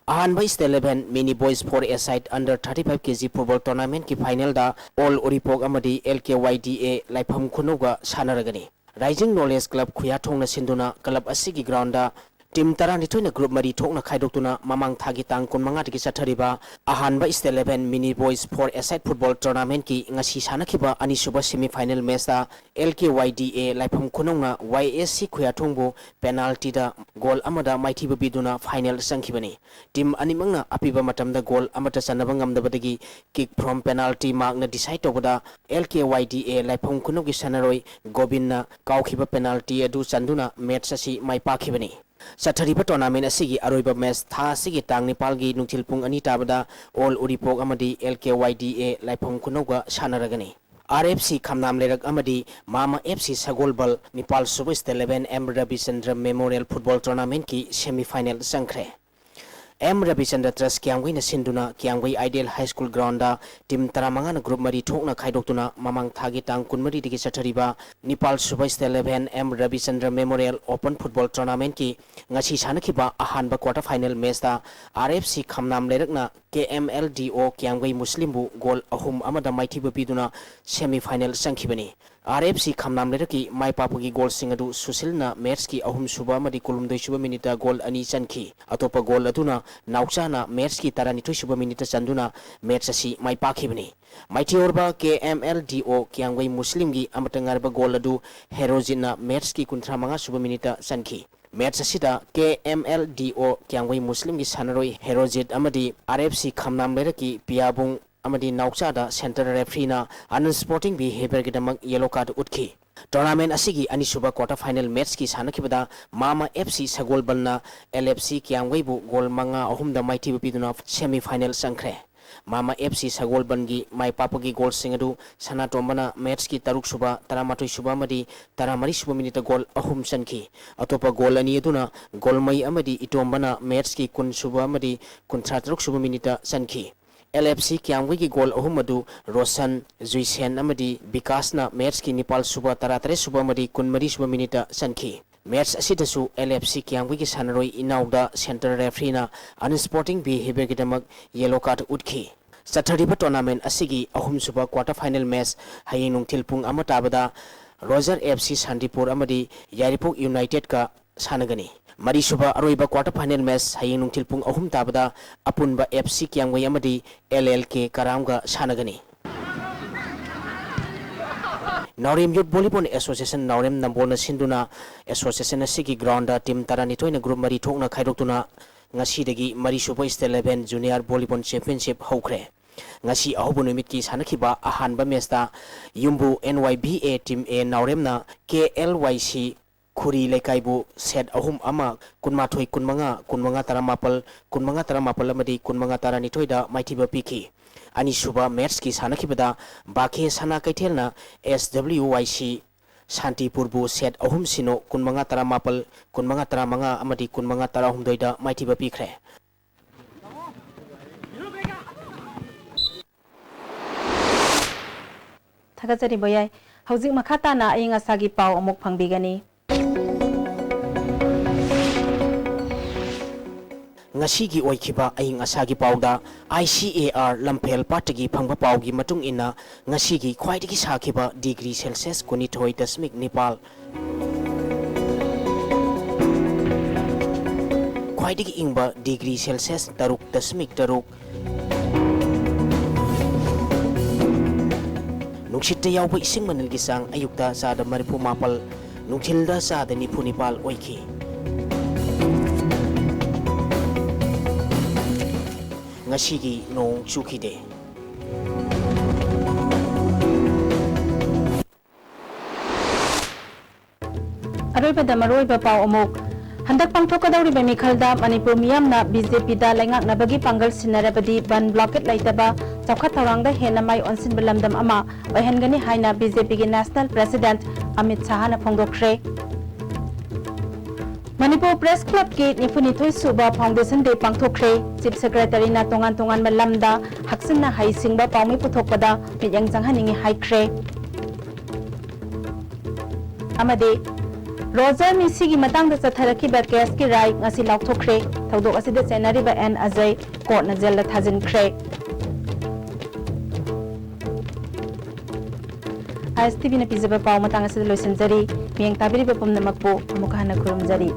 ꯑꯍꯥꯟꯕ State eleven Mini Boys four-a-side under thirty-five K G football tournament-ꯀꯤ final-ꯗ All Uripok ꯑꯃꯗꯤ L K Y D A ꯂꯥꯏꯐꯝ ꯈꯨꯅꯧꯒ ꯁꯥꯟꯅꯔꯒꯅꯤ꯫ Rising Knowledge Club ꯈꯨꯌꯥꯊꯣꯡꯅ ꯁꯤꯟꯗꯨꯅ club ꯑꯁꯤꯒꯤ ground-ꯗ team ꯇꯔꯥꯅꯤꯊꯣꯏꯅ group ꯃꯔꯤ ꯊꯣꯛꯅ ꯈꯥꯏꯗꯣꯛꯇꯨꯅ ꯃꯃꯥꯡ ꯊꯥꯒꯤ ꯇꯥꯡ ꯀꯨꯟꯃꯉꯥꯗꯒꯤ ꯆꯠꯊꯔꯤꯕ ꯑꯍꯥꯟꯕ State eleven Mini Boys four-a-side football tournament-ꯀꯤ ꯉꯁꯤ ꯁꯥꯟꯅꯈꯤꯕ ꯑꯅꯤꯁꯨꯕ semi-final match-ꯇ L K Y D A ꯂꯥꯏꯐꯝ ꯈꯨꯅꯧꯅ Y S C ꯈꯨꯌꯥꯊꯣꯡꯕꯨ penalty-ꯗ goal ꯑꯃꯗ ꯃꯥꯏꯊꯤꯕ ꯄꯤꯗꯨꯅ final ꯆꯪꯈꯤꯕꯅꯤ꯫ Team ꯑꯅꯤꯃꯛꯅ ꯑꯄꯤꯕ ꯃꯇꯝꯗ goal ꯑꯃꯠꯇ ꯆꯟꯅꯕ ꯉꯝꯗꯕꯗꯒꯤ kick from penalty mark-ꯅ decide ꯇꯧꯕꯗ L K Y D A ꯂꯥꯏꯐꯝ ꯈꯨꯅꯧꯒꯤ ꯁꯥꯟꯅꯔꯣꯏ ꯒꯣꯕꯤꯟꯅ ꯀꯥꯎꯈꯤꯕ penalty ꯑꯗꯨ ꯆꯟꯗꯨꯅ match ꯑꯁꯤ ꯃꯥꯏ ꯄꯥꯛꯈꯤꯕꯅꯤ꯫ ꯆꯠꯊꯔꯤꯕ tournament ꯑꯁꯤꯒꯤ ꯑꯔꯣꯏꯕ match ꯊꯥ ꯑꯁꯤꯒꯤ ꯇꯥꯡ ꯅꯤꯄꯥꯜꯒꯤ ꯅꯨꯡꯊꯤꯜ ꯄꯨꯡ ꯑꯅꯤ ꯇꯥꯕꯗ All Uripok ꯑꯃꯗꯤ L K Y D A ꯂꯥꯏꯐꯝ ꯈꯨꯅꯧꯒ ꯁꯥꯟꯅꯔꯒꯅꯤ꯫ R F C ꯈꯝꯅꯥꯝ ꯂꯩꯔꯛ ꯑꯃꯗꯤ ꯃꯥꯃ F C ꯁꯒꯣꯜꯕꯜ ꯅꯤꯄꯥꯜ ꯁꯨꯕ State eleven M ꯔꯕꯤꯆꯟꯗ꯭ꯔ Memorial Football Tournament-ꯀꯤ semi-final ꯆꯪꯈ꯭ꯔꯦ꯫ M ꯔꯕꯤꯆꯟꯗ꯭ꯔ Trust ꯀꯤꯌꯥꯝꯒꯩꯅ ꯁꯤꯟꯗꯨꯅ ꯀꯤꯌꯥꯝꯒꯩ Ideal High School ground-ꯗ team ꯇꯔꯥꯃꯉꯥꯅ group ꯃꯔꯤ ꯊꯣꯛꯅ ꯈꯥꯏꯗꯣꯛꯇꯨꯅ ꯃꯃꯥꯡ ꯊꯥꯒꯤ ꯇꯥꯡ ꯀꯨꯟꯃꯔꯤꯗꯒꯤ ꯆꯠꯊꯔꯤꯕ ꯅꯤꯄꯥꯜ ꯁꯨꯕ State eleven M ꯔꯕꯤꯆꯟꯗ꯭ꯔ Memorial Open Football Tournament-ꯀꯤ ꯉꯁꯤ ꯁꯥꯟꯅꯈꯤꯕ ꯑꯍꯥꯟꯕ quarter final match-ꯇ R F C ꯈꯝꯅꯥꯝ ꯂꯩꯔꯛꯅ K M L D O ꯀꯤꯌꯥꯝꯒꯩ ꯃꯨꯁꯂꯤꯝꯕꯨ goal ꯑꯍꯨꯝ ꯑꯃꯗ ꯃꯥꯏꯊꯤꯕ ꯄꯤꯗꯨꯅ semi-final ꯆꯪꯈꯤꯕꯅꯤ꯫ R F C ꯈꯝꯅꯥꯝ ꯂꯩꯔꯛꯀꯤ ꯃꯥꯏ ꯄꯥꯛꯄꯒꯤ goal-ꯁꯤꯡ ꯑꯗꯨ ꯁꯨꯁꯤꯜꯅ match-ꯀꯤ ꯑꯍꯨꯝꯁꯨꯕ ꯑꯃꯗꯤ ꯀꯨꯟꯍꯨꯝꯗꯣꯏꯁꯨꯕ minute-ꯇ goal ꯑꯅꯤ ꯆꯟꯈꯤ꯫ ꯑꯇꯣꯞꯄ goal ꯑꯗꯨꯅ ꯅꯥꯎꯆꯥꯅ match-ꯀꯤ ꯇꯔꯥꯅꯤꯊꯣꯏꯁꯨꯕ minute-ꯇ ꯆꯟꯗꯨꯅ match ꯑꯁꯤ ꯃꯥꯏ ꯄꯥꯛꯈꯤꯕꯅꯤ꯫ ꯃꯥꯏꯊꯤꯍꯧꯔꯕ K M L D O ꯀꯤꯌꯥꯝꯒꯩ ꯃꯨꯁꯂꯤꯝꯒꯤ ꯑꯃꯠꯇ ꯉꯥꯏꯔꯕ goal ꯑꯗꯨ ꯍꯦꯔꯣꯖꯤꯠꯅ match-ꯀꯤ ꯀꯨꯟꯊ꯭ꯔꯥꯃꯉꯥꯁꯨꯕ minute-ꯇ ꯆꯟꯈꯤ꯫ Match ꯑꯁꯤꯗ K M L D O ꯀꯤꯌꯥꯝꯒꯩ ꯃꯨꯁꯂꯤꯝꯒꯤ ꯁꯥꯟꯅꯔꯣꯏ ꯍꯦꯔꯣꯖꯤꯠ ꯑꯃꯗꯤ R F C ꯈꯝꯅꯥꯝ ꯂꯩꯔꯛꯀꯤ ꯄꯤꯌꯥꯕꯨꯡ ꯑꯃꯗꯤ ꯅꯥꯎꯆꯥꯗ centre referee-ꯅ unsporting behaviour-ꯒꯤꯗꯃꯛ yellow card ꯎꯠꯈꯤ꯫ Tournament ꯑꯁꯤꯒꯤ ꯑꯅꯤꯁꯨꯕ quarter final match-ꯀꯤ ꯁꯥꯟꯅꯈꯤꯕꯗ ꯃꯥꯃ F C ꯁꯒꯣꯜꯕꯜꯅ L F C ꯀꯤꯌꯥꯝꯒꯩꯕꯨ goal ꯃꯉꯥ ꯑꯍꯨꯝꯗ ꯃꯥꯏꯊꯤꯕ ꯄꯤꯗꯨꯅ semi-final ꯆꯪꯈ꯭ꯔꯦ꯫ ꯃꯥꯃ F C ꯁꯒꯣꯜꯕꯜꯒꯤ ꯃꯥꯏ ꯄꯥꯛꯄꯒꯤ goal-ꯁꯤꯡ ꯑꯗꯨ ꯁꯅꯥꯇꯣꯝꯕꯅ match-ꯀꯤ ꯇꯔꯨꯛꯁꯨꯕ, ꯇꯔꯥꯃꯥꯊꯣꯏꯁꯨꯕ ꯑꯃꯗꯤ ꯇꯔꯥꯃꯔꯤꯁꯨꯕ minute-ꯇ goal ꯑꯍꯨꯝ ꯆꯟꯈꯤ꯫ ꯑꯇꯣꯞꯄ goal ꯑꯅꯤ ꯑꯗꯨꯅ ꯒꯣꯜꯃꯩ ꯑꯃꯗꯤ ꯏꯇꯣꯝꯕꯅ match-ꯀꯤ ꯀꯨꯟꯁꯨꯕ ꯑꯃꯗꯤ ꯀꯨꯟꯊ꯭ꯔꯥꯇꯔꯨꯛꯁꯨꯕ minute-ꯇ ꯆꯟꯈꯤ꯫ L F C ꯀꯤꯌꯥꯝꯒꯩꯒꯤ goal ꯑꯍꯨꯝ ꯑꯗꯨ ꯔꯣꯁꯟ, ꯖꯨꯏꯁꯦꯟ ꯑꯃꯗꯤ ꯕꯤꯀꯥꯁꯅ match-ꯀꯤ ꯅꯤꯄꯥꯜꯁꯨꯕ, ꯇꯔꯥꯇꯔꯦꯠꯁꯨꯕ ꯑꯃꯗꯤ ꯀꯨꯟꯃꯔꯤꯁꯨꯕ minute-ꯇ ꯆꯟꯈꯤ꯫ Match ꯑꯁꯤꯗꯁꯨ L F C ꯀꯤꯌꯥꯝꯒꯩꯒꯤ ꯁꯥꯟꯅꯔꯣꯏ ꯏꯅꯥꯎꯗ centre refereeꯅ unsporting behaviourꯒꯤꯗꯃꯛ yellow card ꯎꯠꯈꯤ꯫ ꯆꯠꯊꯔꯤꯕ tournament ꯑꯁꯤꯒꯤ ꯑꯍꯨꯝꯁꯨꯕ quarter final match ꯍꯌꯦꯡ ꯅꯨꯡꯊꯤꯜ ꯄꯨꯡ ꯑꯃ ꯇꯥꯕꯗ Roger F C ꯁꯥꯟꯇꯤꯄꯨꯔ ꯑꯃꯗꯤ ꯌꯥꯏꯔꯤꯄꯣꯛ Unitedꯀ ꯁꯥꯟꯅꯒꯅꯤ꯫ ꯃꯔꯤꯁꯨꯕ ꯑꯔꯣꯏꯕ quarter final match ꯍꯌꯦꯡ ꯅꯨꯡꯊꯤꯜ ꯄꯨꯡ ꯑꯍꯨꯝ ꯇꯥꯕꯗ ꯑꯄꯨꯟꯕ F C ꯀꯤꯌꯥꯝꯒꯩ ꯑꯃꯗꯤ L L K ꯀꯔꯥꯝꯒ ꯁꯥꯟꯅꯒꯅꯤ꯫ ꯅꯥꯎꯔꯦꯝ Youth Volleyball Association ꯅꯥꯎꯔꯦꯝ ꯅꯝꯕꯣꯜꯅ ꯁꯤꯟꯗꯨꯅ association ꯑꯁꯤꯒꯤ groundꯗ team ꯇꯔꯥꯅꯤꯊꯣꯏꯅ group ꯃꯔꯤ ꯊꯣꯛꯅ ꯈꯥꯏꯗꯣꯛꯇꯨꯅ ꯉꯁꯤꯗꯒꯤ ꯃꯔꯤꯁꯨꯕ State Level Junior Volleyball Championship ꯍꯧꯈ꯭ꯔꯦ꯫ ꯉꯁꯤ ꯑꯍꯧꯕ ꯅꯨꯃꯤꯠꯀꯤ ꯁꯥꯟꯅꯈꯤꯕ ꯑꯍꯥꯟꯕ matchꯇ ꯌꯨꯝꯕꯨ N Y B A Team A ꯅꯥꯎꯔꯦꯝꯅ K L Y C ꯈꯨꯔꯤ ꯂꯩꯀꯥꯏꯕꯨ set ꯑꯍꯨꯝ ꯑꯃ, ꯀꯨꯟꯃꯥꯊꯣꯏ ꯀꯨꯟꯃꯉꯥ, ꯀꯨꯟꯃꯉꯥ ꯇꯔꯥꯃꯥꯄꯜ, ꯀꯨꯟꯃꯉꯥ ꯇꯔꯥꯃꯥꯄꯜ ꯑꯃꯗꯤ ꯀꯨꯟꯃꯉꯥ ꯇꯔꯥꯅꯤꯊꯣꯏꯗ ꯃꯥꯏꯊꯤꯕ ꯄꯤꯈꯤ꯫ ꯑꯅꯤꯁꯨꯕ matchꯀꯤ ꯁꯥꯟꯅꯈꯤꯕꯗ ꯕꯥꯀꯦ ꯁꯅꯥ ꯀꯩꯊꯦꯜꯅ S W Y C ꯁꯥꯟꯇꯤꯄꯨꯔꯕꯨ set ꯑꯍꯨꯝ ꯁꯤꯅꯣ, ꯀꯨꯟꯃꯉꯥ ꯇꯔꯥꯃꯥꯄꯜ, ꯀꯨꯟꯃꯉꯥ ꯇꯔꯥꯃꯉꯥ ꯑꯃꯗꯤ ꯀꯨꯟꯃꯉꯥ ꯇꯔꯥꯍꯨꯝꯗꯣꯏꯗ ꯃꯥꯏꯊꯤꯕ ꯄꯤꯈ꯭ꯔꯦ꯫ ꯊꯥꯒꯠꯆꯔꯤ ꯕꯣꯌꯥꯏ꯫ ꯍꯧꯖꯤꯛ ꯃꯈꯥ ꯇꯥꯅ ꯑꯏꯪ ꯑꯁꯥꯒꯤ ꯄꯥꯎ ꯑꯃꯨꯛ ꯐꯪꯕꯤꯒꯅꯤ꯫ ꯉꯁꯤꯒꯤ ꯑꯣꯏꯈꯤꯕ ꯑꯏꯪ ꯑꯁꯥꯒꯤ ꯄꯥꯎꯗ, I C A R ꯂꯝꯐꯦꯜ ꯄꯥꯠꯇꯒꯤ ꯐꯪꯕ ꯄꯥꯎꯒꯤ ꯃꯇꯨꯡ ꯏꯟꯅ, ꯉꯁꯤꯒꯤ ꯈ꯭ꯋꯥꯏꯗꯒꯤ ꯁꯥꯈꯤꯕ degree Celsius ꯀꯨꯟꯅꯤꯊꯣꯏ ꯗꯁꯃꯤꯛ ꯅꯤꯄꯥꯜ, ꯈ꯭ꯋꯥꯏꯗꯒꯤ ꯏꯪꯕ degree Celsius ꯇꯔꯨꯛ ꯗꯁꯃꯤꯛ ꯇꯔꯨꯛ, ꯅꯨꯡꯁꯤꯠꯇ ꯌꯥꯎꯕ ꯏꯁꯤꯡ ꯃꯅꯤꯜꯒꯤ ꯆꯥꯡ ꯑꯌꯨꯛꯇ ꯆꯥꯗ ꯃꯔꯤꯐꯨ ꯃꯥꯄꯜ, ꯅꯨꯡꯊꯤꯜꯗ ꯆꯥꯗ ꯅꯤꯐꯨ ꯅꯤꯄꯥꯜ ꯑꯣꯏꯈꯤ꯫ ꯉꯁꯤꯒꯤ ꯅꯣꯡ ꯆꯨꯈꯤꯗꯦ꯫ ꯑꯔꯣꯏꯕꯗ ꯃꯔꯨꯑꯣꯏꯕ ꯄꯥꯎ ꯑꯃꯨꯛ꯫ ꯍꯟꯗꯛ ꯄꯥꯡꯊꯣꯛꯀꯗꯧꯔꯤꯕ ꯃꯤꯈꯜꯗ ꯃꯅꯤꯄꯨꯔ ꯃꯤꯌꯥꯝꯅ B J P ꯗ ꯂꯩꯉꯥꯛꯅꯕꯒꯤ ꯄꯥꯡꯒꯜ ꯁꯤꯟꯅꯔꯕꯗꯤ ꯕꯟ blockade ꯂꯩꯇꯕ ꯆꯥꯎꯈꯠ ꯊꯧꯔꯥꯡꯗ ꯍꯦꯟꯅ ꯃꯥꯏ ꯑꯣꯟꯁꯤꯟꯕ ꯂꯝꯗꯝ ꯑꯃ ꯑꯣꯏꯍꯟꯒꯅꯤ ꯍꯥꯏꯅ B J P ꯒꯤ National President Amit ꯁꯥꯍꯅ ꯐꯣꯡꯗꯣꯛꯈ꯭ꯔꯦ꯫ Manipur Press Club ꯀꯤ ꯅꯤꯐꯨꯅꯤꯊꯣꯏ ꯁꯨꯕ Foundation Day ꯄꯥꯡꯊꯣꯛꯈ꯭ꯔꯦ꯫ Chief Secretary ꯅ ꯇꯣꯉꯥꯟ ꯇꯣꯉꯥꯟꯕ ꯂꯝꯗ ꯍꯛꯆꯤꯟꯅ ꯍꯩꯁꯤꯡꯕ ꯄꯥꯎꯃꯤ ꯄꯨꯊꯣꯛꯄꯗ ꯃꯤꯠꯌꯦꯡ ꯆꯪꯍꯟꯅꯤꯡꯏ ꯍꯥꯏꯈ꯭ꯔꯦ꯫ ꯑꯃꯗꯤ ꯔꯣꯖꯔ ꯃꯤꯁꯤꯒꯤ ꯃꯇꯥꯡꯗ ꯆꯠꯊꯔꯛꯈꯤꯕ ꯀꯦꯁꯀꯤ ꯔꯥꯏ ꯉꯁꯤ ꯂꯥꯎꯊꯣꯛꯈ꯭ꯔꯦ꯫ ꯊꯧꯗꯣꯛ ꯑꯁꯤꯗ ꯆꯦꯟꯅꯔꯤꯕ and Ajay ꯀꯣꯔꯠꯅ ꯖꯦꯜꯗ ꯊꯥꯖꯤꯟꯈ꯭ꯔꯦ꯫ I S T ꯚꯤꯅ ꯄꯤꯖꯕ ꯄꯥꯎ ꯃꯇꯥꯡ ꯑꯁꯤꯗ ꯂꯣꯏꯁꯤꯟꯖꯔꯤ꯫ ꯃꯤꯠꯌꯦꯡ ꯇꯥꯕꯤꯔꯤꯕ ꯄꯨꯝꯅꯃꯛꯄꯨ ꯑꯃꯨꯛ ꯍꯟꯅ ꯈꯨꯔꯨꯝꯖꯔꯤ꯫